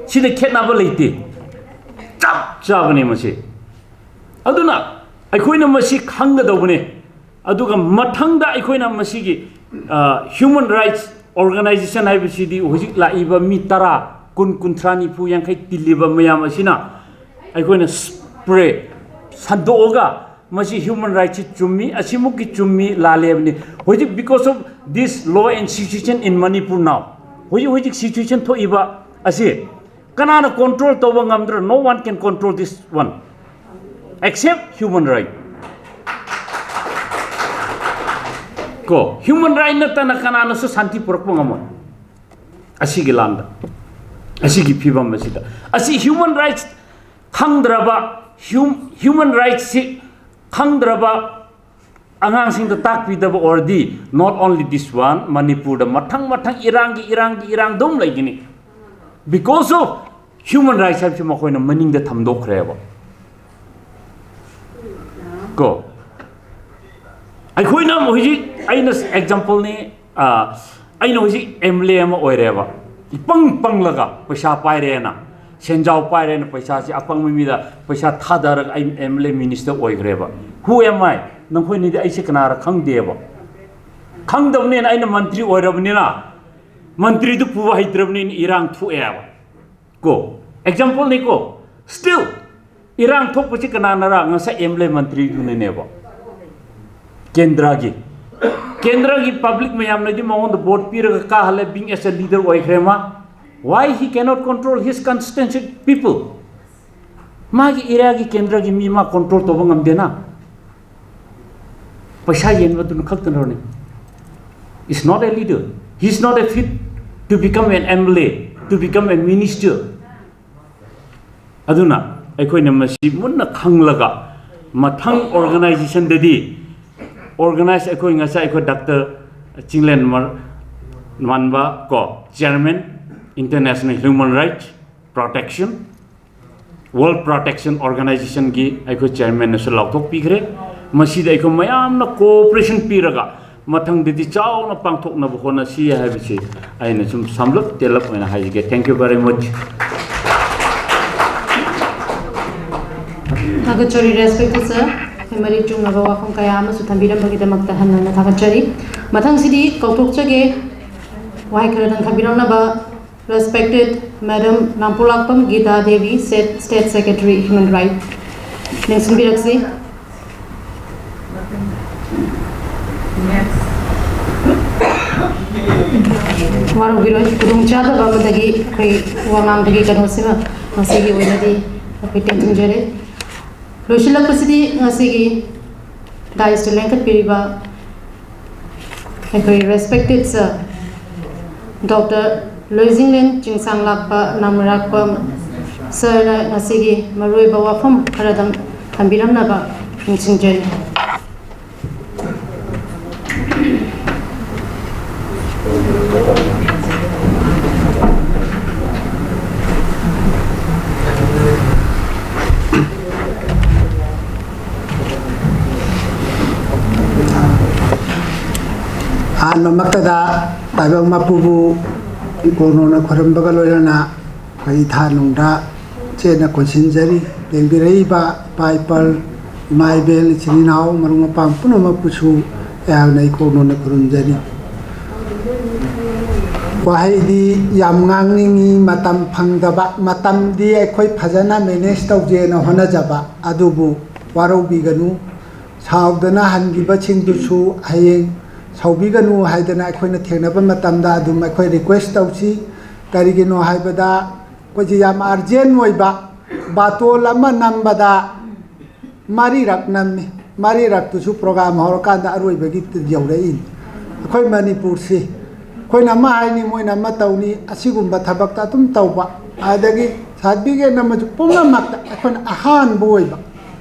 ꯁꯤꯗ ꯈꯦꯠꯅꯕ ꯂꯩꯇꯦ, ꯆꯞ ꯆꯥꯕꯅꯦ ꯃꯁꯤ꯫ ꯑꯗꯨꯅ ꯑꯩꯈꯣꯏꯅ ꯃꯁꯤ ꯈꯪꯒꯗꯧꯕꯅꯦ꯫ ꯑꯗꯨꯒ ꯃꯊꯪꯗ ꯑꯩꯈꯣꯏꯅ ꯃꯁꯤꯒꯤ human rights organization ꯍꯥꯏꯕꯁꯤꯗꯤ ꯍꯧꯖꯤꯛ ꯂꯥꯛꯏꯕ ꯃꯤ ꯇꯔꯥ, ꯀꯨꯟ, ꯀꯨꯟꯊ꯭ꯔꯥ, ꯅꯤꯐꯨ, ꯌꯥꯡꯈꯩ ꯇꯤꯜꯂꯤꯕ ꯃꯌꯥꯝ ꯑꯁꯤꯅ ꯑꯩꯈꯣꯏꯅ ꯁꯟꯗꯣꯛꯑꯒ ꯃꯁꯤ human rightsꯁꯤ ꯆꯨꯝꯃꯤ, ꯑꯁꯤꯃꯨꯛꯀꯤ ꯆꯨꯝꯃꯤ, ꯂꯥꯜꯂꯦ ꯍꯥꯏꯕꯅꯤ꯫ ꯍꯧꯖꯤꯛ because of this law and situation in Manipur now, ꯍꯧꯖꯤꯛ ꯍꯧꯖꯤꯛ situation ꯊꯣꯛꯏꯕ ꯑꯁꯤ ꯀꯅꯥꯅ control ꯇꯧꯕ ꯉꯝꯗ꯭ꯔꯣ? No one can control this one except human right꯫ ꯀꯣ, human right ꯅꯠꯇꯅ ꯀꯅꯥꯅꯁꯨ ꯁꯥꯟꯇꯤ ꯄꯨꯔꯛꯄ ꯉꯝꯃꯣꯏ꯫ ꯑꯁꯤꯒꯤ ꯂꯥꯟꯗ, ꯑꯁꯤꯒꯤ ꯐꯤꯕꯝ ꯑꯁꯤꯗ, ꯑꯁꯤ human rights ꯈꯪꯗ꯭ꯔꯕ, human rightsꯁꯤ ꯈꯪꯗ꯭ꯔꯕ ꯑꯉꯥꯡꯁꯤꯡꯗ ꯇꯥꯛꯄꯤꯗꯕ ꯑꯣꯏꯔꯗꯤ, not only this one, ꯃꯅꯤꯄꯨꯔꯗ ꯃꯊꯪ ꯃꯊꯪ ꯏꯔꯥꯡꯒꯤ ꯏꯔꯥꯡꯒꯤ ꯏꯔꯥꯡ ꯑꯗꯨꯝ ꯂꯩꯒꯅꯤ꯫ Because of human rights ꯍꯥꯏꯕꯁꯤ ꯃꯈꯣꯏꯅ ꯃꯅꯤꯡꯗ ꯊꯝꯗꯣꯛꯈ꯭ꯔꯦꯕ꯫ ꯀꯣ, ꯑꯩꯈꯣꯏꯅ ꯍꯧꯖꯤꯛ, ꯑꯩꯅ exampleꯅꯤ, ꯑꯩꯅ ꯍꯧꯖꯤꯛ MLA ꯑꯃ ꯑꯣꯏꯔꯦꯕ, ꯏꯄꯪ ꯄꯪꯂꯒ ꯄꯩꯁꯥ ꯄꯥꯏꯔꯦꯅ, ꯁꯦꯟꯖꯥꯎ ꯄꯥꯏꯔꯦꯅ, ꯄꯩꯁꯥꯁꯤ ꯑꯄꯪꯕ ꯃꯤꯗ ꯄꯩꯁꯥ ꯊꯥꯗꯔꯒ ꯑꯩ MLA minister ꯑꯣꯏꯈ꯭ꯔꯦꯕ꯫ Who am I? ꯅꯈꯣꯏꯅꯗꯤ ꯑꯩꯁꯦ ꯀꯅꯥꯔ ꯈꯪꯗꯦꯕ꯫ ꯈꯪꯗꯕꯅꯤꯅ ꯑꯩꯅ ꯃꯟꯇ꯭ꯔꯤ ꯑꯣꯏꯔꯕꯅꯤꯅ, ꯃꯟꯇ꯭ꯔꯤꯗꯨ ꯄꯨꯕ ꯍꯩꯇ꯭ꯔꯕꯅꯤꯅ ꯏꯔꯥꯡ ꯊꯣꯛꯑꯦꯕ꯫ ꯀꯣ, exampleꯅꯤꯀꯣ꯫ Still ꯏꯔꯥꯡ ꯊꯣꯛꯄꯁꯤ ꯀꯅꯥꯅꯔ? ꯉꯁꯥꯏ MLA ꯃꯟꯇ꯭ꯔꯤꯗꯨꯅꯅꯦꯕ꯫ ꯀꯦꯟꯗ꯭ꯔꯒꯤ, ꯀꯦꯟꯗ꯭ꯔꯒꯤ public ꯃꯌꯥꯝꯅꯗꯤ ꯃꯉꯣꯟꯗ vote ꯄꯤꯔꯒ ꯀꯥꯍꯜꯂꯦ, being as a leader ꯑꯣꯏꯈ꯭ꯔꯦ ꯃꯥ꯫ Why he cannot control his constituency people? ꯃꯥꯒꯤ areaꯒꯤ ꯀꯦꯟꯗ꯭ꯔꯒꯤ ꯃꯤ ꯃꯥ control ꯇꯧꯕ ꯉꯝꯗꯦꯅ꯫ ꯄꯩꯁꯥ ꯌꯦꯟꯕꯗꯨꯅ ꯈꯛꯇꯅꯔꯅꯦ? Is not a leader. He is not a fit to become an MLA, to become a minister. ꯑꯗꯨꯅ ꯑꯩꯈꯣꯏꯅ ꯃꯁꯤ ꯃꯨꯟꯅ ꯈꯪꯂꯒ ꯃꯊꯪ organizationꯗꯗꯤ ꯑꯣꯔꯒꯅꯥꯏꯖ ꯑꯩꯈꯣꯏ ꯉꯁꯥꯏ ꯑꯩꯈꯣꯏ ꯗꯥꯛꯇꯔ ꯆꯤꯡꯂꯦꯟ ꯃꯥꯟꯕ ꯀꯣ, chairman, international human rights protection, world protection ꯑꯣꯔꯒꯅꯥꯏꯖꯦꯁꯟꯒꯤ ꯑꯩꯈꯣꯏ ꯆꯤꯌꯔꯃꯦꯟꯅꯁꯨ ꯂꯥꯎꯊꯣꯛꯄꯤꯈ꯭ꯔꯦ꯫ ꯃꯁꯤꯗ ꯑꯩꯈꯣꯏ ꯃꯌꯥꯝꯅ ꯀꯣꯑꯣꯄꯔꯦꯁꯟ ꯄꯤꯔꯒ ꯃꯊꯪꯗꯗꯤ ꯆꯥꯎꯅ ꯄꯥꯡꯊꯣꯛꯅꯕ ꯍꯣꯠꯅꯁꯤ ꯍꯥꯏꯕꯁꯤ ꯑꯩꯅ ꯁꯨꯝ ꯁꯝꯂꯞ ꯇꯦꯜꯂꯞ ꯑꯣꯏꯅ ꯍꯥꯏꯖꯒꯦ꯫ Thank you very much꯫ ꯊꯥꯒꯠꯆꯔꯤ, respected sir꯫ ꯑꯩꯈꯣꯏ ꯃꯔꯤ ꯆꯨꯝꯅꯕ ꯋꯥꯐꯝ ꯀꯌꯥ ꯑꯃꯁꯨ ꯊꯝꯕꯤꯔꯝꯕꯒꯤꯗꯃꯛꯇ ꯍꯟꯅ ꯍꯟꯅ ꯊꯥꯒꯠꯆꯔꯤ꯫ ꯃꯊꯪꯁꯤꯗꯤ ꯀꯧꯊꯣꯛꯆꯒꯦ, ꯋꯥꯍꯩ ꯈꯔꯗꯪ ꯊꯝꯕꯤꯔꯝꯅꯕ, respected Madam ꯅꯥꯝꯄꯣꯛꯂꯥꯛꯄꯝ Gita Devi, State, State Secretary Human Right, ꯂꯦꯡꯁꯤꯟꯕꯤꯔꯛꯁꯤ꯫ ꯋꯥꯔꯧꯕꯤꯔꯣꯏ, ꯈꯨꯗꯣꯡꯆꯥꯗꯕ ꯑꯃꯗꯒꯤ ꯑꯩꯈꯣꯏ ꯋꯥ ꯉꯥꯡꯕꯒꯤ ꯀꯩꯅꯣꯁꯤꯃ ꯉꯁꯤꯒꯤ ꯑꯣꯏꯅꯗꯤ ꯑꯩꯈꯣꯏ ꯇꯦꯟꯁꯤꯟꯖꯔꯦ꯫ ꯂꯣꯏꯁꯤꯜꯂꯛꯄꯁꯤꯗꯤ ꯉꯁꯤꯒꯤ ꯗꯥꯏꯁꯇ ꯂꯦꯡꯈꯠꯄꯤꯔꯤꯕ ꯑꯩꯈꯣꯏ respected sir Doctor ꯂꯣꯏꯖꯤꯡꯂꯦꯟ ꯆꯤꯡꯁꯥꯡꯂꯥꯛꯄ ꯅꯥꯝꯔꯥꯛꯄꯝ ꯁꯔꯅ ꯉꯁꯤꯒꯤ ꯃꯔꯨꯑꯣꯏꯕ ꯋꯥꯐꯝ ꯈꯔꯗꯪ ꯊꯝꯕꯤꯔꯝꯅꯕ ꯅꯤꯡꯁꯤꯡꯖꯔꯤ꯫ ꯑꯍꯥꯟꯕꯃꯛꯇꯗ ꯇꯥꯏꯕꯪ ꯃꯄꯨꯕꯨ ꯀꯣꯅꯣꯅ ꯈꯨꯔꯨꯝꯕꯒ ꯂꯣꯏꯅꯅ ꯑꯩꯈꯣꯏ ꯏꯊꯥ ꯅꯨꯡꯗ ꯆꯦꯠꯅ ꯀꯣꯟꯁꯤꯟꯖꯔꯤ꯫ ꯂꯦꯡꯕꯤꯔꯛꯏꯕ ꯏꯄꯥ ꯏꯄꯜ, ꯏꯃꯥ ꯏꯕꯦꯜ, ꯏꯆꯤꯟ ꯏꯅꯥꯎ, ꯃꯔꯨꯞ ꯃꯄꯥꯡ ꯄꯨꯝꯅꯃꯛꯄꯨꯁꯨ ꯑꯩꯍꯥꯛꯅ ꯏꯀꯣꯛꯅꯣꯅ ꯈꯨꯔꯨꯝꯖꯔꯤ꯫ ꯋꯥꯍꯩꯗꯤ ꯌꯥꯝ ꯉꯥꯡꯅꯤꯡꯉꯤ, ꯃꯇꯝ ꯐꯪꯗꯕ꯫ ꯃꯇꯝꯗꯤ ꯑꯩꯈꯣꯏ ꯐꯖꯅ ꯃꯦꯅꯦꯖ ꯇꯧꯖꯦꯅ ꯍꯣꯠꯅꯖꯕ, ꯑꯗꯨꯕꯨ ꯋꯥꯔꯧꯕꯤꯒꯅꯨ꯫ ꯁꯥꯎꯗꯅ ꯍꯟꯈꯤꯕꯁꯤꯡꯗꯨꯁꯨ ꯍꯌꯦꯡ ꯁꯥꯎꯕꯤꯒꯅꯨ ꯍꯥꯏꯗꯅ ꯑꯩꯈꯣꯏꯅ ꯊꯦꯡꯅꯕ ꯃꯇꯝꯗ ꯑꯗꯨꯝ ꯑꯩꯈꯣꯏ ꯔꯤꯀ꯭ꯋꯦꯁ ꯇꯧꯁꯤ꯫ ꯀꯔꯤꯒꯤꯅꯣ ꯍꯥꯏꯕꯗ ꯑꯩꯈꯣꯏꯁꯦ ꯌꯥꯝ ꯑꯔꯖꯦꯟ ꯑꯣꯏꯕ ꯕꯥꯇꯣꯜ ꯑꯃ ꯅꯝꯕꯗ ꯃꯔꯤꯔꯛ ꯅꯝꯃꯤ꯫ ꯃꯔꯤꯔꯛꯇꯨꯁꯨ ꯄ꯭ꯔꯣꯒꯥꯝ ꯍꯧꯔꯀꯥꯟꯗ ꯑꯔꯣꯏꯕꯒꯤ ꯌꯧꯔꯛꯏꯅꯤ꯫ ꯑꯩꯈꯣꯏ ꯃꯅꯤꯄꯨꯔꯁꯤ ꯑꯩꯈꯣꯏꯅ ꯑꯃ ꯍꯥꯏꯅꯤ, ꯃꯣꯏꯅ ꯑꯃ ꯇꯧꯅꯤ, ꯑꯁꯤꯒꯨꯝꯕ ꯊꯕꯛꯇ ꯑꯗꯨꯝ ꯇꯧꯕ꯫ ꯑꯗꯒꯤ ꯁꯥꯔꯇꯤꯐꯤꯀꯦꯠ ꯑꯃꯁꯨ ꯄꯨꯝꯅꯃꯛꯇ ꯑꯩꯈꯣꯏꯅ ꯑꯍꯥꯟꯕ ꯑꯣꯏꯕ꯫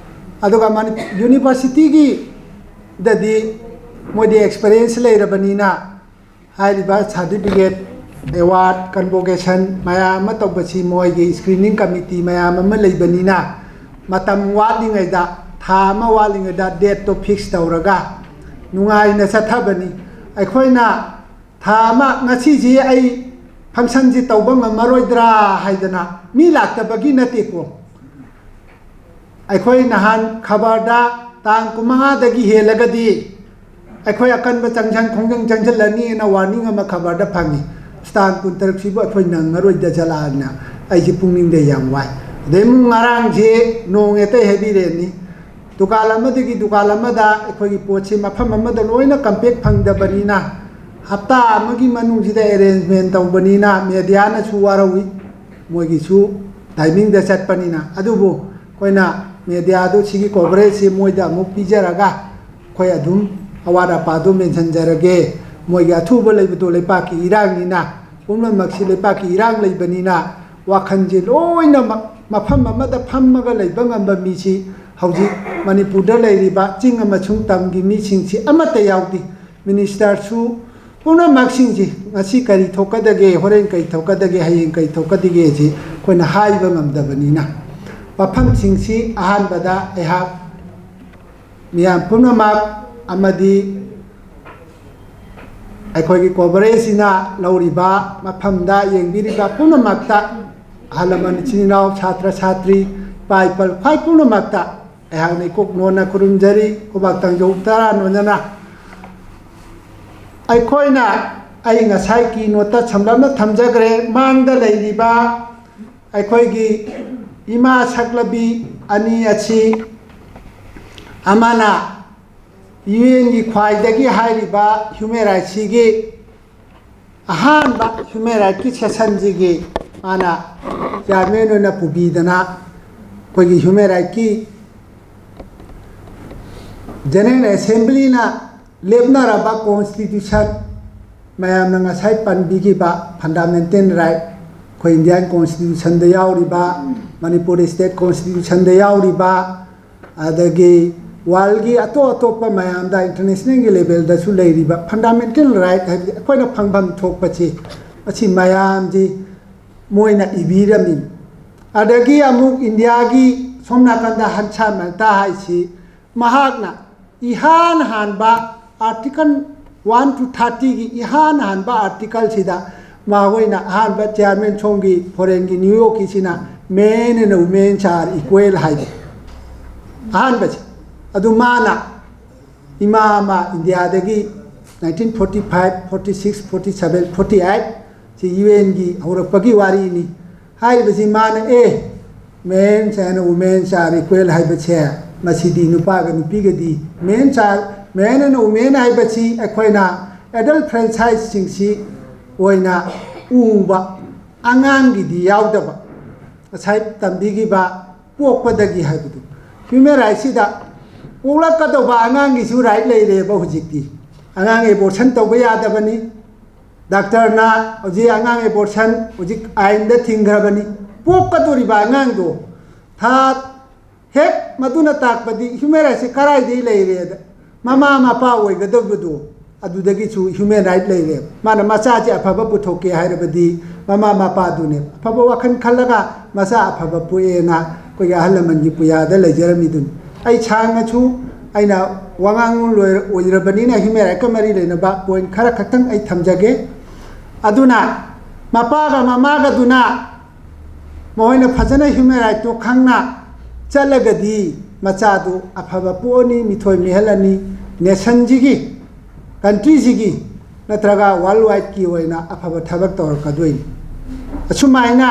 ꯑꯗꯨꯒ ꯃꯅꯤ-, ꯌꯨꯅꯤꯚꯔꯁꯤꯇꯤꯒꯤ ꯗꯗꯤ ꯃꯣꯏꯗꯤ ꯑꯦꯛꯁꯄꯔꯤꯌꯦꯟꯁ ꯂꯩꯔꯕꯅꯤꯅ, ꯍꯥꯏꯔꯤꯕ ꯁꯥꯔꯇꯤꯐꯤꯀꯦꯠ, ꯑꯦꯋꯥꯔꯗ, ꯀꯟꯚꯣꯀꯦꯁꯟ ꯃꯌꯥꯝ ꯑꯃ ꯇꯧꯕꯁꯤ ꯃꯣꯏꯒꯤ ꯁ꯭ꯀ꯭ꯔꯤꯅꯤꯡ ꯀꯃꯤꯇꯤ ꯃꯌꯥꯝ ꯑꯃ ꯂꯩꯕꯅꯤꯅ, ꯃꯇꯝ ꯋꯥꯠꯂꯤꯉꯩꯗ, ꯊꯥ ꯑꯃ ꯋꯥꯠꯂꯤꯉꯩꯗ ꯗꯦꯠꯇꯣ ꯐꯤꯛꯁ ꯇꯧꯔꯒ ꯅꯨꯡꯉꯥꯏꯅ ꯆꯠꯊꯕꯅꯤ꯫ ꯑꯩꯈꯣꯏꯅ ꯊꯥ ꯑꯃ, ꯉꯁꯤꯁꯤ ꯑꯩ ꯐꯪꯁꯟꯁꯤ ꯇꯧꯕ ꯉꯝꯃꯔꯣꯏꯗ꯭ꯔꯥ ꯍꯥꯏꯗꯅ, ꯃꯤ ꯂꯥꯛꯇꯕꯒꯤ ꯅꯠꯇꯦꯀꯣ꯫ ꯑꯩꯈꯣꯏ ꯅꯍꯥꯟ ꯈꯕꯔꯗ ꯇꯥꯡ ꯀꯨꯟꯃꯉꯥꯗꯒꯤ ꯍꯦꯜꯂꯒꯗꯤ ꯑꯩꯈꯣꯏ ꯑꯀꯟꯕ ꯆꯪꯁꯟ ꯈꯣꯡꯖꯪ ꯆꯪꯁꯤꯜꯂꯅꯤꯅ ꯋꯥꯔꯅꯤꯡ ꯑꯃ ꯈꯕꯔꯗ ꯐꯪꯉꯤ꯫ ꯑꯁ, ꯇꯥꯡ ꯀꯨꯟꯇꯔꯨꯛꯁꯤꯕꯨ ꯑꯩꯈꯣꯏ ꯅꯪꯉꯔꯣꯏꯗ ꯖꯂꯥꯅ ꯑꯩꯁꯦ ꯄꯨꯛꯅꯤꯡꯗ ꯌꯥꯝ ꯋꯥꯏ꯫ ꯑꯗꯩ ꯑꯃꯨꯛ ꯉꯔꯥꯡꯁꯦ ꯅꯣꯡ ꯍꯦꯛꯇ ꯍꯩꯕꯤꯔꯛꯑꯦꯅꯤ꯫ ꯗꯨꯀꯥꯟ ꯑꯃꯗꯒꯤ ꯗꯨꯀꯥꯟ ꯑꯃꯗ ꯑꯩꯈꯣꯏꯒꯤ ꯄꯣꯠꯁꯤ ꯃꯐꯝ ꯑꯃꯗ ꯂꯣꯏꯅ ꯀꯝꯄꯦꯛ ꯐꯪꯗꯕꯅꯤꯅ, ꯍꯞꯇꯥ ꯑꯃꯒꯤ ꯃꯅꯨꯡꯁꯤꯗ ꯑꯦꯔꯦꯟꯖꯃꯦꯟ ꯇꯧꯕꯅꯤꯅ ꯃꯦꯗꯤꯌꯥꯅꯁꯨ ꯋꯥꯔꯧꯏ, ꯃꯣꯏꯒꯤꯁꯨ ꯇꯥꯏꯃꯤꯡꯗ ꯆꯠꯄꯅꯤꯅ꯫ ꯑꯗꯨꯕꯨ ꯑꯩꯈꯣꯏꯅ ꯃꯦꯗꯤꯌꯥꯗꯨ ꯁꯤꯒꯤ ꯀꯣꯚꯔꯦꯖꯁꯤ ꯃꯣꯏꯗ ꯑꯃꯨꯛ ꯄꯤꯖꯔꯒ, ꯑꯩꯈꯣꯏ ꯑꯗꯨꯝ ꯑꯋꯥꯠ ꯑꯄꯥꯗꯨ ꯃꯦꯟꯁꯤꯟꯖꯔꯒꯦ꯫ ꯃꯣꯏꯒꯤ ꯑꯊꯨꯕ ꯂꯩꯕꯗꯣ ꯂꯩꯄꯥꯛꯀꯤ ꯏꯔꯥꯡꯅꯤꯅ, ꯄꯨꯝꯅꯃꯛꯁꯤ ꯂꯩꯄꯥꯛꯀꯤ ꯏꯔꯥꯡ ꯂꯩꯕꯅꯤꯅ, ꯋꯥꯈꯜꯁꯦ ꯂꯣꯏꯅꯃꯛ ꯃꯐꯝ ꯑꯃꯗ ꯐꯝꯃꯒ ꯂꯩꯕ ꯉꯝꯕ ꯃꯤꯁꯤ ꯍꯧꯖꯤꯛ ꯃꯅꯤꯄꯨꯔꯗ ꯂꯩꯔꯤꯕ ꯆꯤꯡ ꯑꯃꯁꯨꯡ ꯇꯝꯒꯤ ꯃꯤꯁꯤꯡꯁꯤ ꯑꯃꯠꯇ ꯌꯥꯎꯗꯦ꯫ ꯃꯤꯅꯤꯁꯇꯔꯁꯨ, ꯄꯨꯝꯅꯃꯛꯁꯤꯡꯁꯤ ꯉꯁꯤ ꯀꯔꯤ ꯊꯣꯛꯀꯗꯒꯦ, ꯍꯣꯔꯦꯟ ꯀꯔꯤ ꯊꯣꯛꯀꯗꯒꯦ, ꯍꯌꯦꯡ ꯀꯔꯤ ꯊꯣꯛꯀꯗꯒꯦꯁꯤ ꯑꯩꯈꯣꯏꯅ ꯍꯥꯏꯕ ꯉꯝꯗꯕꯅꯤꯅ, ꯋꯥꯐꯝꯁꯤꯡꯁꯤ ꯑꯍꯥꯟꯕꯗ ꯑꯩꯍꯥꯛ ꯃꯤꯌꯥꯝ ꯄꯨꯝꯅꯃꯛ ꯑꯃꯗꯤ ꯑꯩꯈꯣꯏꯒꯤ ꯀꯣꯚꯔꯦꯖꯁꯤꯅ ꯂꯧꯔꯤꯕ ꯃꯐꯝꯗ ꯌꯦꯡꯕꯤꯔꯤꯕ ꯄꯨꯝꯅꯃꯛꯇ, ꯑꯍꯜ ꯂꯃꯟ, ꯏꯆꯤꯟ ꯏꯅꯥꯎ, ꯁꯥꯇ꯭ꯔ ꯁꯥꯇ꯭ꯔꯤ, ꯏꯄꯥ ꯏꯄꯜ ꯈ꯭ꯋꯥꯏ ꯄꯨꯝꯅꯃꯛꯇ ꯑꯩꯍꯥꯛꯅ ꯏꯀꯣꯛ ꯅꯣꯟꯅ ꯈꯨꯔꯨꯝꯖꯔꯤ, ꯈꯨꯕꯥꯛ ꯇꯥꯡꯖꯧ ꯇꯔꯥ ꯅꯣꯟꯖꯅ꯫ ꯑꯩꯈꯣꯏꯅ, ꯑꯩ ꯉꯁꯥꯏ ꯀꯤ ꯅꯣꯠꯇ ꯁꯝꯂꯞꯅ ꯊꯝꯖꯈ꯭ꯔꯦ, ꯃꯥꯡꯗ ꯂꯩꯔꯤꯕ ꯑꯩꯈꯣꯏꯒꯤ ꯏꯃꯥ ꯁꯛꯂꯕꯤ ꯑꯅꯤ ꯑꯁꯤ, ꯑꯃꯅ ꯌꯨ ꯑꯦꯟꯒꯤ ꯈ꯭ꯋꯥꯏꯗꯒꯤ ꯍꯥꯏꯔꯤꯕ ꯍ꯭ꯌꯨꯃꯦꯟ ꯔꯥꯏꯠꯁꯤꯒꯤ ꯑꯍꯥꯟꯕ ꯍ꯭ꯌꯨꯃꯦꯟ ꯔꯥꯏꯠꯀꯤ ꯁꯦꯁꯟꯁꯤꯒꯤ ꯃꯥꯅ ꯆꯤꯌꯥꯔꯃꯦꯟ ꯑꯣꯏꯅ ꯄꯨꯕꯤꯗꯅ, ꯑꯩꯈꯣꯏꯒꯤ ꯍ꯭ꯌꯨꯃꯦꯟ ꯔꯥꯏꯠꯀꯤ ꯖꯦꯅꯔꯦꯜ ꯑꯦꯁꯦꯝꯕ꯭ꯂꯤꯅ ꯂꯦꯞꯅꯔꯕ ꯀꯣꯟꯁꯇꯤꯇ꯭ꯌꯨꯁꯟ, ꯃꯌꯥꯝꯅ ꯉꯁꯥꯏ ꯄꯟꯕꯤꯈꯤꯕ ꯐꯟꯗꯥꯃꯦꯟꯇꯦꯜ ꯔꯥꯏꯠ, ꯑꯩꯈꯣꯏ ꯏꯟꯗꯤꯌꯥꯟ ꯀꯣꯟꯁꯇꯤꯇ꯭ꯌꯨꯁꯟꯗ ꯌꯥꯎꯔꯤꯕ, ꯃꯅꯤꯄꯨꯔ ꯁ꯭ꯇꯦꯠ ꯀꯣꯟꯁꯇꯤꯇ꯭ꯌꯨꯁꯟꯗ ꯌꯥꯎꯔꯤꯕ, ꯑꯗꯒꯤ ꯋꯥꯔꯜꯒꯤ ꯑꯇꯣꯞ ꯑꯇꯣꯞꯄ ꯃꯌꯥꯝꯗ, ꯏꯟꯇꯔꯅꯦꯁꯅꯦꯜꯒꯤ ꯂꯦꯚꯦꯜꯗꯁꯨ ꯂꯩꯔꯤꯕ ꯐꯟꯗꯥꯃꯦꯟꯇꯦꯜ ꯔꯥꯏꯠ, ꯍꯥꯏꯕꯗꯤ ꯑꯩꯈꯣꯏꯅ ꯐꯪꯐꯝ ꯊꯣꯛꯄꯁꯤ, ꯃꯁꯤ ꯃꯌꯥꯝꯁꯤ ꯃꯣꯏꯅ ꯏꯕꯤꯔꯝꯃꯤ꯫ ꯑꯗꯒꯤ ꯑꯃꯨꯛ ꯏꯟꯗꯤꯌꯥꯒꯤ ꯁꯣꯝ ꯅꯥꯀꯟꯗ ꯍꯟꯁꯥ ꯃꯦꯍꯇꯥ ꯍꯥꯏꯁꯤ, ꯃꯍꯥꯛꯅ ꯏꯍꯥꯟ ꯍꯥꯟꯕ ꯑꯥꯔꯇꯤꯀꯜ ꯋꯥꯟ ꯇꯨ ꯊꯥꯔꯇꯤꯒꯤ ꯏꯍꯥꯟ ꯍꯥꯟꯕ ꯑꯥꯔꯇꯤꯀꯜꯁꯤꯗ ꯃꯈꯣꯏꯅ ꯑꯍꯥꯟꯕ ꯆꯤꯌꯥꯔꯃꯦꯟ ꯁꯣꯝꯒꯤ ꯐꯣꯔꯦꯟꯒꯤ new ꯌꯣꯔꯛꯀꯤꯁꯤꯅ "Men and women are equal" ꯍꯥꯏꯕ ꯑꯍꯥꯟꯕꯁꯦ꯫ ꯑꯗꯨ ꯃꯥꯅ ꯏꯃꯥ ꯑꯃ ꯏꯟꯗꯤꯌꯥꯗꯒꯤ nineteen forty five, forty six, forty seven, forty eight ꯁꯤ ꯌꯨ ꯑꯦꯟꯒꯤ ꯍꯧꯔꯛꯄꯒꯤ ꯋꯥꯔꯤꯅꯤ꯫ ꯍꯥꯏꯔꯤꯕꯁꯤ ꯃꯥꯅ, "ꯑꯦ, men and women are equal" ꯍꯥꯏꯕꯁꯦ, ꯃꯁꯤꯗꯤ ꯅꯨꯄꯥꯒ ꯅꯨꯄꯤꯒꯗꯤ, men are, men and women ꯍꯥꯏꯕꯁꯤ ꯑꯩꯈꯣꯏꯅ ꯑꯦꯗꯜ ꯐ꯭ꯔꯦꯟꯆꯥꯏꯁꯁꯤꯡꯁꯤ ꯑꯣꯏꯅ ꯎꯕ, ꯑꯉꯥꯡꯒꯤꯗꯤ ꯌꯥꯎꯗꯕ꯫ ꯉꯁꯥꯏ ꯇꯝꯕꯤꯈꯤꯕ ꯄꯣꯛꯄꯗꯒꯤ ꯍꯥꯏꯕꯗꯨ, ꯍ꯭ꯌꯨꯃꯦꯟ ꯔꯥꯏꯠꯁꯤꯗ ꯄꯣꯛꯂꯛꯀꯗꯧꯕ ꯑꯉꯥꯡꯒꯤꯁꯨ ꯔꯥꯏꯠ ꯂꯩꯔꯦꯕ ꯍꯧꯖꯤꯛꯇꯤ꯫ ꯑꯉꯥꯡ ꯑꯦꯕꯣꯔꯁꯟ ꯇꯧꯕ ꯌꯥꯗꯕꯅꯤ꯫ ꯗꯥꯛꯇꯔꯅ ꯍꯧꯖꯤꯛ ꯑꯉꯥꯡ ꯑꯦꯕꯣꯔꯁꯟ ꯍꯧꯖꯤꯛ ꯑꯥꯏꯟꯗ ꯊꯤꯡꯈ꯭ꯔꯕꯅꯤ꯫ ꯄꯣꯛꯀꯗꯧꯔꯤꯕ ꯑꯉꯥꯡꯗꯣ ꯊꯥ, ꯍꯦꯛ ꯃꯗꯨꯅ ꯇꯥꯛꯄꯗꯤ ꯍ꯭ꯌꯨꯃꯦꯟ ꯔꯥꯏꯠꯁꯤ ꯀꯗꯥꯏꯗꯒꯤ ꯂꯩꯔꯦꯗ, ꯃꯃꯥ ꯃꯄꯥ ꯑꯣꯏꯒꯗꯕꯗꯣ ꯑꯗꯨꯗꯒꯤꯁꯨ ꯍ꯭ꯌꯨꯃꯦꯟ ꯔꯥꯏꯠ ꯂꯩꯔꯦ꯫ ꯃꯥꯅ ꯃꯆꯥꯁꯦ ꯑꯐꯕ ꯄꯨꯊꯣꯛꯀꯦ ꯍꯥꯏꯔꯕꯗꯤ ꯃꯃꯥ ꯃꯄꯥꯗꯨꯅꯦ꯫ ꯑꯐꯕ ꯋꯥꯈꯜ ꯈꯜꯂꯒ ꯃꯆꯥ ꯑꯐꯕ ꯄꯣꯛꯑꯦꯅ ꯑꯩꯈꯣꯏꯒꯤ ꯑꯍꯜ ꯂꯃꯟꯒꯤ ꯄꯨꯌꯥꯗ ꯂꯩꯖꯔꯝꯃꯤꯗꯨꯅꯤ꯫ ꯑꯩ ꯁꯥꯡꯅꯁꯨ ꯑꯩꯅ ꯋꯥꯉꯥꯡꯂꯣꯏ ꯑꯣꯏꯔꯕꯅꯤꯅ ꯍ꯭ꯌꯨꯃꯦꯟ ꯔꯥꯏꯠꯀ ꯃꯔꯤ ꯂꯩꯅꯕ ꯄꯣꯏꯟꯠ ꯈꯔ ꯈꯛꯇꯪ ꯑꯩ ꯊꯝꯖꯒꯦ꯫ ꯑꯗꯨꯅ ꯃꯄꯥꯒ ꯃꯃꯥꯒꯗꯨꯅ ꯃꯈꯣꯏꯅ ꯐꯖꯅ ꯍ꯭ꯌꯨꯃꯦꯟ ꯔꯥꯏꯠꯇꯣ ꯈꯪꯅ ꯆꯠꯂꯒꯗꯤ ꯃꯆꯥꯗꯨ ꯑꯐꯕ ꯄꯣꯛꯑꯅꯤ, ꯃꯤꯊꯣꯏ ꯃꯤꯍꯦꯜꯂꯅꯤ, ꯅꯦꯁꯟꯁꯤꯒꯤ, ꯀꯟꯇ꯭ꯔꯤꯁꯤꯒꯤ ꯅꯠꯇ꯭ꯔꯒ ꯋꯥꯔꯜ ꯋꯥꯏꯗꯀꯤ ꯑꯣꯏꯅ ꯑꯐꯕ ꯊꯕꯛ ꯇꯧꯔꯛꯀꯗꯣꯏꯅꯤ꯫ ꯑꯁꯨꯃꯥꯏꯅ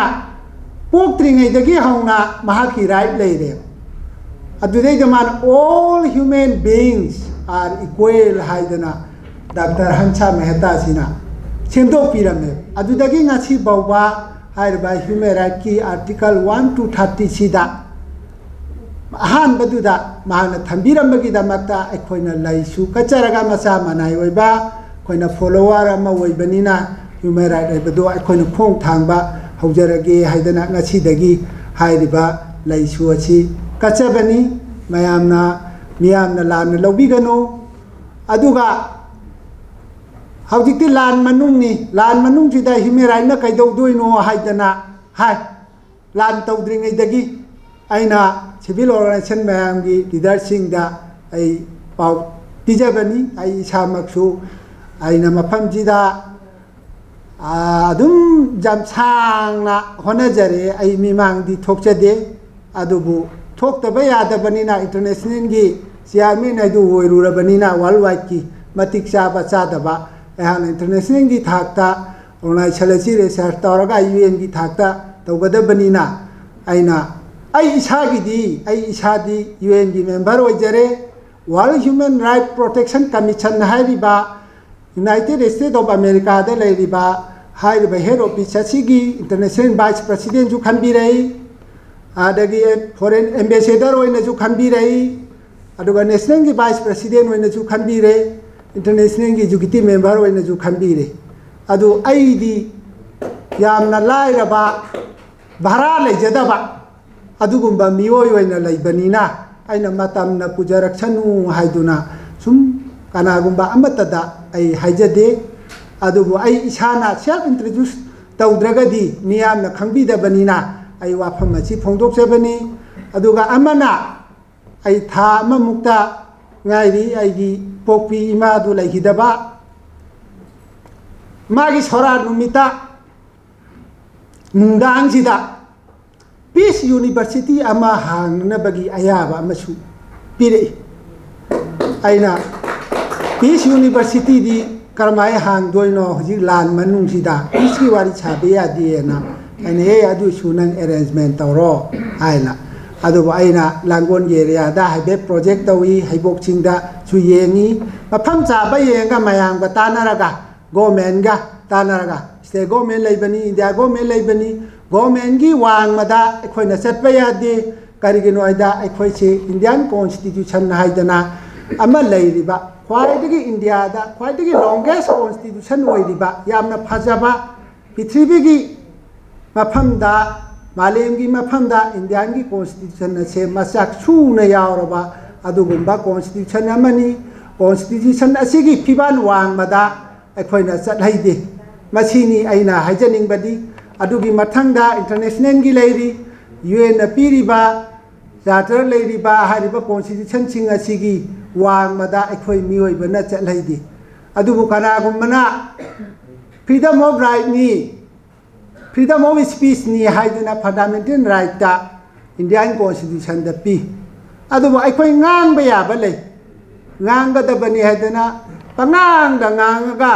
ꯄꯣꯛꯇ꯭ꯔꯤꯉꯩꯗꯒꯤ ꯍꯧꯅ ꯃꯍꯥꯛꯀꯤ ꯔꯥꯏꯠ ꯂꯩꯔꯦ꯫ ꯑꯗꯨꯗꯩꯗ ꯃꯥꯅ "All human beings are equal" ꯍꯥꯏꯗꯅ ꯗꯥꯛꯇꯔ ꯍꯟꯁꯥ ꯃꯦꯍꯇꯥꯁꯤꯅ ꯁꯦꯝꯗꯣꯛꯄꯤꯔꯝꯃꯦ꯫ ꯑꯗꯨꯗꯒꯤ ꯉꯁꯤ ꯐꯥꯎꯕ ꯍꯥꯏꯔꯤꯕ ꯍ꯭ꯌꯨꯃꯦꯟ ꯔꯥꯏꯠꯀꯤ ꯑꯥꯔꯇꯤꯀꯜ ꯋꯥꯟ ꯇꯨ ꯊꯥꯔꯇꯤꯁꯤꯗ ꯑꯍꯥꯟꯕꯗꯨꯗ ꯃꯍꯥꯛꯅ ꯊꯝꯕꯤꯔꯝꯕꯒꯤꯗꯃꯛꯇ ꯑꯩꯈꯣꯏꯅ ꯂꯩꯁꯨ ꯀꯠꯆꯔꯒ, ꯃꯆꯥ ꯃꯅꯥꯏ ꯑꯣꯏꯕ ꯑꯩꯈꯣꯏꯅ ꯐꯣꯂꯣꯋꯔ ꯑꯃ ꯑꯣꯏꯕꯅꯤꯅ ꯍ꯭ꯌꯨꯃꯦꯟ ꯔꯥꯏꯠ ꯍꯥꯏꯕꯗꯣ ꯑꯩꯈꯣꯏꯅ ꯈꯣꯡ ꯊꯥꯡꯕ ꯍꯧꯖꯔꯒꯦ ꯍꯥꯏꯗꯅ ꯉꯁꯤꯗꯒꯤ ꯍꯥꯏꯔꯤꯕ ꯂꯩꯁꯨ ꯑꯁꯤ ꯀꯠꯆꯕꯅꯤ꯫ ꯃꯌꯥꯝꯅ ꯃꯤꯌꯥꯝꯅ ꯂꯥꯟꯅ ꯂꯧꯕꯤꯒꯅꯨ꯫ ꯑꯗꯨꯒ ꯍꯧꯖꯤꯛꯇꯤ ꯂꯥꯟ ꯃꯅꯨꯡꯅꯤ, ꯂꯥꯟ ꯃꯅꯨꯡꯁꯤꯗ ꯍ꯭ꯌꯨꯃꯦꯟ ꯔꯥꯏꯠꯅ ꯀꯩꯗꯧꯗꯣꯏꯅꯣ ꯍꯥꯏꯗꯅ ꯍꯥꯏ꯫ ꯂꯥꯟ ꯇꯧꯗ꯭ꯔꯤꯉꯩꯗꯒꯤ ꯑꯩꯅ ꯁꯤꯚꯤꯜ ꯑꯣꯔꯒꯅꯥꯏꯖꯦꯁꯟ ꯃꯌꯥꯝꯒꯤ ꯂꯤꯗꯔꯁꯤꯡꯗ ꯑꯩ ꯄꯥꯎ ꯄꯤꯖꯕꯅꯤ꯫ ꯑꯩ ꯏꯁꯥꯃꯛꯁꯨ ꯑꯩꯅ ꯃꯐꯝꯁꯤꯗ ꯑꯗꯨꯝ ꯌꯥꯝ ꯁꯥꯡꯅ ꯍꯣꯠꯅꯖꯔꯦ꯫ ꯑꯩ ꯃꯤꯃꯥꯡꯗꯤ ꯊꯣꯛꯆꯗꯦ, ꯑꯗꯨꯕꯨ ꯊꯣꯛꯇꯕ ꯌꯥꯗꯕꯅꯤꯅ ꯏꯟꯇꯔꯅꯦꯁꯅꯦꯜꯒꯤ ꯆꯤꯌꯥꯔꯃꯦꯟ ꯍꯥꯏꯗꯨ ꯑꯣꯏꯔꯨꯔꯕꯅꯤꯅ ꯋꯥꯔꯜ ꯋꯥꯏꯗꯀꯤ ꯃꯇꯤꯛ ꯆꯥꯕ ꯆꯥꯗꯕ ꯑꯩꯍꯥꯛꯅ ꯏꯟꯇꯔꯅꯦꯁꯅꯦꯜꯒꯤ ꯊꯥꯛꯇ ꯑꯣꯔꯒꯅꯥꯏꯖꯦꯁꯟ ꯑꯁꯤ ꯔꯤꯁꯔꯁ ꯇꯧꯔꯒ ꯌꯨ ꯑꯦꯟꯒꯤ ꯊꯥꯛꯇ ꯇꯧꯒꯗꯕꯅꯤꯅ ꯑꯩꯅ ꯑꯩ ꯏꯁꯥꯒꯤꯗꯤ ꯑꯩ ꯏꯁꯥꯗꯤ ꯌꯨ ꯑꯦꯟꯒꯤ ꯃꯦꯝꯕꯔ ꯑꯣꯏꯖꯔꯦ꯫ World human right protection commission ꯍꯥꯏꯔꯤꯕ ꯌꯨꯅꯥꯏꯇꯦꯗ ꯁ꯭ꯇꯦꯠ ꯑꯣꯐ ꯑꯃꯦꯔꯤꯀꯥꯗ ꯂꯩꯔꯤꯕ ꯍꯥꯏꯔꯤꯕ ꯍꯦꯗ ꯑꯣꯐꯤꯁ ꯑꯁꯤꯒꯤ ꯏꯟꯇꯔꯅꯦꯁꯅꯦꯜ ꯚꯥꯏꯁ ꯄ꯭ꯔꯁꯤꯗꯦꯟꯁꯨ ꯈꯟꯕꯤꯔꯛꯏ, ꯑꯗꯒꯤ ꯐꯣꯔꯦꯟ ꯑꯦꯝꯕꯦꯁꯦꯗꯔ ꯑꯣꯏꯅꯁꯨ ꯈꯟꯕꯤꯔꯛꯏ, ꯑꯗꯨꯒ ꯅꯦꯁꯅꯦꯜꯒꯤ ꯚꯥꯏꯁ ꯄ꯭ꯔꯁꯤꯗꯦꯟ ꯑꯣꯏꯅꯁꯨ ꯈꯟꯕꯤꯔꯦ, ꯏꯟꯇꯔꯅꯦꯁꯅꯦꯜꯒꯤ ꯑꯦꯛꯖꯤꯀ꯭ꯌꯨꯇꯤꯚ ꯃꯦꯝꯕꯔ ꯑꯣꯏꯅꯁꯨ ꯈꯟꯕꯤꯔꯦ꯫ ꯑꯗꯨ ꯑꯩꯗꯤ ꯌꯥꯝꯅ ꯂꯥꯏꯔꯕ ꯚꯔꯥ ꯂꯩꯖꯗꯕ ꯑꯗꯨꯒꯨꯝꯕ ꯃꯤꯑꯣꯏ ꯑꯣꯏꯅ ꯂꯩꯕꯅꯤꯅ ꯑꯩꯅ ꯃꯇꯝꯅ ꯄꯨꯖꯔꯛꯁꯅꯨ ꯍꯥꯏꯗꯨꯅ ꯁꯨꯝ ꯀꯅꯥꯒꯨꯝꯕ ꯑꯃꯠꯇꯗ ꯑꯩ ꯍꯥꯏꯖꯗꯦ꯫ ꯑꯗꯨꯕꯨ ꯑꯩ ꯏꯁꯥꯅ ꯁꯦꯜꯐ ꯏꯟꯇ꯭ꯔꯣꯗ꯭ꯌꯨꯁ ꯇꯧꯗ꯭ꯔꯒꯗꯤ ꯃꯤꯌꯥꯝꯅ ꯈꯪꯕꯤꯗꯕꯅꯤꯅ ꯑꯩ ꯋꯥꯐꯝ ꯑꯁꯤ ꯐꯣꯡꯗꯣꯛꯆꯕꯅꯤ꯫ ꯑꯗꯨꯒ ꯑꯃꯅ ꯑꯩ ꯊꯥ ꯑꯃꯃꯨꯛꯇ ꯉꯥꯏꯔꯤ ꯑꯩꯒꯤ ꯄꯣꯛꯄꯤ ꯏꯃꯥꯗꯨ ꯂꯩꯈꯤꯗꯕ꯫ ꯃꯥꯒꯤ ꯁꯣꯔꯥꯠ ꯅꯨꯃꯤꯠꯇ ꯅꯨꯡꯗꯥꯡꯁꯤꯗ ꯄꯤꯁ ꯌꯨꯅꯤꯚꯔꯁꯤꯇꯤ ꯑꯃ ꯍꯥꯡꯅꯅꯕꯒꯤ ꯑꯌꯥꯕ ꯑꯃꯁꯨ ꯄꯤꯔꯛꯏ꯫ ꯑꯩꯅ ꯄꯤꯁ ꯌꯨꯅꯤꯚꯔꯁꯤꯇꯤꯗꯤ ꯀꯔꯝꯍꯥꯏꯅ ꯍꯥꯡꯗꯣꯏꯅꯣ ꯍꯧꯖꯤꯛ ꯂꯥꯟ ꯃꯅꯨꯡꯁꯤꯗ? ꯄꯤꯁꯀꯤ ꯋꯥꯔꯤ ꯁꯥꯕ ꯌꯥꯗꯦꯅ꯫ ꯑꯩꯅ, "ꯑꯦ, ꯑꯗꯨꯁꯨ ꯅꯪ ꯑꯦꯔꯦꯟꯖꯃꯦꯟ ꯇꯧꯔꯣ" ꯍꯥꯏꯅ꯫ ꯑꯗꯨꯕꯨ ꯑꯩꯅ ꯂꯥꯡꯒꯣꯜꯒꯤ ꯑꯦꯔꯤꯌꯥꯗ ꯍꯥꯏꯐꯦꯠ ꯄ꯭ꯔꯣꯖꯦꯛ ꯇꯧꯏ, ꯍꯩꯕꯣꯛ ꯆꯤꯡꯗꯁꯨ ꯌꯦꯡꯉꯤ꯫ ꯃꯐꯝ ꯆꯥꯕ ꯌꯦꯡꯉꯒ ꯃꯌꯥꯝꯒ ꯇꯥꯟꯅꯔꯒ, ꯒꯣꯃꯦꯟꯒ ꯇꯥꯟꯅꯔꯒ, ꯁ꯭ꯇꯦꯠ ꯒꯣꯃꯦꯟ ꯂꯩꯕꯅꯤ, ꯏꯟꯗꯤꯌꯥ ꯒꯣꯃꯦꯟ ꯂꯩꯕꯅꯤ, ꯒꯣꯃꯦꯟꯒꯤ ꯋꯥꯡꯃꯗ ꯑꯩꯈꯣꯏꯅ ꯆꯠꯄ ꯌꯥꯗꯦ꯫ ꯀꯔꯤꯒꯤꯅꯣ ꯍꯥꯏꯗ ꯑꯩꯈꯣꯏꯁꯤ ꯏꯟꯗꯤꯌꯥꯟ ꯀꯣꯟꯁꯇꯤꯇ꯭ꯌꯨꯁꯟ ꯍꯥꯏꯗꯅ ꯑꯃ ꯂꯩꯔꯤꯕ, ꯈ꯭ꯋꯥꯏꯗꯒꯤ ꯏꯟꯗꯤꯌꯥꯗ ꯈ꯭ꯋꯥꯏꯗꯒꯤ ꯂꯣꯡꯒꯦꯁ ꯀꯣꯟꯁꯇꯤꯇ꯭ꯌꯨꯁꯟ ꯑꯣꯏꯔꯤꯕ, ꯌꯥꯝꯅ ꯐꯖꯕ, ꯄ꯭ꯔꯤꯊꯤꯕꯤꯒꯤ ꯃꯐꯝꯗ, ꯃꯥꯂꯦꯝꯒꯤ ꯃꯐꯝꯗ ꯏꯟꯗꯤꯌꯥꯟꯒꯤ ꯀꯣꯟꯁꯇꯤꯇ꯭ꯌꯨꯁꯟ ꯑꯁꯦ ꯃꯆꯥꯛ ꯁꯨꯅ ꯌꯥꯎꯔꯕ ꯑꯗꯨꯒꯨꯝꯕ ꯀꯣꯟꯁꯇꯤꯇ꯭ꯌꯨꯁꯟ ꯑꯃꯅꯤ꯫ ꯀꯣꯟꯁꯇꯤꯇ꯭ꯌꯨꯁꯟ ꯑꯁꯤꯒꯤ ꯐꯤꯕꯥꯟ ꯋꯥꯡꯃꯗ ꯑꯩꯈꯣꯏꯅ ꯆꯠꯍꯩꯗꯦ꯫ ꯃꯁꯤꯅꯤ ꯑꯩꯅ ꯍꯥꯏꯖꯅꯤꯡꯕꯗꯤ꯫ ꯑꯗꯨꯒꯤ ꯃꯊꯪꯗ ꯏꯟꯇꯔꯅꯦꯁꯅꯦꯜꯒꯤ ꯂꯩꯔꯤ, ꯌꯨ ꯑꯦꯟꯅ ꯄꯤꯔꯤꯕ ꯆꯥꯔꯇꯔ ꯂꯩꯔꯤꯕ ꯍꯥꯏꯔꯤꯕ ꯀꯣꯟꯁꯇꯤꯇ꯭ꯌꯨꯁꯟꯁꯤꯡ ꯑꯁꯤꯒꯤ ꯋꯥꯡꯃꯗ ꯑꯩꯈꯣꯏ ꯃꯤꯑꯣꯏꯕꯅ ꯆꯠꯍꯩꯗꯦ꯫ ꯑꯗꯨꯕꯨ ꯀꯅꯥꯒꯨꯝꯕꯅ freedom of rightꯅꯤ, freedom of speechꯅꯤ ꯍꯥꯏꯗꯨꯅ ꯐꯟꯗꯥꯃꯦꯟꯇꯦꯜ ꯔꯥꯏꯠꯇ ꯏꯟꯗꯤꯌꯥꯟ ꯀꯣꯟꯁꯇꯤꯇ꯭ꯌꯨꯁꯟꯗ ꯄꯤ꯫ ꯑꯗꯨꯕꯨ ꯑꯩꯈꯣꯏ ꯉꯥꯡꯕ ꯌꯥꯕ ꯂꯩ, ꯉꯥꯡꯒꯗꯕꯅꯤ ꯍꯥꯏꯗꯅ ꯄꯉꯥꯡꯗ ꯉꯥꯡꯉꯒ,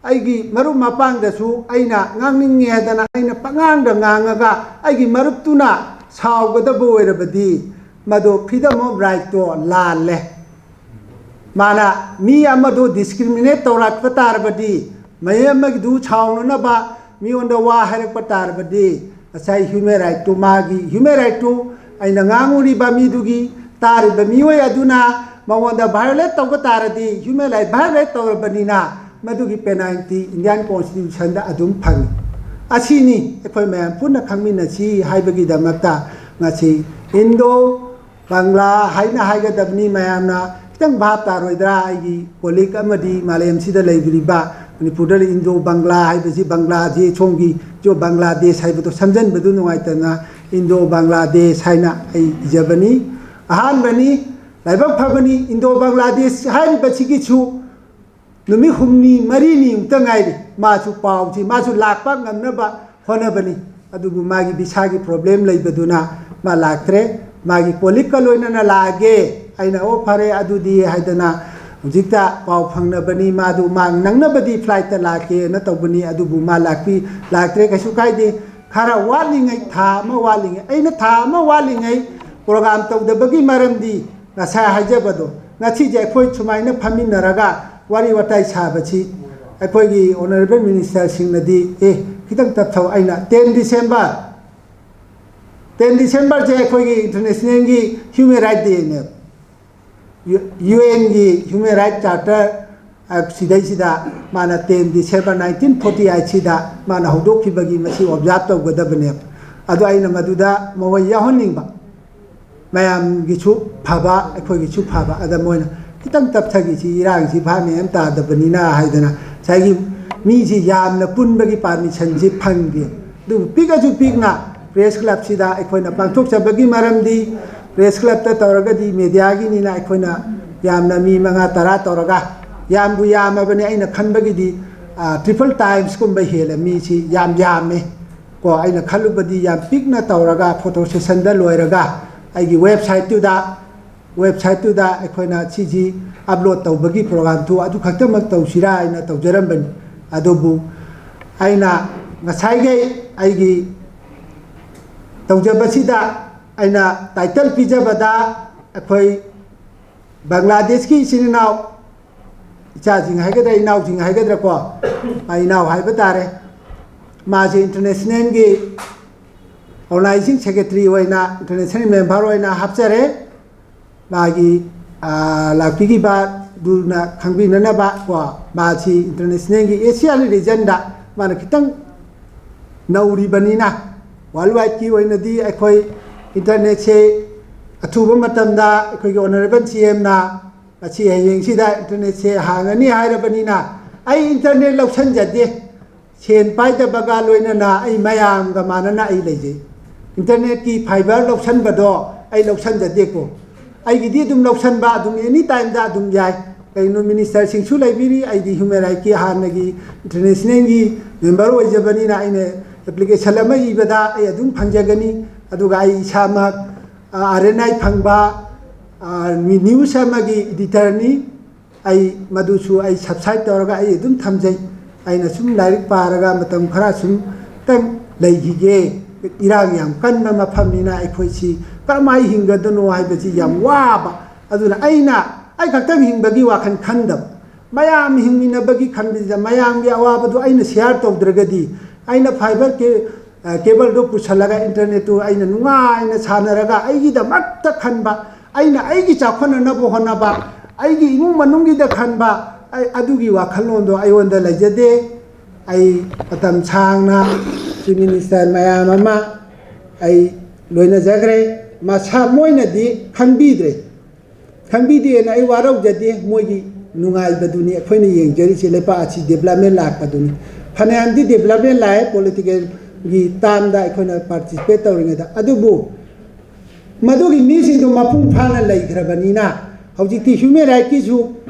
ꯑꯩꯒꯤ ꯃꯔꯨꯞ ꯃꯄꯥꯡꯗꯁꯨ ꯑꯩꯅ ꯉꯥꯡꯅꯤꯡꯉꯤ ꯍꯥꯏꯗꯅ ꯑꯩꯅ ꯄꯉꯥꯡꯗ ꯉꯥꯡꯉꯒ ꯑꯩꯒꯤ ꯃꯔꯨꯞꯇꯨꯅ ꯁꯥꯎꯒꯗꯕ ꯑꯣꯏꯔꯕꯗꯤ, ꯃꯗꯨ freedom of rightꯇꯣ ꯂꯥꯜꯂꯦ꯫ ꯃꯥꯅ ꯃꯤ ꯑꯃꯗꯨ ꯗꯤꯁꯀ꯭ꯔꯤꯃꯤꯅꯦꯠ ꯇꯧꯔꯛꯄ ꯇꯥꯔꯕꯗꯤ, ꯃꯤ ꯑꯃꯒꯤꯗꯨ ꯁꯥꯎꯅꯅꯕ ꯃꯤꯉꯣꯟꯗ ꯋꯥ ꯍꯥꯏꯔꯛꯄ ꯇꯥꯔꯕꯗꯤ, ꯉꯁꯥꯏ ꯍ꯭ꯌꯨꯃꯦꯟ ꯔꯥꯏꯠꯇꯨ, ꯃꯥꯒꯤ ꯍ꯭ꯌꯨꯃꯦꯟ ꯔꯥꯏꯠꯇꯨ ꯑꯩꯅ ꯉꯥꯡꯉꯨꯔꯤꯕ ꯃꯤꯗꯨꯒꯤ, ꯇꯥꯔꯤꯕ ꯃꯤꯑꯣꯏ ꯑꯗꯨꯅ ꯃꯉꯣꯟꯗ ꯚꯥꯏꯑꯣꯂꯦꯠ ꯇꯧꯕ ꯇꯥꯔꯗꯤ, ꯍ꯭ꯌꯨꯃꯦꯟ ꯔꯥꯏꯠ ꯚꯥꯏꯑꯣꯂꯦꯠ ꯇꯧꯔꯕꯅꯤꯅ ꯃꯗꯨꯒꯤ ꯄꯦꯅꯥꯜꯇꯤ ꯏꯟꯗꯤꯌꯥꯟ ꯀꯣꯟꯁꯇꯤꯇ꯭ꯌꯨꯁꯟꯗ ꯑꯗꯨꯝ ꯐꯪꯏ꯫ ꯑꯁꯤꯅꯤ ꯑꯩꯈꯣꯏ ꯃꯌꯥꯝ ꯄꯨꯟꯅ ꯈꯪꯃꯤꯟꯅꯁꯤ ꯍꯥꯏꯕꯒꯤꯗꯃꯛꯇ ꯉꯁꯤ ꯏꯟꯗꯣ ꯕꯪꯒ꯭ꯂꯥ ꯍꯥꯏꯅ ꯍꯥꯏꯒꯗꯕꯅꯤ꯫ ꯃꯌꯥꯝꯅ ꯈꯤꯇꯪ ꯚꯥꯞ ꯇꯥꯔꯣꯏꯗ꯭ꯔꯥ? ꯑꯩꯒꯤ ꯀꯣꯂꯤꯛ ꯑꯃꯗꯤ ꯃꯥꯂꯦꯝꯁꯤꯗ ꯂꯩꯕꯤꯔꯤꯕ, ꯃꯅꯤꯄꯨꯔꯗ ꯏꯟꯗꯣ ꯕꯪꯒ꯭ꯂꯥ ꯍꯥꯏꯕꯁꯤ, ꯕꯪꯒ꯭ꯂꯥꯁꯤ ꯁꯣꯝꯒꯤ ꯖꯣ ꯕꯪꯒ꯭ꯂꯥꯗꯦꯁ ꯍꯥꯏꯕꯗꯣ ꯁꯝꯖꯟꯕꯗꯨ ꯅꯨꯡꯉꯥꯏꯇꯅ ꯏꯟꯗꯣ ꯕꯪꯒ꯭ꯂꯥꯗꯦꯁ ꯍꯥꯏꯅ ꯑꯩ ꯏꯖꯕꯅꯤ꯫ ꯑꯍꯥꯟꯕꯅꯤ, ꯂꯥꯏꯕꯛ ꯐꯕꯅꯤ, ꯏꯟꯗꯣ ꯕꯪꯒ꯭ꯂꯥꯗꯦꯁ ꯍꯥꯏꯔꯤꯕꯁꯤꯒꯤꯁꯨ ꯅꯨꯃꯤꯠ ꯍꯨꯝꯅꯤ ꯃꯔꯤꯅꯤꯃꯨꯛꯇ ꯉꯥꯏꯔꯤ꯫ ꯃꯥꯁꯨ ꯄꯥꯎꯁꯤ, ꯃꯥꯁꯨ ꯂꯥꯛꯄ ꯉꯝꯅꯕ ꯍꯣꯠꯅꯕꯅꯤ꯫ ꯑꯗꯨꯕꯨ ꯃꯥꯒꯤ ꯚꯤꯁꯥꯒꯤ ꯄ꯭ꯔꯣꯕ꯭ꯂꯦꯝ ꯂꯩꯕꯗꯨꯅ ꯃꯥ ꯂꯥꯛꯇ꯭ꯔꯦ꯫ ꯃꯥꯒꯤ ꯀꯣꯂꯤꯛꯀ ꯂꯣꯏꯅꯅ ꯂꯥꯛꯑꯒꯦ ꯑꯩꯅ, "ꯑꯣ, ꯐꯔꯦ ꯑꯗꯨꯗꯤ" ꯍꯥꯏꯗꯅ ꯍꯧꯖꯤꯛꯇ ꯄꯥꯎ ꯐꯪꯅꯕꯅꯤ꯫ ꯃꯥꯗꯨ ꯃꯥ ꯅꯪꯅꯕꯗꯤ ꯐ꯭ꯂꯥꯏꯠꯇ ꯂꯥꯛꯀꯦꯅ ꯇꯧꯕꯅꯤ, ꯑꯗꯨꯕꯨ ꯃꯥ ꯂꯥꯛꯄꯤ-, ꯂꯥꯛꯇ꯭ꯔꯦ꯫ ꯀꯩꯁꯨ ꯀꯥꯏꯗꯦ, ꯈꯔ ꯋꯥꯠꯂꯤꯉꯩ, ꯊꯥ ꯑꯃ ꯋꯥꯠꯂꯤꯉꯩ, ꯑꯩꯅ ꯊꯥ ꯑꯃ ꯋꯥꯠꯂꯤꯉꯩ ꯄ꯭ꯔꯣꯒꯥꯝ ꯇꯧꯗꯕꯒꯤ ꯃꯔꯝꯗꯤ ꯉꯁꯥꯏ ꯍꯥꯏꯖꯕꯗꯣ, ꯉꯁꯤꯁꯦ ꯑꯩꯈꯣꯏ ꯁꯨꯃꯥꯏꯅ ꯐꯝꯃꯤꯟꯅꯔꯒ ꯋꯥꯔꯤ ꯋꯥꯇꯥꯏ ꯁꯥꯕꯁꯤ ꯑꯩꯈꯣꯏꯒꯤ ꯑꯣꯅꯔꯦꯕꯜ ꯃꯤꯅꯤꯁꯇꯔꯁꯤꯡꯅꯗꯤ, "ꯑꯦ, ꯈꯤꯇꯪ ꯇꯞꯊꯧ", ꯑꯩꯅ ꯇꯦꯟ ꯗꯤꯁꯦꯝꯕꯔ, ꯇꯦꯟ ꯗꯤꯁꯦꯝꯕꯔꯁꯦ ꯑꯩꯈꯣꯏꯒꯤ ꯏꯟꯇꯔꯅꯦꯁꯅꯦꯜꯒꯤ ꯍ꯭ꯌꯨꯃꯦꯟ ꯔꯥꯏꯠ ꯗꯦꯅꯦꯕ꯫ ꯌꯨ-, ꯌꯨ ꯑꯦꯟꯒꯤ ꯍ꯭ꯌꯨꯃꯦꯟ ꯔꯥꯏꯠ ꯆꯥꯔꯇꯔ, ꯑ, ꯁꯤꯗꯩꯁꯤꯗ ꯃꯥꯅ ꯇꯦꯟ ꯗꯤꯁꯦꯝꯕꯔ ꯅꯥꯏꯟꯇꯤꯟ ꯐꯣꯔꯇꯤ ꯑꯩꯠꯁꯤꯗ ꯃꯥꯅ ꯍꯧꯗꯣꯛꯈꯤꯕꯒꯤ ꯃꯁꯤ ꯑꯣꯕꯖꯥꯔꯕ ꯇꯧꯒꯗꯕꯅꯦꯕ꯫ ꯑꯗꯣ ꯑꯩꯅ ꯃꯗꯨꯗ ꯃꯈꯣꯏ ꯌꯥꯎꯍꯟꯅꯤꯡꯕ꯫ ꯃꯌꯥꯝꯒꯤꯁꯨ ꯐꯕ, ꯑꯩꯈꯣꯏꯒꯤꯁꯨ ꯐꯕ꯫ ꯑꯗ ꯃꯣꯏꯅ ꯈꯤꯇꯪ ꯇꯞꯊꯈꯤꯁꯤ, ꯏꯔꯥꯡꯁꯤ ꯚꯥꯞ ꯃꯦꯟ ꯑꯃ ꯇꯥꯗꯕꯅꯤꯅ ꯍꯥꯏꯗꯅ ꯉꯁꯥꯏꯒꯤ ꯃꯤꯁꯤ ꯌꯥꯝꯅ ꯄꯨꯟꯕꯒꯤ ꯄꯥꯔꯃꯤꯁꯟꯁꯤ ꯐꯪꯗꯦ꯫ ꯑꯗꯨꯕꯨ ꯄꯤꯛꯑꯁꯨ ꯄꯤꯛꯅ ꯄ꯭ꯔꯦꯁ ꯀ꯭ꯂꯕꯁꯤꯗ ꯑꯩꯈꯣꯏꯅ ꯄꯥꯡꯊꯣꯛꯆꯕꯒꯤ ꯃꯔꯝꯗꯤ ꯄ꯭ꯔꯦꯁ ꯀ꯭ꯂꯕꯇ ꯇꯧꯔꯒꯗꯤ ꯃꯦꯗꯤꯌꯥꯒꯤꯅꯤꯅ ꯑꯩꯈꯣꯏꯅ ꯌꯥꯝꯅ ꯃꯤ ꯃꯉꯥ ꯇꯔꯥ ꯇꯧꯔꯒ ꯌꯥꯝꯕꯨ ꯌꯥꯝꯃꯕꯅꯤ꯫ ꯑꯩꯅ ꯈꯟꯕꯒꯤꯗꯤ ꯇ꯭ꯔꯤꯄꯜ ꯇꯥꯏꯝꯁꯀꯨꯝꯕ ꯍꯦꯜꯂꯦ, ꯃꯤꯁꯤ ꯌꯥꯝ ꯌꯥꯝꯃꯦ꯫ ꯀꯣ, ꯑꯩꯅ ꯈꯜꯂꯨꯕꯗꯤ ꯌꯥꯝ ꯄꯤꯛꯅ ꯇꯧꯔꯒ ꯐꯣꯇꯣ ꯁꯦꯁꯟꯗ ꯂꯣꯏꯔꯒ ꯑꯩꯒꯤ ꯋꯦꯕꯁꯥꯏꯠꯇꯨꯗ ꯋꯦꯕꯁꯥꯏꯠꯇꯨꯗ ꯑꯩꯈꯣꯏꯅ ꯁꯤꯁꯤ ꯑꯞꯂꯣꯗ ꯇꯧꯕꯒꯤ ꯄ꯭ꯔꯣꯒꯥꯝꯗꯨ ꯑꯗꯨ ꯈꯛꯇꯃꯛ ꯇꯧꯁꯤꯔꯥ ꯍꯥꯏꯅ ꯇꯧꯖꯔꯝꯕꯅꯤ꯫ ꯑꯗꯨꯕꯨ ꯑꯩꯅ ꯉꯁꯥꯏꯒꯤ ꯑꯩꯒꯤ ꯇꯧꯖꯕꯁꯤꯗ ꯑꯩꯅ ꯇꯥꯏꯇꯜ ꯄꯤꯖꯕꯗ ꯑꯩꯈꯣꯏ ꯕꯪꯒ꯭ꯂꯥꯗꯦꯁꯀꯤ ꯏꯆꯤꯟ ꯏꯅꯥꯎ, ꯏꯆꯥꯁꯤꯡ ꯍꯥꯏꯒꯗ꯭ꯔꯥ, ꯏꯅꯥꯎꯁꯤꯡ ꯍꯥꯏꯒꯗ꯭ꯔꯥꯀꯣ, ꯑ, ꯏꯅꯥꯎ ꯍꯥꯏꯕ ꯇꯥꯔꯦ, ꯃꯥꯁꯦ ꯏꯟꯇꯔꯅꯦꯁꯅꯦꯜꯒꯤ ꯑꯣꯔꯒꯅꯥꯏꯖꯤꯡ ꯁꯦꯀ꯭ꯔꯦꯇꯔꯤ ꯑꯣꯏꯅ, ꯏꯟꯇꯔꯅꯦꯁꯅꯦꯜ ꯃꯦꯝꯕꯔ ꯑꯣꯏꯅ ꯍꯥꯞꯆꯔꯦ꯫ ꯃꯥꯒꯤ, ꯑ, ꯂꯥꯛꯄꯤꯈꯤꯕꯗꯨꯅ ꯈꯪꯕꯤꯅꯅꯕ ꯀꯣ, ꯃꯥꯁꯤ ꯏꯟꯇꯔꯅꯦꯁꯅꯦꯜꯒꯤ ꯑꯦꯁꯤꯌꯥꯟ ꯔꯤꯖꯟꯗ ꯃꯥꯅ ꯈꯤꯇꯪ ꯅꯧꯔꯤꯕꯅꯤꯅ, ꯋꯥꯔꯜ ꯋꯥꯏꯗꯀꯤ ꯑꯣꯏꯅꯗꯤ ꯑꯩꯈꯣꯏ ꯏꯟꯇꯔꯅꯦꯠꯁꯦ ꯑꯊꯨꯕ ꯃꯇꯝꯗ ꯑꯩꯈꯣꯏꯒꯤ ꯑꯣꯅꯔꯦꯕꯜ ꯁꯤ ꯑꯦꯝꯅ ꯃꯁꯤ ꯍꯌꯦꯡꯁꯤꯗ ꯏꯟꯇꯔꯅꯦꯠꯁꯦ ꯍꯥꯡꯉꯅꯤ ꯍꯥꯏꯔꯕꯅꯤꯅ, ꯑꯩ ꯏꯟꯇꯔꯅꯦꯠ ꯂꯧꯁꯟꯖꯗꯦ꯫ ꯁꯦꯟ ꯄꯥꯏꯗꯕꯒ ꯂꯣꯏꯅꯅ ꯑꯩ ꯃꯌꯥꯝꯒ ꯃꯥꯟꯅꯅ ꯑꯩ ꯂꯩꯖꯩ꯫ ꯏꯟꯇꯔꯅꯦꯠꯀꯤ ꯐꯥꯏꯕꯔ ꯂꯧꯁꯟꯕꯗꯣ ꯑꯩ ꯂꯧꯁꯟꯖꯗꯦꯀꯣ꯫ ꯑꯩꯒꯤꯗꯤ ꯑꯗꯨꯝ ꯂꯧꯁꯟꯕ ꯑꯗꯨꯝ ꯑꯦꯅꯤ ꯇꯥꯏꯝꯗ ꯑꯗꯨꯝ ꯌꯥꯏ꯫ ꯀꯩꯅꯣ, ꯃꯤꯅꯤꯁꯇꯔꯁꯤꯡꯁꯨ ꯂꯩꯕꯤꯔꯤ, ꯑꯩꯗꯤ ꯍ꯭ꯌꯨꯃꯦꯟ ꯔꯥꯏꯠꯀꯤ ꯍꯥꯟꯅꯒꯤ ꯏꯟꯇꯔꯅꯦꯁꯅꯦꯜꯒꯤ ꯃꯦꯝꯕꯔ ꯑꯣꯏꯖꯕꯅꯤꯅ ꯑꯩꯅ ꯑꯦꯄ꯭ꯂꯤꯀꯦꯁꯟ ꯑꯃ ꯏꯕꯗ ꯑꯩ ꯑꯗꯨꯝ ꯐꯪꯖꯒꯅꯤ꯫ ꯑꯗꯨꯒ ꯑꯩ ꯏꯁꯥꯃꯛ, ꯑꯥꯔ ꯑꯦꯟ ꯑꯥꯏ ꯐꯪꯕ, ꯑꯥ, ꯅ꯭ꯌꯨꯁ ꯑꯃꯒꯤ ꯏꯗꯤꯇꯔꯅꯤ꯫ ꯑꯩ ꯃꯗꯨꯁꯨ ꯑꯩ ꯁꯕꯁꯀ꯭ꯔꯥꯏꯕ ꯇꯧꯔꯒ ꯑꯩ ꯑꯗꯨꯝ ꯊꯝꯖꯩ꯫ ꯑꯩꯅ ꯁꯨꯝ ꯂꯥꯏꯔꯤꯛ ꯄꯥꯔꯒ ꯃꯇꯝ ꯈꯔ ꯁꯨꯝ ꯇꯪ ꯂꯩꯈꯤꯒꯦ꯫ ꯏꯔꯥꯡ ꯌꯥꯝ ꯀꯟꯕ ꯃꯐꯝꯅꯤꯅ ꯑꯩꯈꯣꯏꯁꯤ ꯀꯔꯝꯍꯥꯏꯅ ꯍꯤꯡꯒꯗꯣꯏꯅꯣ ꯍꯥꯏꯕꯁꯤ ꯌꯥꯝ ꯋꯥꯕ꯫ ꯑꯗꯨꯅ ꯑꯩꯅ ꯑꯩ ꯈꯛꯇꯪ ꯍꯤꯡꯕꯒꯤ ꯋꯥꯈꯜ ꯈꯟꯗꯕ, ꯃꯌꯥꯝ ꯍꯤꯡꯃꯤꯟꯅꯕꯒꯤ ꯈꯟꯕꯁꯤꯗ ꯃꯌꯥꯝꯒꯤ ꯑꯋꯥꯕꯗꯨ ꯑꯩꯅ ꯁꯤꯌꯥꯔ ꯇꯧꯗ꯭ꯔꯒꯗꯤ, ꯑꯩꯅ ꯐꯥꯏꯕꯔ ꯀꯦ-, ꯑ, ꯀꯦꯕꯜꯗꯨ ꯄꯨꯁꯜꯂꯒ ꯏꯟꯇꯔꯅꯦꯠꯇꯨ ꯑꯩꯅ ꯅꯨꯡꯉꯥꯏꯅ ꯁꯥꯟꯅꯔꯒ ꯑꯩꯒꯤꯗꯃꯛꯇ ꯈꯟꯕ, ꯑꯩꯅ ꯑꯩꯒꯤ ꯆꯥꯎꯈꯠꯅꯅꯕ ꯍꯣꯠꯅꯕ, ꯑꯩꯒꯤ ꯏꯃꯨꯡ ꯃꯅꯨꯡꯒꯤꯗ ꯈꯟꯕ, ꯑꯩ ꯑꯗꯨꯒꯤ ꯋꯥꯈꯜꯂꯣꯟꯗꯣ ꯑꯩꯉꯣꯟꯗ ꯂꯩꯖꯗꯦ꯫ ꯑꯩ ꯃꯇꯝ ꯁꯥꯡꯅ ꯆꯤꯐ ꯃꯤꯅꯤꯁꯇꯔ ꯃꯌꯥꯝ ꯑꯃ ꯑꯩ ꯂꯣꯏꯅꯖꯈ꯭ꯔꯦ꯫ ꯃꯁꯥ ꯃꯣꯏꯅꯗꯤ ꯈꯪꯕꯤꯗ꯭ꯔꯦ꯫ ꯈꯪꯕꯤꯗꯦꯅ ꯑꯩ ꯋꯥꯔꯧꯖꯗꯦ, ꯃꯣꯏꯒꯤ ꯅꯨꯡꯉꯥꯏꯕꯗꯨꯅꯤ ꯑꯩꯈꯣꯏꯅ ꯌꯦꯡꯖꯔꯤꯁꯦ, ꯂꯩꯄꯥꯛ ꯑꯁꯤ ꯗꯤꯕ꯭ꯂꯞꯃꯦꯟ ꯂꯥꯛꯄꯗꯨꯅꯤ꯫ ꯐꯅꯌꯥꯝꯗꯤ ꯗꯤꯕ꯭ꯂꯞꯃꯦꯟ ꯂꯥꯛꯑꯦ ꯄꯣꯂꯤꯇꯤꯀꯦꯜꯒꯤ ꯇꯥꯝꯗ ꯑꯩꯈꯣꯏꯅ ꯄꯥꯔꯇꯤꯁꯤꯄꯦꯠ ꯇꯧꯔꯤꯉꯩꯗ, ꯑꯗꯨꯕꯨ ꯃꯗꯨꯒꯤ ꯃꯤꯁꯤꯡꯗꯣ ꯃꯄꯨꯡ ꯐꯥꯅ ꯂꯩꯈ꯭ꯔꯕꯅꯤꯅ ꯍꯧꯖꯤꯛꯇꯤ ꯍ꯭ꯌꯨꯃꯦꯟ ꯔꯥꯏꯠꯀꯤꯁꯨ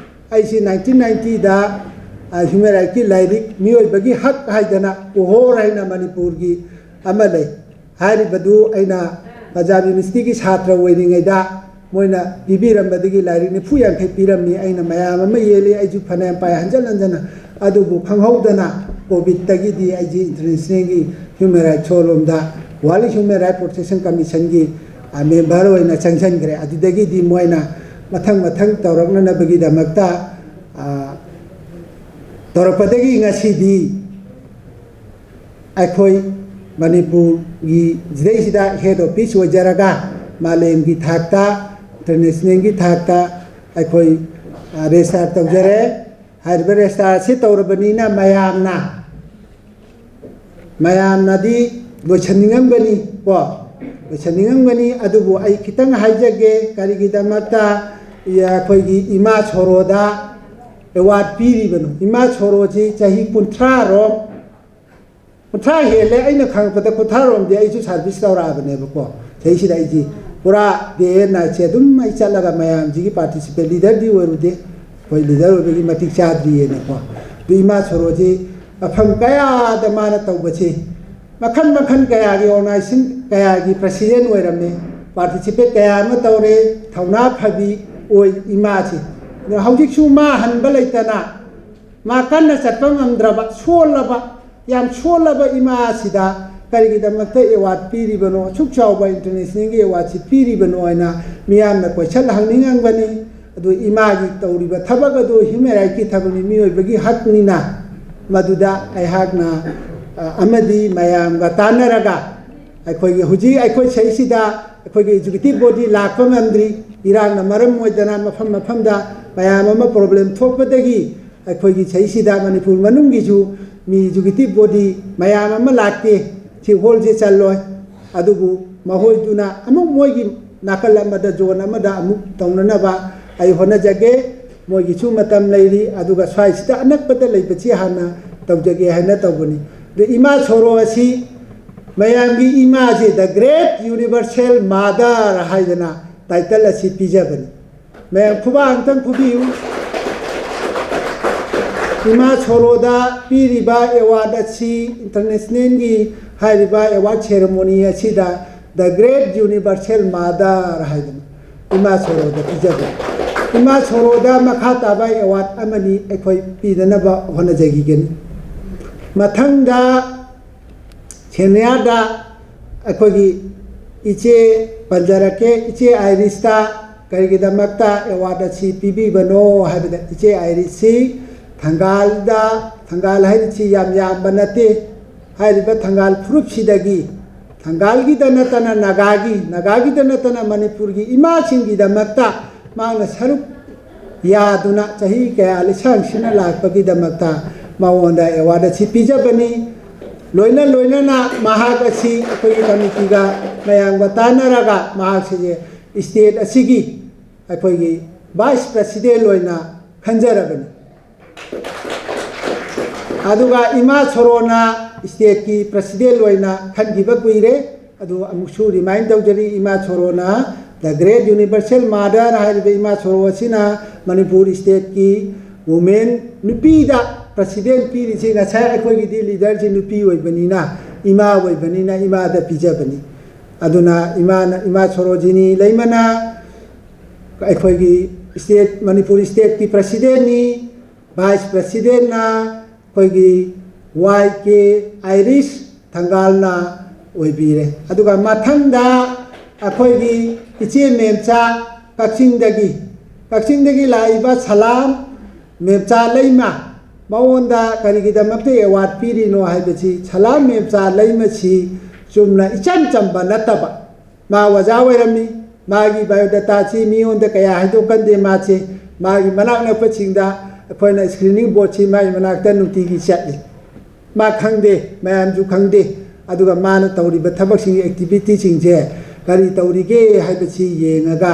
ꯑꯩꯁꯤ ꯅꯥꯏꯟꯇꯤꯟ ꯅꯥꯏꯟꯇꯤꯗ ꯍ꯭ꯌꯨꯃꯦꯟ ꯔꯥꯏꯠꯀꯤ ꯂꯥꯏꯔꯤꯛ ꯃꯤꯑꯣꯏꯕꯒꯤ ꯍꯛ ꯍꯥꯏꯗꯅ ꯎꯍꯣꯔ ꯍꯥꯏꯅ ꯃꯅꯤꯄꯨꯔꯒꯤ ꯑꯃ ꯂꯩ꯫ ꯍꯥꯏꯔꯤꯕꯗꯨ ꯑꯩꯅ ꯄꯟꯖꯥꯕ ꯌꯨꯅꯤꯚꯔꯁꯤꯇꯤꯒꯤ ꯁꯥꯇ꯭ꯔ ꯑꯣꯏꯔꯤꯉꯩꯗ ꯃꯣꯏꯅ ꯄꯤꯕꯤꯔꯝꯕꯗꯒꯤ ꯂꯥꯏꯔꯤꯛ ꯅꯤꯐꯨ ꯌꯥꯡꯈꯩ ꯄꯤꯔꯝꯃꯤ꯫ ꯑꯩꯅ ꯃꯌꯥꯝ ꯑꯃ ꯌꯦꯜꯂꯤ, ꯑꯩꯁꯨ ꯐꯅꯌꯥꯝ ꯄꯥꯏ ꯍꯟꯖꯟ ꯍꯟꯖꯟꯅ꯫ ꯑꯗꯨꯕꯨ ꯈꯪꯍꯧꯗꯅ ꯀꯣꯚꯤꯗꯇꯒꯤꯗꯤ ꯑꯩꯁꯤ ꯏꯟꯇꯔꯅꯦꯁꯅꯦꯜꯒꯤ ꯍ꯭ꯌꯨꯃꯦꯟ ꯔꯥꯏꯠ ꯁꯣ ꯂꯣꯝꯗ, ꯋꯥꯔꯜ ꯍ꯭ꯌꯨꯃꯦꯟ ꯔꯥꯏꯠ ꯄ꯭ꯔꯣꯇꯦꯛꯁꯟ ꯀꯃꯤꯁꯟꯒꯤ ꯃꯦꯝꯕꯔ ꯑꯣꯏꯅ ꯆꯪꯁꯤꯟꯈ꯭ꯔꯦ꯫ ꯑꯗꯨꯗꯒꯤꯗꯤ ꯃꯣꯏꯅ ꯃꯊꯪ ꯃꯊꯪ ꯇꯧꯔꯛꯅꯅꯕꯒꯤꯗꯃꯛꯇ ꯇꯧꯔꯛꯄꯗꯒꯤ ꯉꯁꯤꯗꯤ ꯑꯩꯈꯣꯏ ꯃꯅꯤꯄꯨꯔꯒꯤ ꯁꯤꯗꯩꯁꯤꯗ ꯍꯦꯗ ꯑꯣꯐꯤꯁ ꯑꯣꯏꯖꯔꯒ ꯃꯥꯂꯦꯝꯒꯤ ꯊꯥꯛꯇ, ꯏꯟꯇꯔꯅꯦꯁꯅꯦꯜꯒꯤ ꯊꯥꯛꯇ ꯑꯩꯈꯣꯏ ꯔꯦꯖꯤꯁꯇꯥꯔ ꯇꯧꯖꯔꯦ꯫ ꯍꯥꯏꯔꯤꯕ ꯔꯦꯖꯤꯁꯇꯥꯔ ꯑꯁꯤ ꯇꯧꯔꯕꯅꯤꯅ ꯃꯌꯥꯝꯅ ꯃꯌꯥꯝꯅꯗꯤ ꯂꯣꯏꯁꯟꯅꯤꯡꯉꯝꯒꯅꯤ ꯀꯣ, ꯂꯣꯏꯁꯟꯅꯤꯡꯉꯝꯒꯅꯤ꯫ ꯑꯗꯨꯕꯨ ꯑꯩ ꯈꯤꯇꯪ ꯍꯥꯏꯖꯒꯦ, ꯀꯔꯤꯒꯤꯗꯃꯛꯇ ꯑꯩꯈꯣꯏꯒꯤ ꯏꯃꯥ ꯁꯣꯔꯣꯗ ꯑꯦꯋꯥꯔꯗ ꯄꯤꯔꯤꯕꯅꯣ? ꯏꯃꯥ ꯁꯣꯔꯣꯁꯤ ꯆꯍꯤ ꯀꯨꯟꯊ꯭ꯔꯥꯔꯣꯝ, ꯀꯨꯟꯊ꯭ꯔꯥ ꯍꯦꯜꯂꯦ, ꯑꯩꯅ ꯈꯪꯉꯛꯄꯗ ꯀꯨꯟꯊ꯭ꯔꯥꯔꯣꯝꯗꯤ ꯑꯩꯁꯨ ꯁꯥꯔꯚꯤꯁ ꯇꯧꯔꯛꯑꯕꯅꯦꯕꯀꯣ꯫ ꯆꯍꯤꯁꯤꯗ ꯑꯩꯁꯤ ꯄꯨꯔꯥ ꯗꯦ ꯑꯦꯟ ꯅꯥꯏꯠꯁꯦ ꯑꯗꯨꯝ ꯑꯩ ꯆꯠꯂꯒ ꯃꯌꯥꯝꯁꯤꯒꯤ ꯄꯥꯔꯇꯤꯁꯤꯄꯦꯠ, ꯂꯤꯗꯔꯗꯤ ꯑꯣꯏꯔꯨꯗꯦ, ꯑꯩꯈꯣꯏ ꯂꯤꯗꯔ ꯑꯣꯏꯕꯒꯤ ꯃꯇꯤꯛ ꯆꯥꯗ꯭ꯔꯤꯌꯦꯅꯀꯣ꯫ ꯑꯗꯨ ꯏꯃꯥ ꯁꯣꯔꯣꯁꯤ ꯃꯐꯝ ꯀꯌꯥꯗ ꯃꯥꯅ ꯇꯧꯕꯁꯤ, ꯃꯈꯜ ꯃꯈꯜ ꯀꯌꯥꯒꯤ ꯑꯣꯔꯒꯅꯥꯏꯖꯦꯁꯟ ꯀꯌꯥꯒꯤ ꯄ꯭ꯔꯁꯤꯗꯦꯟ ꯑꯣꯏꯔꯝꯃꯤ, ꯄꯥꯔꯇꯤꯁꯤꯄꯦꯠ ꯀꯌꯥ ꯑꯃ ꯇꯧꯔꯦ, ꯊꯧꯅꯥ ꯐꯕꯤ ꯑꯣꯏ ꯏꯃꯥꯁꯤ꯫ ꯑꯗꯣ ꯍꯧꯖꯤꯛꯁꯨ ꯃꯥ ꯍꯟꯕ ꯂꯩꯇꯅ ꯃꯥ ꯀꯟꯅ ꯆꯠꯄ ꯉꯝꯗ꯭ꯔꯕ, ꯁꯣꯜꯂꯕ, ꯌꯥꯝ ꯁꯣꯜꯂꯕ ꯏꯃꯥ ꯑꯁꯤꯗ ꯀꯔꯤꯒꯤꯗꯃꯛꯇ ꯑꯦꯋꯥꯔꯗ ꯄꯤꯔꯤꯕꯅꯣ? ꯑꯁꯨꯛ ꯆꯥꯎꯕ ꯏꯟꯇꯔꯅꯦꯁꯅꯦꯜꯒꯤ ꯑꯦꯋꯥꯔꯗꯁꯤ ꯄꯤꯔꯤꯕꯅꯣ ꯍꯥꯏꯅ ꯃꯤꯌꯥꯝꯅ ꯀꯣꯏꯁꯟ ꯍꯪꯅꯤꯡꯉꯝꯒꯅꯤ꯫ ꯑꯗꯨ ꯏꯃꯥꯒꯤ ꯇꯧꯔꯤꯕ ꯊꯕꯛ ꯑꯗꯨ ꯍ꯭ꯌꯨꯃꯦꯟ ꯔꯥꯏꯠꯀꯤ ꯊꯕꯛꯅꯤ, ꯃꯤꯑꯣꯏꯕꯒꯤ ꯍꯛꯅꯤꯅ꯫ ꯃꯗꯨꯗ ꯑꯩꯍꯥꯛꯅ, ꯑ, ꯑꯃꯗꯤ ꯃꯌꯥꯝꯒ ꯇꯥꯟꯅꯔꯒ ꯑꯩꯈꯣꯏꯒꯤ ꯍꯧꯖꯤꯛ ꯑꯩꯈꯣꯏ ꯁꯤꯗꯩꯁꯤꯗ ꯑꯩꯈꯣꯏꯒꯤ ꯑꯦꯛꯖꯤꯀ꯭ꯌꯨꯇꯤꯚ ꯕꯣꯗꯤ ꯂꯥꯛꯄ ꯉꯝꯗ꯭ꯔꯤ, ꯏꯔꯥꯡꯅ ꯃꯔꯝ ꯑꯣꯏꯗꯅ ꯃꯐꯝ ꯃꯐꯝꯗ ꯃꯌꯥꯝ ꯑꯃ ꯄ꯭ꯔꯣꯕ꯭ꯂꯦꯝ ꯊꯣꯛꯄꯗꯒꯤ ꯑꯩꯈꯣꯏꯒꯤ ꯁꯤꯗꯩꯁꯤꯗ ꯃꯅꯤꯄꯨꯔ ꯃꯅꯨꯡꯒꯤꯁꯨ ꯃꯤ ꯑꯦꯛꯖꯤꯀ꯭ꯌꯨꯇꯤꯚ ꯕꯣꯗꯤ ꯃꯌꯥꯝ ꯑꯃ ꯂꯥꯛꯇꯦ, ꯁꯤ ꯍꯣꯜꯁꯦ ꯆꯜꯂꯣꯏ꯫ ꯑꯗꯨꯕꯨ ꯃꯈꯣꯏꯗꯨꯅ ꯑꯃꯨꯛ ꯃꯣꯏꯒꯤ ꯅꯥꯀꯜ ꯑꯃꯗ, ꯖꯣꯟ ꯑꯃꯗ ꯑꯃꯨꯛ ꯇꯧꯅꯅꯕ ꯑꯩ ꯍꯣꯠꯅꯖꯒꯦ꯫ ꯃꯣꯏꯒꯤꯁꯨ ꯃꯇꯝ ꯂꯩꯔꯤ꯫ ꯑꯗꯨꯒ ꯁ꯭ꯋꯥꯏꯁꯤꯗ ꯑꯅꯛꯄꯗ ꯂꯩꯕꯁꯤ ꯍꯥꯟꯅ ꯇꯧꯖꯒꯦ ꯍꯥꯏꯅ ꯇꯧꯕꯅꯤ꯫ ꯑꯗꯨ ꯏꯃꯥ ꯁꯣꯔꯣ ꯑꯁꯤ ꯃꯌꯥꯝꯒꯤ ꯏꯃꯥꯁꯤ, The Great Universal Mother ꯍꯥꯏꯗꯅ ꯇꯥꯏꯇꯜ ꯑꯁꯤ ꯄꯤꯖꯕꯅꯤ꯫ ꯃꯌꯥꯝ ꯈꯨꯕꯥꯛ ꯑꯝꯇꯪ ꯈꯨꯕꯤꯌꯨ꯫ ꯏꯃꯥ ꯁꯣꯔꯣꯗ ꯄꯤꯔꯤꯕ ꯑꯦꯋꯥꯔꯗ ꯑꯁꯤ, ꯏꯟꯇꯔꯅꯦꯁꯅꯦꯜꯒꯤ ꯍꯥꯏꯔꯤꯕ ꯑꯦꯋꯥꯔꯗ ꯁꯦꯔꯦꯃꯣꯅꯤ ꯑꯁꯤꯗ The Great Universal Mother ꯍꯥꯏꯗꯅ ꯏꯃꯥ ꯁꯣꯔꯣꯗ ꯄꯤꯖꯕꯅꯤ꯫ ꯏꯃꯥ ꯁꯣꯔꯣꯗ ꯃꯈꯥ ꯇꯥꯕ ꯑꯦꯋꯥꯔꯗ ꯑꯃꯅꯤ ꯑꯩꯈꯣꯏ ꯄꯤꯅꯅꯕ ꯍꯣꯠꯅꯖꯈꯤꯒꯅꯤ꯫ ꯃꯊꯪꯗ ꯁꯦꯅꯤꯌꯔꯗ ꯑꯩꯈꯣꯏꯒꯤ ꯏꯆꯦ ꯄꯟꯖꯔꯛꯀꯦ꯫ ꯏꯆꯦ ꯑꯥꯏꯔꯤꯁꯇ ꯀꯔꯤꯒꯤꯗꯃꯛꯇ ꯑꯦꯋꯥꯔꯗ ꯑꯁꯤ ꯄꯤꯕꯤꯕꯅꯣ ꯍꯥꯏꯕꯗ, ꯏꯆꯦ ꯑꯥꯏꯔꯤꯁꯁꯤ ꯊꯪꯒꯥꯜꯗ, ꯊꯪꯒꯥꯜ ꯍꯥꯏꯔꯤꯁꯤ ꯌꯥꯝ ꯌꯥꯝꯕ ꯅꯠꯇꯦ, ꯍꯥꯏꯔꯤꯕ ꯊꯪꯒꯥꯜ ꯐꯨꯔꯨꯞꯁꯤꯗꯒꯤ, ꯊꯪꯒꯥꯜꯒꯤꯗ ꯅꯠꯇꯅ ꯅꯥꯒꯥꯒꯤ, ꯅꯥꯒꯥꯒꯤꯗ ꯅꯠꯇꯅ ꯃꯅꯤꯄꯨꯔꯒꯤ ꯏꯃꯥꯁꯤꯡꯒꯤꯗꯃꯛꯇ ꯃꯍꯥꯛꯅ ꯁꯔꯨꯛ ꯌꯥꯗꯨꯅ ꯆꯍꯤ ꯀꯌꯥ ꯂꯤꯁꯥꯡ ꯁꯤꯠꯅ ꯂꯥꯛꯄꯒꯤꯗꯃꯛꯇ ꯃꯉꯣꯟꯗ ꯑꯦꯋꯥꯔꯗ ꯑꯁꯤ ꯄꯤꯖꯕꯅꯤ꯫ ꯂꯣꯏꯅ ꯂꯣꯏꯅꯅ ꯃꯍꯥꯛ ꯑꯁꯤ ꯑꯩꯈꯣꯏꯒꯤ ꯀꯃꯤꯇꯤꯒ ꯃꯌꯥꯝꯒ ꯇꯥꯟꯅꯔꯒ ꯃꯍꯥꯛꯁꯤ ꯁ꯭ꯇꯦꯠ ꯑꯁꯤꯒꯤ ꯑꯩꯈꯣꯏꯒꯤ ꯚꯥꯏꯁ ꯄ꯭ꯔꯦꯁꯤꯗꯦꯟ ꯑꯣꯏꯅ ꯈꯟꯖꯔꯕꯅꯤ꯫ ꯑꯗꯨꯒ ꯏꯃꯥ ꯁꯣꯔꯣꯅ ꯁ꯭ꯇꯦꯠꯀꯤ ꯄ꯭ꯔꯦꯁꯤꯗꯦꯟ ꯑꯣꯏꯅ ꯈꯟꯈꯤꯕ ꯀꯨꯏꯔꯦ꯫ ꯑꯗꯨ ꯑꯃꯨꯛꯁꯨ ꯔꯤꯃꯥꯏꯟ ꯇꯧꯖꯔꯤ, ꯏꯃꯥ ꯁꯣꯔꯣꯅ, The Great Universal Mother ꯍꯥꯏꯔꯤꯕ ꯏꯃꯥ ꯁꯣꯔꯣ ꯑꯁꯤꯅ ꯃꯅꯤꯄꯨꯔ ꯁ꯭ꯇꯦꯠꯀꯤ ꯋꯨꯃꯦꯟ, ꯅꯨꯄꯤꯗ ꯄ꯭ꯔꯦꯁꯤꯗꯦꯟ ꯄꯤꯔꯤꯁꯤ ꯉꯁꯥꯏ ꯑꯩꯈꯣꯏꯒꯤꯗꯤ ꯂꯤꯗꯔꯁꯤ ꯅꯨꯄꯤ ꯑꯣꯏꯕꯅꯤꯅ, ꯏꯃꯥ ꯑꯣꯏꯕꯅꯤꯅ ꯏꯃꯥꯗ ꯄꯤꯖꯕꯅꯤ꯫ ꯑꯗꯨꯅ ꯏꯃꯥꯅ, ꯏꯃꯥ ꯁꯣꯔꯣꯖꯤꯅꯤ ꯂꯩꯃꯅ ꯑꯩꯈꯣꯏꯒꯤ ꯁ꯭ꯇꯦꯠ, ꯃꯅꯤꯄꯨꯔ ꯁ꯭ꯇꯦꯠꯀꯤ ꯄ꯭ꯔꯦꯁꯤꯗꯦꯟꯅꯤ, ꯚꯥꯏꯁ ꯄ꯭ꯔꯦꯁꯤꯗꯦꯟꯅ ꯑꯩꯈꯣꯏꯒꯤ ꯋꯥꯏ ꯀꯦ ꯑꯥꯏꯔꯤꯁ ꯊꯪꯒꯥꯜꯅ ꯑꯣꯏꯕꯤꯔꯦ꯫ ꯑꯗꯨꯒ ꯃꯊꯪꯗ ꯑꯩꯈꯣꯏꯒꯤ ꯏꯆꯦ ꯃꯦꯝꯆꯥ ꯀꯛꯆꯤꯡꯗꯒꯤ, ꯀꯛꯆꯤꯡꯗꯒꯤ ꯂꯥꯛꯏꯕ ꯁꯂꯥꯝ ꯃꯦꯝꯆꯥ ꯂꯩꯃ, ꯃꯉꯣꯟꯗ ꯀꯔꯤꯒꯤꯗꯃꯛꯇ ꯑꯦꯋꯥꯔꯗ ꯄꯤꯔꯤꯅꯣ ꯍꯥꯏꯕꯁꯤ, ꯁꯂꯥꯝ ꯃꯦꯝꯆꯥ ꯂꯩꯃꯁꯤ ꯆꯨꯝꯅ ꯏꯆꯝ ꯆꯝꯕ ꯅꯠꯇꯕ, ꯃꯥ ꯑꯣꯖꯥ ꯑꯣꯏꯔꯝꯃꯤ꯫ ꯃꯥꯒꯤ ꯕꯥꯏꯑꯣꯗꯥꯇꯥꯁꯤ ꯃꯤꯉꯣꯟꯗ ꯀꯌꯥ ꯍꯥꯏꯗꯣꯛꯀꯟꯗꯦ ꯃꯥꯁꯦ꯫ ꯃꯥꯒꯤ ꯃꯅꯥꯛ ꯅꯛꯄꯁꯤꯡꯗ ꯑꯩꯈꯣꯏꯅ ꯁ꯭ꯀ꯭ꯔꯤꯅꯤꯡ ꯕꯣꯔꯗꯁꯤ ꯃꯥꯒꯤ ꯃꯅꯥꯛꯇ ꯅꯨꯡꯇꯤꯒꯤ ꯆꯠꯂꯤ꯫ ꯃꯥ ꯈꯪꯗꯦ, ꯃꯌꯥꯝꯁꯨ ꯈꯪꯗꯦ꯫ ꯑꯗꯨꯒ ꯃꯥꯅ ꯇꯧꯔꯤꯕ ꯊꯕꯛꯁꯤꯡ, ꯑꯦꯛꯇꯤꯚꯤꯇꯤꯁꯤꯡꯁꯦ ꯀꯔꯤ ꯇꯧꯔꯤꯒꯦ ꯍꯥꯏꯕꯁꯤ ꯌꯦꯡꯉꯒ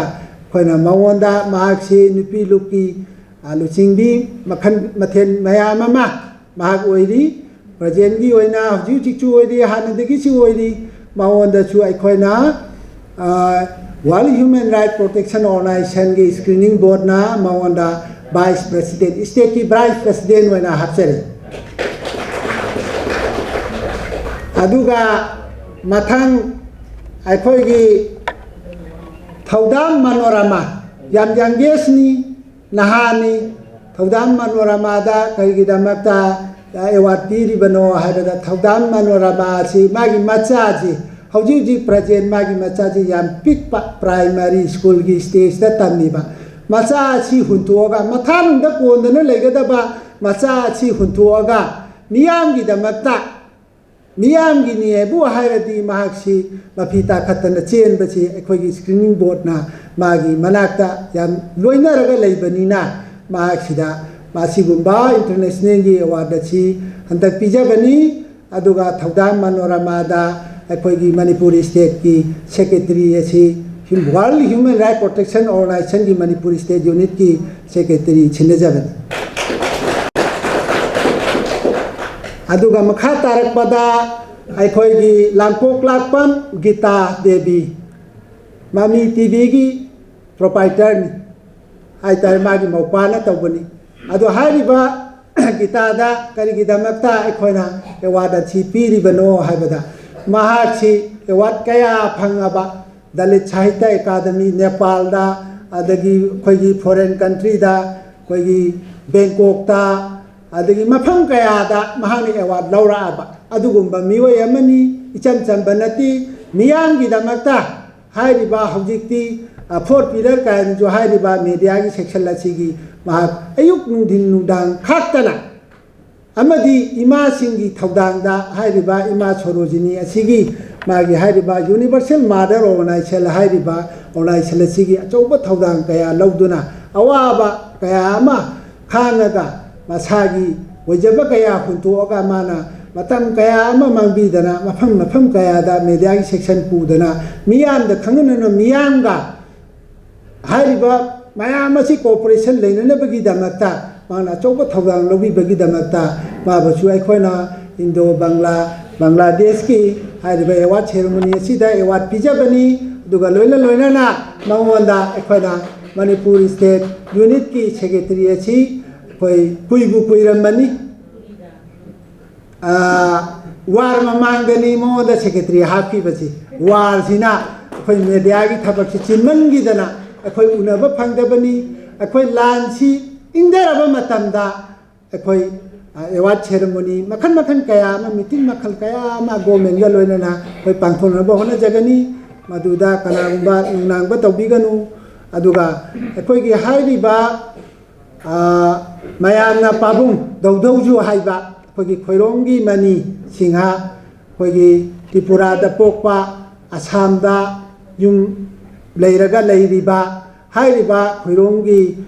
ꯑꯩꯈꯣꯏꯅ ꯃꯉꯣꯟꯗ, ꯃꯍꯥꯛꯁꯤ ꯅꯨꯄꯤ ꯂꯨꯞꯀꯤ, ꯑ, ꯂꯨꯆꯤꯡꯕꯤ ꯃꯈꯜ ꯃꯊꯦꯜ ꯃꯌꯥꯝ ꯑꯃ ꯃꯍꯥꯛ ꯑꯣꯏꯔꯤ꯫ ꯄ꯭ꯔꯖꯦꯟꯒꯤ ꯑꯣꯏꯅ ꯍꯧꯖꯤꯛ ꯍꯧꯖꯤꯛꯁꯨ ꯑꯣꯏꯔꯤ, ꯍꯥꯟꯅꯗꯒꯤꯁꯨ ꯑꯣꯏꯔꯤ꯫ ꯃꯉꯣꯟꯗꯁꯨ ꯑꯩꯈꯣꯏꯅ, ꯑ, World Human Rights Protection Organizationꯒꯤ screening boardꯅ ꯃꯉꯣꯟꯗ vice president, stateꯀꯤ vice president ꯑꯣꯏꯅ ꯍꯥꯞꯆꯔꯤ꯫ ꯑꯗꯨꯒ ꯃꯊꯪ ꯑꯩꯈꯣꯏꯒꯤ ꯊꯧꯗꯥꯝ ꯃꯅꯣꯔꯃꯥ, ꯌꯥꯝ youngestꯅꯤ, ꯅꯍꯥꯅꯤ꯫ ꯊꯧꯗꯥꯝ ꯃꯅꯣꯔꯃꯥꯗ ꯀꯔꯤꯒꯤꯗꯃꯛꯇ award ꯄꯤꯔꯤꯕꯅꯣ ꯍꯥꯏꯕꯗ, ꯊꯧꯗꯥꯝ ꯃꯅꯣꯔꯃꯥ ꯑꯁꯤ ꯃꯥꯒꯤ ꯃꯆꯥꯁꯤ, ꯍꯧꯖꯤꯛ ꯍꯧꯖꯤꯛ present ꯃꯥꯒꯤ ꯃꯆꯥꯁꯤ ꯌꯥꯝ ꯄꯤꯛꯄ, primary schoolꯒꯤ stageꯇ ꯇꯝꯃꯤꯕ꯫ ꯃꯆꯥ ꯑꯁꯤ ꯍꯨꯟꯇꯣꯛꯑꯒ, ꯃꯊꯥꯅꯨꯡꯗ ꯀꯣꯟꯗꯅ ꯂꯩꯒꯗꯕ ꯃꯆꯥ ꯑꯁꯤ ꯍꯨꯟꯇꯣꯛꯑꯒ, ꯃꯤꯌꯥꯝꯒꯤꯗꯃꯛꯇ, ꯃꯤꯌꯥꯝꯒꯤꯅꯤ ꯍꯥꯏꯕꯨ ꯍꯥꯏꯔꯗꯤ, ꯃꯍꯥꯛꯁꯤ ꯃꯐꯤ ꯇꯥꯈꯠꯇꯅ ꯆꯦꯟꯕꯁꯤ ꯑꯩꯈꯣꯏꯒꯤ screening boardꯅ ꯃꯥꯒꯤ ꯃꯅꯥꯛꯇ ꯌꯥꯝ ꯂꯣꯏꯅꯔꯒ ꯂꯩꯕꯅꯤꯅ, ꯃꯍꯥꯛꯁꯤꯗ ꯃꯁꯤꯒꯨꯝꯕ internationalꯒꯤ award ꯑꯁꯤ ꯍꯟꯗꯛ ꯄꯤꯖꯕꯅꯤ꯫ ꯑꯗꯨꯒ ꯊꯧꯗꯥꯝ ꯃꯅꯣꯔꯃꯥꯗ ꯑꯩꯈꯣꯏꯒꯤ ꯃꯅꯤꯄꯨꯔ stateꯀꯤ secretary ꯑꯁꯤ World Human Rights Protection Organizationꯒꯤ Manipur state unitꯀꯤ secretary ꯁꯤꯟꯅꯖꯕꯅꯤ꯫ ꯑꯗꯨꯒ ꯃꯈꯥ ꯇꯥꯔꯛꯄꯗ ꯑꯩꯈꯣꯏꯒꯤ ꯂꯥꯡꯄꯣꯛ ꯂꯥꯛꯄꯝ ꯒꯤꯇꯥ ꯗꯦꯕꯤ, ꯃꯃꯤ TVꯒꯤ proprietorꯅꯤ ꯍꯥꯏꯇꯥꯔꯦ, ꯃꯥꯒꯤ ꯃꯧꯄꯥꯅ ꯇꯧꯕꯅꯤ꯫ ꯑꯗꯣ ꯍꯥꯏꯔꯤꯕ ꯒꯤꯇꯥꯗ ꯀꯔꯤꯒꯤꯗꯃꯛꯇ ꯑꯩꯈꯣꯏꯅ award ꯑꯁꯤ ꯄꯤꯔꯤꯕꯅꯣ ꯍꯥꯏꯕꯗ, ꯃꯍꯥꯛꯁꯤ award ꯀꯌꯥ ꯐꯪꯉꯕ, ꯗꯂꯤꯠ ꯁꯥꯍꯤꯇ꯭ꯌ ꯑꯦꯀꯥꯗꯃꯤ, ꯅꯦꯄꯥꯜꯗ, ꯑꯗꯒꯤ ꯑꯩꯈꯣꯏꯒꯤ foreign countryꯗ, ꯑꯩꯈꯣꯏꯒꯤ ꯕꯦꯡꯀꯣꯛꯇ, ꯑꯗꯒꯤ ꯃꯐꯝ ꯀꯌꯥꯗ ꯃꯍꯥꯛꯅ award ꯂꯧꯔꯛꯑꯕ ꯑꯗꯨꯒꯨꯝꯕ ꯃꯤꯑꯣꯏ ꯑꯃꯅꯤ꯫ ꯏꯆꯝ ꯆꯝꯕ ꯅꯠꯇꯦ꯫ ꯃꯤꯌꯥꯝꯒꯤꯗꯃꯛꯇ ꯍꯥꯏꯔꯤꯕ ꯍꯧꯖꯤꯛꯇꯤ, ꯑ, fourth pillar ꯀꯥꯏꯅꯁꯨ ꯍꯥꯏꯔꯤꯕ mediaꯒꯤ section ꯑꯁꯤꯒꯤ ꯃꯍꯥꯛ ꯑꯌꯨꯛ ꯅꯨꯡꯊꯤꯟ ꯅꯨꯡꯗꯥꯡ ꯈꯥꯛꯇꯅ ꯑꯃꯗꯤ ꯏꯃꯥꯁꯤꯡꯒꯤ ꯊꯧꯗꯥꯡꯗ ꯍꯥꯏꯔꯤꯕ ꯏꯃꯥ ꯁꯣꯔꯣꯖꯤꯅꯤ ꯑꯁꯤꯒꯤ ꯃꯥꯒꯤ ꯍꯥꯏꯔꯤꯕ Universal Mother Organization ꯍꯥꯏꯔꯤꯕ organization ꯑꯁꯤꯒꯤ ꯑꯆꯧꯕ ꯊꯧꯗꯥꯡ ꯀꯌꯥ ꯂꯧꯗꯨꯅ, ꯑꯋꯥꯕ ꯀꯌꯥ ꯑꯃ ꯈꯥꯡꯉꯒ, ꯃꯁꯥꯒꯤ ꯑꯣꯏꯖꯕ ꯀꯌꯥ ꯍꯨꯟꯇꯣꯛꯑꯒ ꯃꯥꯅ ꯃꯇꯝ ꯀꯌꯥ ꯑꯃ ꯃꯥꯡꯕꯤꯗꯅ, ꯃꯐꯝ ꯃꯐꯝ ꯀꯌꯥꯗ ꯃꯦꯗꯤꯌꯥꯒꯤ ꯁꯦꯛꯁꯟ ꯄꯨꯗꯅ, ꯃꯤꯌꯥꯝꯗ ꯈꯪꯍꯟꯅꯅ, ꯃꯤꯌꯥꯝꯒ ꯍꯥꯏꯔꯤꯕ ꯃꯌꯥꯝ ꯑꯁꯤ ꯀꯣꯑꯣꯄꯔꯦꯁꯟ ꯂꯩꯅꯅꯕꯒꯤꯗꯃꯛꯇ ꯃꯥꯅ ꯑꯆꯧꯕ ꯊꯧꯗꯥꯡ ꯂꯧꯕꯤꯕꯒꯤꯗꯃꯛꯇ ꯃꯥꯕꯨꯁꯨ ꯑꯩꯈꯣꯏꯅ ꯏꯟꯗꯣ ꯕꯪꯂꯥ, ꯕꯪꯒ꯭ꯂꯥꯗꯦꯁꯀꯤ ꯍꯥꯏꯔꯤꯕ ꯑꯦꯋꯥꯔꯗ ꯁꯦꯔꯦꯃꯣꯅꯤ ꯑꯁꯤꯗ ꯑꯦꯋꯥꯔꯗ ꯄꯤꯖꯕꯅꯤ꯫ ꯑꯗꯨꯒ ꯂꯣꯏꯅ ꯂꯣꯏꯅꯅ ꯃꯉꯣꯟꯗ ꯑꯩꯈꯣꯏꯅ ꯃꯅꯤꯄꯨꯔ ꯁ꯭ꯇꯦꯠ ꯌꯨꯅꯤꯠꯀꯤ ꯁꯦꯀ꯭ꯔꯦꯇꯔꯤ ꯑꯁꯤ ꯑꯩꯈꯣꯏ ꯀꯨꯏꯕꯨ ꯀꯨꯏꯔꯝꯃꯅꯤ꯫ ꯋꯥꯔ ꯃꯃꯥꯡꯗꯅꯤ ꯃꯉꯣꯟꯗ ꯁꯦꯀ꯭ꯔꯦꯇꯔꯤ ꯍꯥꯞꯈꯤꯕꯁꯤ꯫ ꯋꯥꯔꯁꯤꯅ ꯑꯩꯈꯣꯏ ꯃꯦꯗꯤꯌꯥꯒꯤ ꯊꯕꯛꯁꯤ ꯆꯤꯟꯃꯟꯈꯤꯗꯅ ꯑꯩꯈꯣꯏ ꯎꯅꯕ ꯐꯪꯗꯕꯅꯤ꯫ ꯑꯩꯈꯣꯏ ꯂꯥꯟꯁꯤ ꯏꯪꯊꯔꯕ ꯃꯇꯝꯗ ꯑꯩꯈꯣꯏ ꯑꯦꯋꯥꯔꯗ ꯁꯦꯔꯦꯃꯣꯅꯤ ꯃꯈꯜ ꯃꯈꯜ ꯀꯌꯥ ꯑꯃ, ꯃꯤꯇꯤꯡ ꯃꯈꯜ ꯀꯌꯥ ꯑꯃ ꯒꯣꯔꯃꯦꯟꯒ ꯂꯣꯏꯅꯅ ꯑꯩꯈꯣꯏ ꯄꯥꯡꯊꯣꯛꯅꯕ ꯍꯣꯠꯅꯖꯒꯅꯤ꯫ ꯃꯗꯨꯗ ꯀꯅꯥꯒꯨꯝꯕ ꯅꯨꯡꯅꯥꯡꯕ ꯇꯧꯕꯤꯒꯅꯨ꯫ ꯑꯗꯨꯒ ꯑꯩꯈꯣꯏꯒꯤ ꯍꯥꯏꯔꯤꯕ ꯃꯌꯥꯝꯅ ꯄꯥꯕꯨꯡ ꯗꯧꯗꯧꯖꯨ ꯍꯥꯏꯕ ꯑꯩꯈꯣꯏꯒꯤ ꯈꯣꯏꯔꯣꯝꯒꯤ ꯃꯅꯤ ꯁꯤꯡꯍ, ꯑꯩꯈꯣꯏꯒꯤ ꯇ꯭ꯔꯤꯄꯨꯔꯥꯗ ꯄꯣꯛꯄ, ꯑꯁꯥꯝꯗ ꯌꯨꯝ ꯂꯩꯔꯒ ꯂꯩꯔꯤꯕ ꯍꯥꯏꯔꯤꯕ ꯈꯣꯏꯔꯣꯝꯒꯤ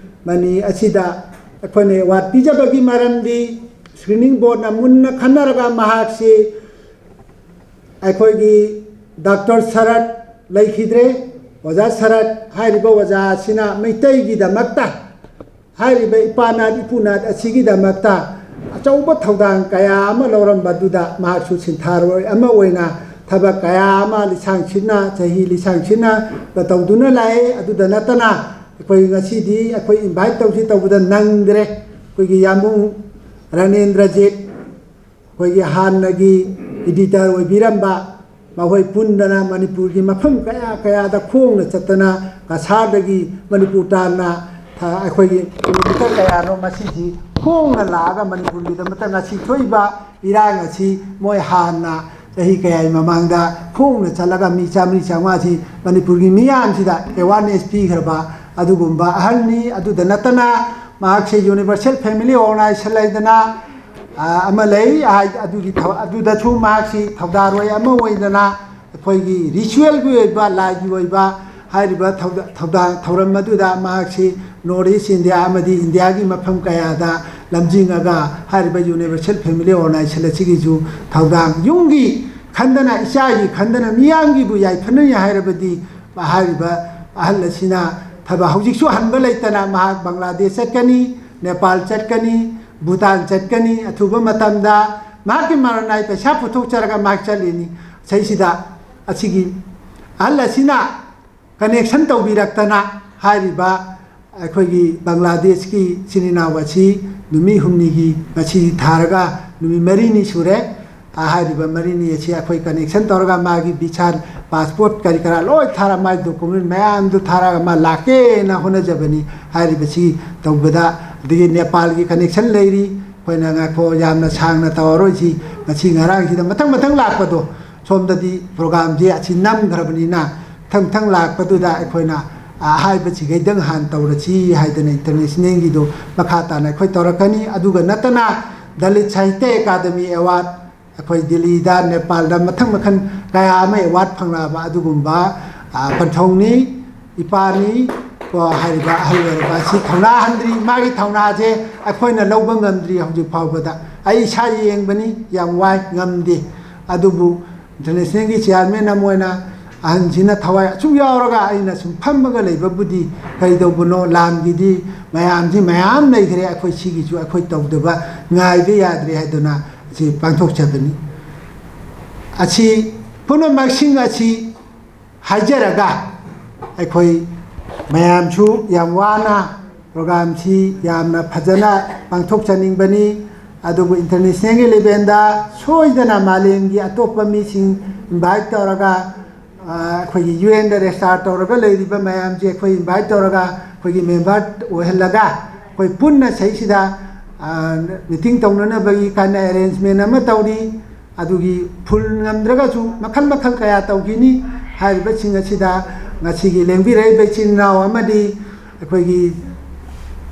ꯃꯅꯤ ꯑꯁꯤꯗ ꯑꯩꯈꯣꯏꯅ ꯑꯦꯋꯥꯔꯗ ꯄꯤꯖꯕꯒꯤ ꯃꯔꯝꯗꯤ, ꯁ꯭ꯀ꯭ꯔꯤꯅꯤꯡ ꯕꯣꯔꯗꯅ ꯃꯨꯟꯅ ꯈꯟꯅꯔꯒ ꯃꯍꯥꯛꯁꯤ ꯑꯩꯈꯣꯏꯒꯤ ꯗꯥꯛꯇꯔ ꯁꯔꯠ ꯂꯩꯈꯤꯗ꯭ꯔꯦ꯫ ꯑꯣꯖꯥ ꯁꯔꯠ ꯍꯥꯏꯔꯤꯕ ꯑꯣꯖꯥ ꯑꯁꯤꯅ ꯃꯩꯇꯩꯒꯤꯗꯃꯛꯇ, ꯍꯥꯏꯔꯤꯕ ꯏꯄꯥꯅꯥꯠ ꯏꯄꯨꯅꯥꯠ ꯑꯁꯤꯒꯤꯗꯃꯛꯇ ꯑꯆꯧꯕ ꯊꯧꯗꯥꯡ ꯀꯌꯥ ꯑꯃ ꯂꯧꯔꯝꯕꯗꯨꯗ ꯃꯍꯥꯛꯁꯨ ꯁꯤꯟꯊꯥꯔꯣꯏ ꯑꯃ ꯑꯣꯏꯅ ꯊꯕꯛ ꯀꯌꯥ ꯑꯃ ꯂꯤꯁꯥꯡ ꯁꯤꯠꯅ, ꯆꯍꯤ ꯂꯤꯁꯥꯡ ꯁꯤꯠꯅ ꯇꯧꯗꯨꯅ ꯂꯥꯛꯑꯦ꯫ ꯑꯗꯨꯗ ꯅꯠꯇꯅ ꯑꯩꯈꯣꯏ ꯉꯁꯤꯗꯤ ꯑꯩꯈꯣꯏ ꯏꯟꯚꯥꯏꯠ ꯇꯧꯁꯤ ꯇꯧꯕꯗ ꯅꯪꯗ꯭ꯔꯦ꯫ ꯑꯩꯈꯣꯏꯒꯤ ꯌꯥꯝꯕꯨꯡ ꯔꯥꯅꯦꯟꯗ꯭ꯔꯖꯤꯠ, ꯑꯩꯈꯣꯏꯒꯤ ꯍꯥꯟꯅꯒꯤ ꯏꯗꯤꯇꯔ ꯑꯣꯏꯕꯤꯔꯝꯕ, ꯃꯈꯣꯏ ꯄꯨꯟꯗꯅ ꯃꯅꯤꯄꯨꯔꯒꯤ ꯃꯐꯝ ꯀꯌꯥ ꯀꯌꯥꯗ ꯈꯣꯡꯅ ꯆꯠꯇꯅ ꯀꯁꯥꯔꯗꯒꯤ ꯃꯅꯤꯄꯨꯔ ꯇꯥꯟꯅ ꯊ-, ꯑꯩꯈꯣꯏꯒꯤ ꯀꯤꯂꯣꯃꯤꯇꯔ ꯀꯌꯥꯅꯣ ꯃꯁꯤꯁꯤ ꯈꯣꯡꯅ ꯂꯥꯛꯑꯒ ꯃꯅꯤꯄꯨꯔꯒꯤꯗꯃꯛꯇ ꯉꯁꯤ ꯊꯣꯛꯏꯕ ꯏꯔꯥꯡ ꯑꯁꯤ ꯃꯣꯏ ꯍꯥꯟꯅ ꯆꯍꯤ ꯀꯌꯥꯒꯤ ꯃꯃꯥꯡꯗ ꯈꯣꯡꯅ ꯆꯠꯂꯒ ꯃꯤ ꯆꯥꯃꯔꯤ ꯆꯥꯝꯃꯉꯥꯁꯤ ꯃꯅꯤꯄꯨꯔꯒꯤ ꯃꯤꯌꯥꯝꯁꯤꯗ ꯑꯦꯋꯥꯔꯅꯦꯁ ꯄꯤꯈ꯭ꯔꯕ ꯑꯗꯨꯒꯨꯝꯕ ꯑꯍꯜꯅꯤ꯫ ꯑꯗꯨꯗ ꯅꯠꯇꯅ ꯃꯍꯥꯛꯁꯦ ꯌꯨꯅꯤꯚꯔꯁꯦꯜ ꯐꯦꯃꯤꯂꯤ ꯑꯣꯔꯒꯅꯥꯏꯖꯦꯁꯟ ꯂꯩꯗꯅ, ꯑ, ꯑꯃ ꯂꯩ꯫ ꯍꯥꯏ-, ꯑꯗꯨꯒꯤ ꯊꯧ-, ꯑꯗꯨꯗꯁꯨ ꯃꯍꯥꯛꯁꯤ ꯊꯧꯗꯥꯔꯣꯏ ꯑꯃ ꯑꯣꯏꯗꯅ ꯑꯩꯈꯣꯏꯒꯤ ꯔꯤꯆꯨꯋꯦꯜꯒꯤ ꯑꯣꯏꯕ, ꯂꯥꯏꯒꯤ ꯑꯣꯏꯕ ꯍꯥꯏꯔꯤꯕ ꯊꯧꯗ-, ꯊꯧꯗꯥ-, ꯊꯧꯔꯝ ꯑꯗꯨꯗ ꯃꯍꯥꯛꯁꯤ ꯅꯣꯔꯠ ꯏꯁ ꯏꯟꯗꯤꯌꯥ ꯑꯃꯗꯤ ꯏꯟꯗꯤꯌꯥꯒꯤ ꯃꯐꯝ ꯀꯌꯥꯗ ꯂꯝꯖꯤꯡꯉꯒ ꯍꯥꯏꯔꯤꯕ Universal Family Organization ꯑꯁꯤꯒꯤꯁꯨ ꯊꯧꯗꯥꯡ, ꯌꯨꯝꯒꯤ ꯈꯟꯗꯅ, ꯏꯆꯥꯒꯤ ꯈꯟꯗꯅ, ꯃꯤꯌꯥꯝꯒꯤꯕꯨ ꯌꯥꯏꯐꯅꯅꯤ ꯍꯥꯏꯔꯕꯗꯤ ꯍꯥꯏꯔꯤꯕ ꯑꯍꯜ ꯑꯁꯤꯅ ꯊꯕꯛ, ꯍꯧꯖꯤꯛꯁꯨ ꯍꯟꯕ ꯂꯩꯇꯅ ꯃꯍꯥꯛ ꯕꯪꯒ꯭ꯂꯥꯗꯦꯁ ꯆꯠꯀꯅꯤ, ꯅꯦꯄꯥꯜ ꯆꯠꯀꯅꯤ, ꯚꯨꯇꯥꯟ ꯆꯠꯀꯅꯤ꯫ ꯑꯊꯨꯕ ꯃꯇꯝꯗ ꯃꯍꯥꯛꯀꯤ ꯃꯔꯅꯥꯏ ꯄꯩꯁꯥ ꯄꯨꯊꯣꯛꯆꯔꯒ ꯃꯍꯥꯛ ꯆꯠꯂꯤꯅꯤ꯫ ꯁꯤꯗꯩꯁꯤꯗ ꯑꯁꯤꯒꯤ ꯑꯍꯜ ꯑꯁꯤꯅ ꯀꯅꯦꯛꯁꯟ ꯇꯧꯕꯤꯔꯛꯇꯅ ꯍꯥꯏꯔꯤꯕ ꯑꯩꯈꯣꯏꯒꯤ ꯕꯪꯒ꯭ꯂꯥꯗꯦꯁꯀꯤ ꯏꯆꯤꯟ ꯏꯅꯥꯎ ꯑꯁꯤ ꯅꯨꯃꯤꯠ ꯍꯨꯝꯅꯤꯒꯤ, ꯉꯁꯤ ꯊꯥꯔꯒ ꯅꯨꯃꯤꯠ ꯃꯔꯤꯅꯤ ꯁꯨꯔꯦ꯫ ꯍꯥꯏꯔꯤꯕ ꯃꯔꯤꯅꯤ ꯑꯁꯤ ꯑꯩꯈꯣꯏ ꯀꯅꯦꯛꯁꯟ ꯇꯧꯔꯒ ꯃꯥꯒꯤ ꯚꯤꯁꯥ, ꯄꯥꯁꯄꯣꯔꯠ ꯀꯔꯤ ꯀꯔꯥ ꯂꯣꯏ ꯊꯥꯔ, ꯃꯥꯒꯤ ꯗꯣꯀꯨꯃꯦꯟ ꯃꯌꯥꯝꯗꯨ ꯊꯥꯔꯒ ꯃꯥ ꯂꯥꯛꯀꯦꯅ ꯍꯣꯠꯅꯖꯕꯅꯤ꯫ ꯍꯥꯏꯔꯤꯕꯁꯤ ꯇꯧꯕꯗ, ꯑꯗꯒꯤ ꯅꯦꯄꯥꯜꯒꯤ ꯀꯅꯦꯛꯁꯟ ꯂꯩꯔꯤ꯫ ꯑꯩꯈꯣꯏꯅ ꯉꯥꯏꯈꯣ, ꯌꯥꯝꯅ ꯁꯥꯡꯅ ꯇꯧꯔꯔꯣꯏꯁꯤ, ꯉꯁꯤ ꯉꯔꯥꯡꯁꯤꯗ ꯃꯊꯪ ꯃꯊꯪ ꯂꯥꯛꯄꯗꯣ, ꯁꯣꯝꯗꯗꯤ ꯄ꯭ꯔꯣꯒꯥꯝꯁꯦ ꯑꯁꯤ ꯅꯝꯈ꯭ꯔꯕꯅꯤꯅ ꯃꯊꯪ ꯃꯊꯪ ꯂꯥꯛꯄꯗꯨꯗ ꯑꯩꯈꯣꯏꯅ ꯑꯍꯥꯏꯕꯁꯤꯈꯩꯗꯪ ꯍꯥꯟꯅ ꯇꯧꯔꯁꯤ ꯍꯥꯏꯗꯅ ꯏꯟꯇꯔꯅꯦꯁꯅꯦꯜꯒꯤꯗꯣ ꯃꯈꯥ ꯇꯥꯅ ꯑꯩꯈꯣꯏ ꯇꯧꯔꯛꯀꯅꯤ꯫ ꯑꯗꯨꯒ ꯅꯠꯇꯅ ꯗꯂꯤꯠ ꯁꯥꯍꯤꯇ꯭ꯌ ꯑꯦꯀꯥꯗꯃꯤ ꯑꯦꯋꯥꯔꯗ ꯑꯩꯈꯣꯏ ꯗꯤꯜꯂꯤꯗ, ꯅꯦꯄꯥꯜꯗ ꯃꯊꯪ ꯃꯊꯪ ꯀꯌꯥ ꯑꯃ ꯑꯦꯋꯥꯔꯗ ꯐꯪꯂꯛꯑꯕ ꯑꯗꯨꯒꯨꯝꯕ, ꯑ, ꯄꯟꯊꯧꯅꯤ꯫ ꯏꯄꯥꯅꯤ ꯀꯣ, ꯍꯥꯏꯔꯤꯕ ꯑꯍꯜ ꯑꯣꯏꯔꯕ ꯑꯁꯤ ꯊꯧꯅꯥ ꯍꯟꯗ꯭ꯔꯤ꯫ ꯃꯥꯒꯤ ꯊꯧꯅꯥꯁꯦ ꯑꯩꯈꯣꯏꯅ ꯂꯧꯕ ꯉꯝꯗ꯭ꯔꯤ ꯍꯧꯖꯤꯛ ꯐꯥꯎꯕꯗ꯫ ꯑꯩ ꯏꯁꯥ ꯌꯦꯡꯕꯅꯤ, ꯌꯥꯝ ꯋꯥꯏ, ꯉꯝꯗꯦ꯫ ꯑꯗꯨꯕꯨ ꯏꯟꯇꯔꯅꯦꯁꯅꯦꯜꯒꯤ ꯆꯤꯌꯥꯔꯃꯦꯟ ꯑꯃ ꯑꯣꯏꯅ ꯑꯍꯟꯁꯤꯅ ꯊꯋꯥꯏ ꯑꯁꯨꯛ ꯌꯥꯎꯔꯒ ꯑꯩꯅ ꯁꯨꯝ ꯐꯝꯃꯒ ꯂꯩꯕꯕꯨꯗꯤ ꯀꯩꯗꯧꯕꯅꯣ? ꯂꯥꯟꯒꯤꯗꯤ ꯃꯌꯥꯝꯁꯤ ꯃꯌꯥꯝ ꯂꯩꯈ꯭ꯔꯦ, ꯑꯩꯈꯣꯏ ꯁꯤꯒꯤꯁꯨ ꯑꯩꯈꯣꯏ ꯇꯧꯗꯕ ꯉꯥꯏꯕ ꯌꯥꯗ꯭ꯔꯦ ꯍꯥꯏꯗꯨꯅ ꯑꯁꯤ ꯄꯥꯡꯊꯣꯛꯆꯕꯅꯤ꯫ ꯑꯁꯤ ꯄꯨꯝꯅꯃꯛꯁꯤꯡ ꯑꯁꯤ ꯍꯥꯏꯖꯔꯒ, ꯑꯩꯈꯣꯏ ꯃꯌꯥꯝꯁꯨ ꯌꯥꯝ ꯋꯥꯅ ꯄ꯭ꯔꯣꯒꯥꯝꯁꯤ ꯌꯥꯝꯅ ꯐꯖꯅ ꯄꯥꯡꯊꯣꯛꯆꯅꯤꯡꯕꯅꯤ꯫ ꯑꯗꯨꯕꯨ ꯏꯟꯇꯔꯅꯦꯁꯅꯦꯜꯒꯤ ꯂꯦꯚꯦꯜꯗ ꯁꯣꯏꯗꯅ ꯃꯥꯂꯦꯝꯒꯤ ꯑꯇꯣꯞꯄ ꯃꯤꯁꯤꯡ ꯏꯟꯚꯥꯏꯠ ꯇꯧꯔꯒ, ꯑ, ꯑꯩꯈꯣꯏꯒꯤ ꯌꯨ ꯑꯦꯟꯗ ꯔꯦꯖꯤꯁꯇꯥꯔ ꯇꯧꯔꯒ ꯂꯩꯔꯤꯕ ꯃꯌꯥꯝꯁꯦ ꯑꯩꯈꯣꯏ ꯏꯟꯚꯥꯏꯠ ꯇꯧꯔꯒ, ꯑꯩꯈꯣꯏꯒꯤ ꯃꯦꯝꯕꯔ ꯑꯣꯏꯍꯜꯂꯒ, ꯑꯩꯈꯣꯏ ꯄꯨꯟꯅ ꯁꯤꯁꯤꯗ, ꯑ, ꯃꯤꯇꯤꯡ ꯇꯧꯅꯅꯕꯒꯤ ꯀꯟꯅ ꯑꯦꯔꯦꯟꯖꯃꯦꯟ ꯑꯃ ꯇꯧꯔꯤ꯫ ꯑꯗꯨꯒꯤ ꯐꯨꯜ ꯉꯝꯗ꯭ꯔꯒꯁꯨ ꯃꯈꯜ ꯃꯈꯜ ꯀꯌꯥ ꯇꯧꯈꯤꯅꯤ꯫ ꯍꯥꯏꯔꯤꯕꯁꯤꯡ ꯑꯁꯤꯗ ꯉꯁꯤꯒꯤ ꯂꯦꯡꯕꯤꯔꯛꯏꯕ ꯏꯆꯤꯟ ꯏꯅꯥꯎ ꯑꯃꯗꯤ ꯑꯩꯈꯣꯏꯒꯤ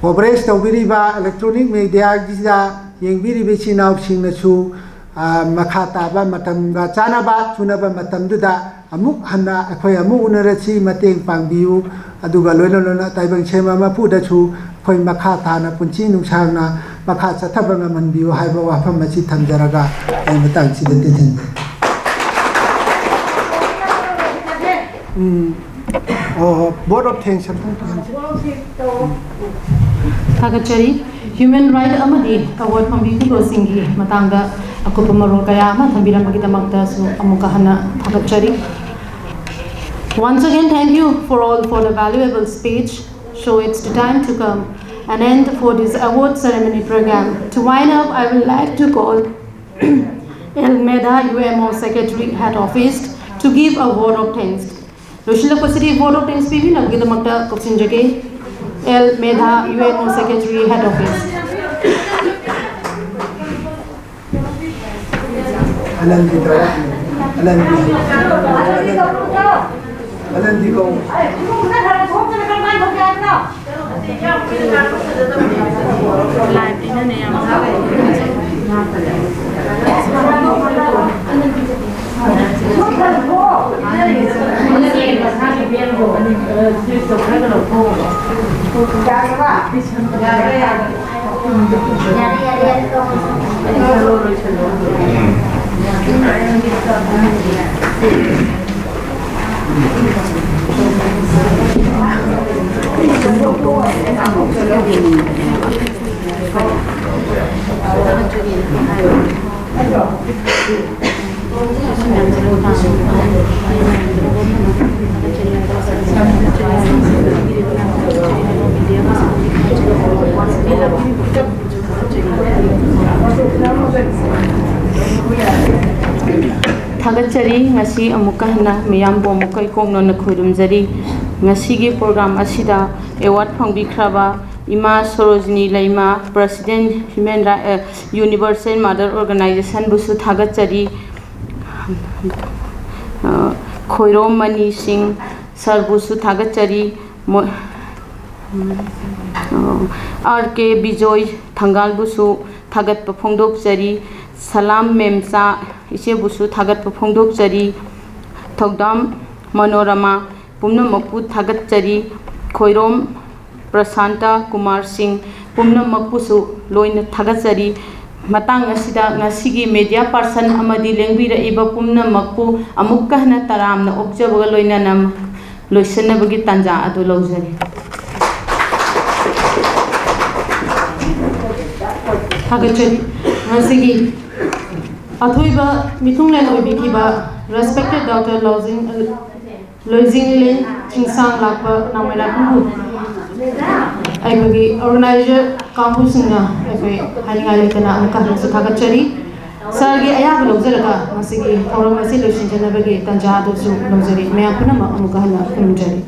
ꯀꯣꯚꯔꯦꯖ ꯇꯧꯕꯤꯔꯤꯕ ꯏꯂꯦꯛꯇ꯭ꯔꯣꯅꯤꯛ ꯃꯦꯗꯤꯌꯥꯒꯤꯗ ꯌꯦꯡꯕꯤꯔꯤꯕ ꯏꯆꯤꯟ ꯏꯅꯥꯎꯁꯤꯡꯅꯁꯨ, ꯑ, ꯃꯈꯥ ꯇꯥꯕ ꯃꯇꯝꯒ ꯆꯥꯟꯅꯕ ꯆꯨꯅꯕ ꯃꯇꯝꯗꯨꯗ ꯑꯃꯨꯛ ꯍꯟꯅ ꯑꯩꯈꯣꯏ ꯑꯃꯨꯛ ꯎꯅꯔꯁꯤ, ꯃꯇꯦꯡ ꯄꯥꯡꯕꯤꯌꯨ꯫ ꯑꯗꯨꯒ ꯂꯣꯏꯅ ꯂꯣꯏꯅ ꯇꯥꯏꯕꯪ ꯁꯦꯝꯕ ꯃꯄꯨꯗꯁꯨ ꯑꯩꯈꯣꯏ ꯃꯈꯥ ꯇꯥꯅ ꯄꯨꯟꯁꯤ ꯅꯨꯡꯁꯥꯡꯅ ꯃꯈꯥ ꯆꯠꯊꯕ ꯉꯝꯍꯟꯕꯤꯌꯨ ꯍꯥꯏꯕ ꯋꯥꯐꯝ ꯑꯁꯤ ꯊꯝꯖꯔꯒ ꯑꯩ ꯃꯇꯥꯡꯁꯤꯗ ꯇꯦꯟꯁꯤꯟꯖꯔꯤ꯫ ꯎꯝ, ꯑꯣ, vote of thanks ꯑꯝꯇꯪ ꯇꯧꯍꯟꯁꯤ꯫ ꯊꯥꯒꯠꯆꯔꯤ꯫ Human Right ꯑꯃꯗꯤ award ꯐꯪꯕꯤꯈꯤꯕꯁꯤꯡꯒꯤ ꯃꯇꯥꯡꯗ ꯑꯀꯨꯞꯄ ꯃꯔꯣꯜ ꯀꯌꯥ ꯑꯃ ꯊꯝꯕꯤꯔꯝꯕꯒꯤꯗꯃꯛꯇꯁꯨ ꯑꯃꯨꯛꯀ ꯍꯟꯅ ꯊꯥꯒꯠꯆꯔꯤ꯫ Once again, thank you for all for the valuable speech. So it's the time to come an end for this award ceremony program. To wind up, I would like to call El Medha U M O Secretary, Head Office, to give a vote of thanks. ꯂꯣꯏꯁꯤꯜꯂꯛꯄꯁꯤꯗꯤ vote of thanks ꯄꯤꯕꯤꯅꯕꯒꯤꯗꯃꯛꯇ ꯀꯧꯁꯤꯟꯖꯒꯦ꯫ El Medha U M O Secretary, Head Office. ꯑꯂꯟꯗꯤ ꯇꯧꯔꯛ-, ꯑꯂꯟꯗꯤ, ꯑꯂꯟꯗꯤ ꯀꯧ꯫ ꯊꯥꯒꯠꯆꯔꯤ꯫ ꯉꯁꯤ ꯑꯃꯨꯛꯀ ꯍꯟꯅ ꯃꯤꯌꯥꯝꯕꯨ ꯑꯃꯨꯛꯀ ꯏꯀꯣꯛ ꯅꯧꯅ ꯈꯨꯔꯨꯝꯖꯔꯤ꯫ ꯉꯁꯤꯒꯤ program ꯑꯁꯤꯗ award ꯐꯪꯕꯤꯈ꯭ꯔꯕ ꯏꯃꯥ ꯁꯣꯔꯣꯖꯤꯅꯤ ꯂꯩꯃ, President Human Ri-, ꯑ, Universal Mother Organization ꯕꯨꯁꯨ ꯊꯥꯒꯠꯆꯔꯤ꯫ ꯑ, ꯈꯣꯏꯔꯣꯝ ꯃꯅꯤ ꯁꯤꯡ sir ꯕꯨꯁꯨ ꯊꯥꯒꯠꯆꯔꯤ꯫ ꯃꯣ-, ꯑ, ꯑꯥꯔ ꯀꯦ ꯕꯤꯖꯣꯏ ꯊꯪꯒꯥꯜꯕꯨꯁꯨ ꯊꯥꯒꯠꯄ ꯐꯣꯡꯗꯣꯛꯆꯔꯤ꯫ ꯁꯂꯥꯝ ꯃꯦꯝꯆꯥ ꯏꯆꯦꯕꯨꯁꯨ ꯊꯥꯒꯠꯄ ꯐꯣꯡꯗꯣꯛꯆꯔꯤ꯫ ꯊꯧꯗꯥꯝ ꯃꯅꯣꯔꯃꯥ ꯄꯨꯝꯅꯃꯛꯄꯨ ꯊꯥꯒꯠꯆꯔꯤ꯫ ꯈꯣꯏꯔꯣꯝ ꯄ꯭ꯔꯁꯥꯟꯇ ꯀꯨꯃꯥꯔ ꯁꯤꯡ ꯄꯨꯝꯅꯃꯛꯄꯨꯁꯨ ꯂꯣꯏꯅ ꯊꯥꯒꯠꯆꯔꯤ꯫ ꯃꯇꯥꯡ ꯑꯁꯤꯗ ꯉꯁꯤꯒꯤ ꯃꯦꯗꯤꯌꯥ ꯄꯥꯔꯁꯟ ꯑꯃꯗꯤ ꯂꯦꯡꯕꯤꯔꯛꯏꯕ ꯄꯨꯝꯅꯃꯛꯄꯨ ꯑꯃꯨꯛꯀ ꯍꯟꯅ ꯇꯔꯥꯝꯅ ꯑꯣꯛꯆꯕꯒ ꯂꯣꯏꯅꯅ ꯂꯣꯏꯁꯤꯟꯅꯕꯒꯤ ꯇꯥꯟꯖꯥ ꯑꯗꯨ ꯂꯧꯖꯔꯤ꯫ ꯊꯥꯒꯠꯆꯔꯤ꯫ ꯉꯁꯤꯒꯤ ꯑꯊꯣꯏꯕ ꯃꯤꯊꯨꯡꯂꯦꯟ ꯑꯣꯏꯕꯤꯈꯤꯕ respected Doctor ꯂꯧꯖꯤꯡ ꯂꯣꯏꯖꯤꯡꯂꯦꯟ ꯆꯤꯡꯁꯥꯡ ꯂꯥꯛꯄ ꯅꯥꯎꯃꯩꯔꯥꯛꯄꯕꯨ ꯑꯩꯈꯣꯏꯒꯤ organizer ꯀꯥꯡꯕꯨꯁꯤꯡꯅ ꯑꯩꯈꯣꯏ ꯍꯥꯏꯅꯤꯡꯉꯥꯏ ꯂꯩꯇꯅ ꯑꯃꯨꯛꯀ ꯍꯟꯅꯁꯨ ꯊꯥꯒꯠꯆꯔꯤ꯫ ꯁꯥꯔꯒꯤ ꯑꯌꯥꯕ ꯂꯧꯖꯔꯒ ꯉꯁꯤꯒꯤ ꯊꯧꯔꯝ ꯑꯁꯤ ꯂꯣꯏꯁꯤꯟꯖꯅꯕꯒꯤ ꯇꯥꯟꯖꯥ ꯑꯗꯨꯁꯨ ꯂꯧꯖꯔꯤ꯫ ꯃꯌꯥꯝ ꯄꯨꯝꯅꯃꯛ ꯑꯃꯨꯛꯀ ꯍꯟꯅ ꯈꯨꯔꯨꯝꯖꯔꯤ꯫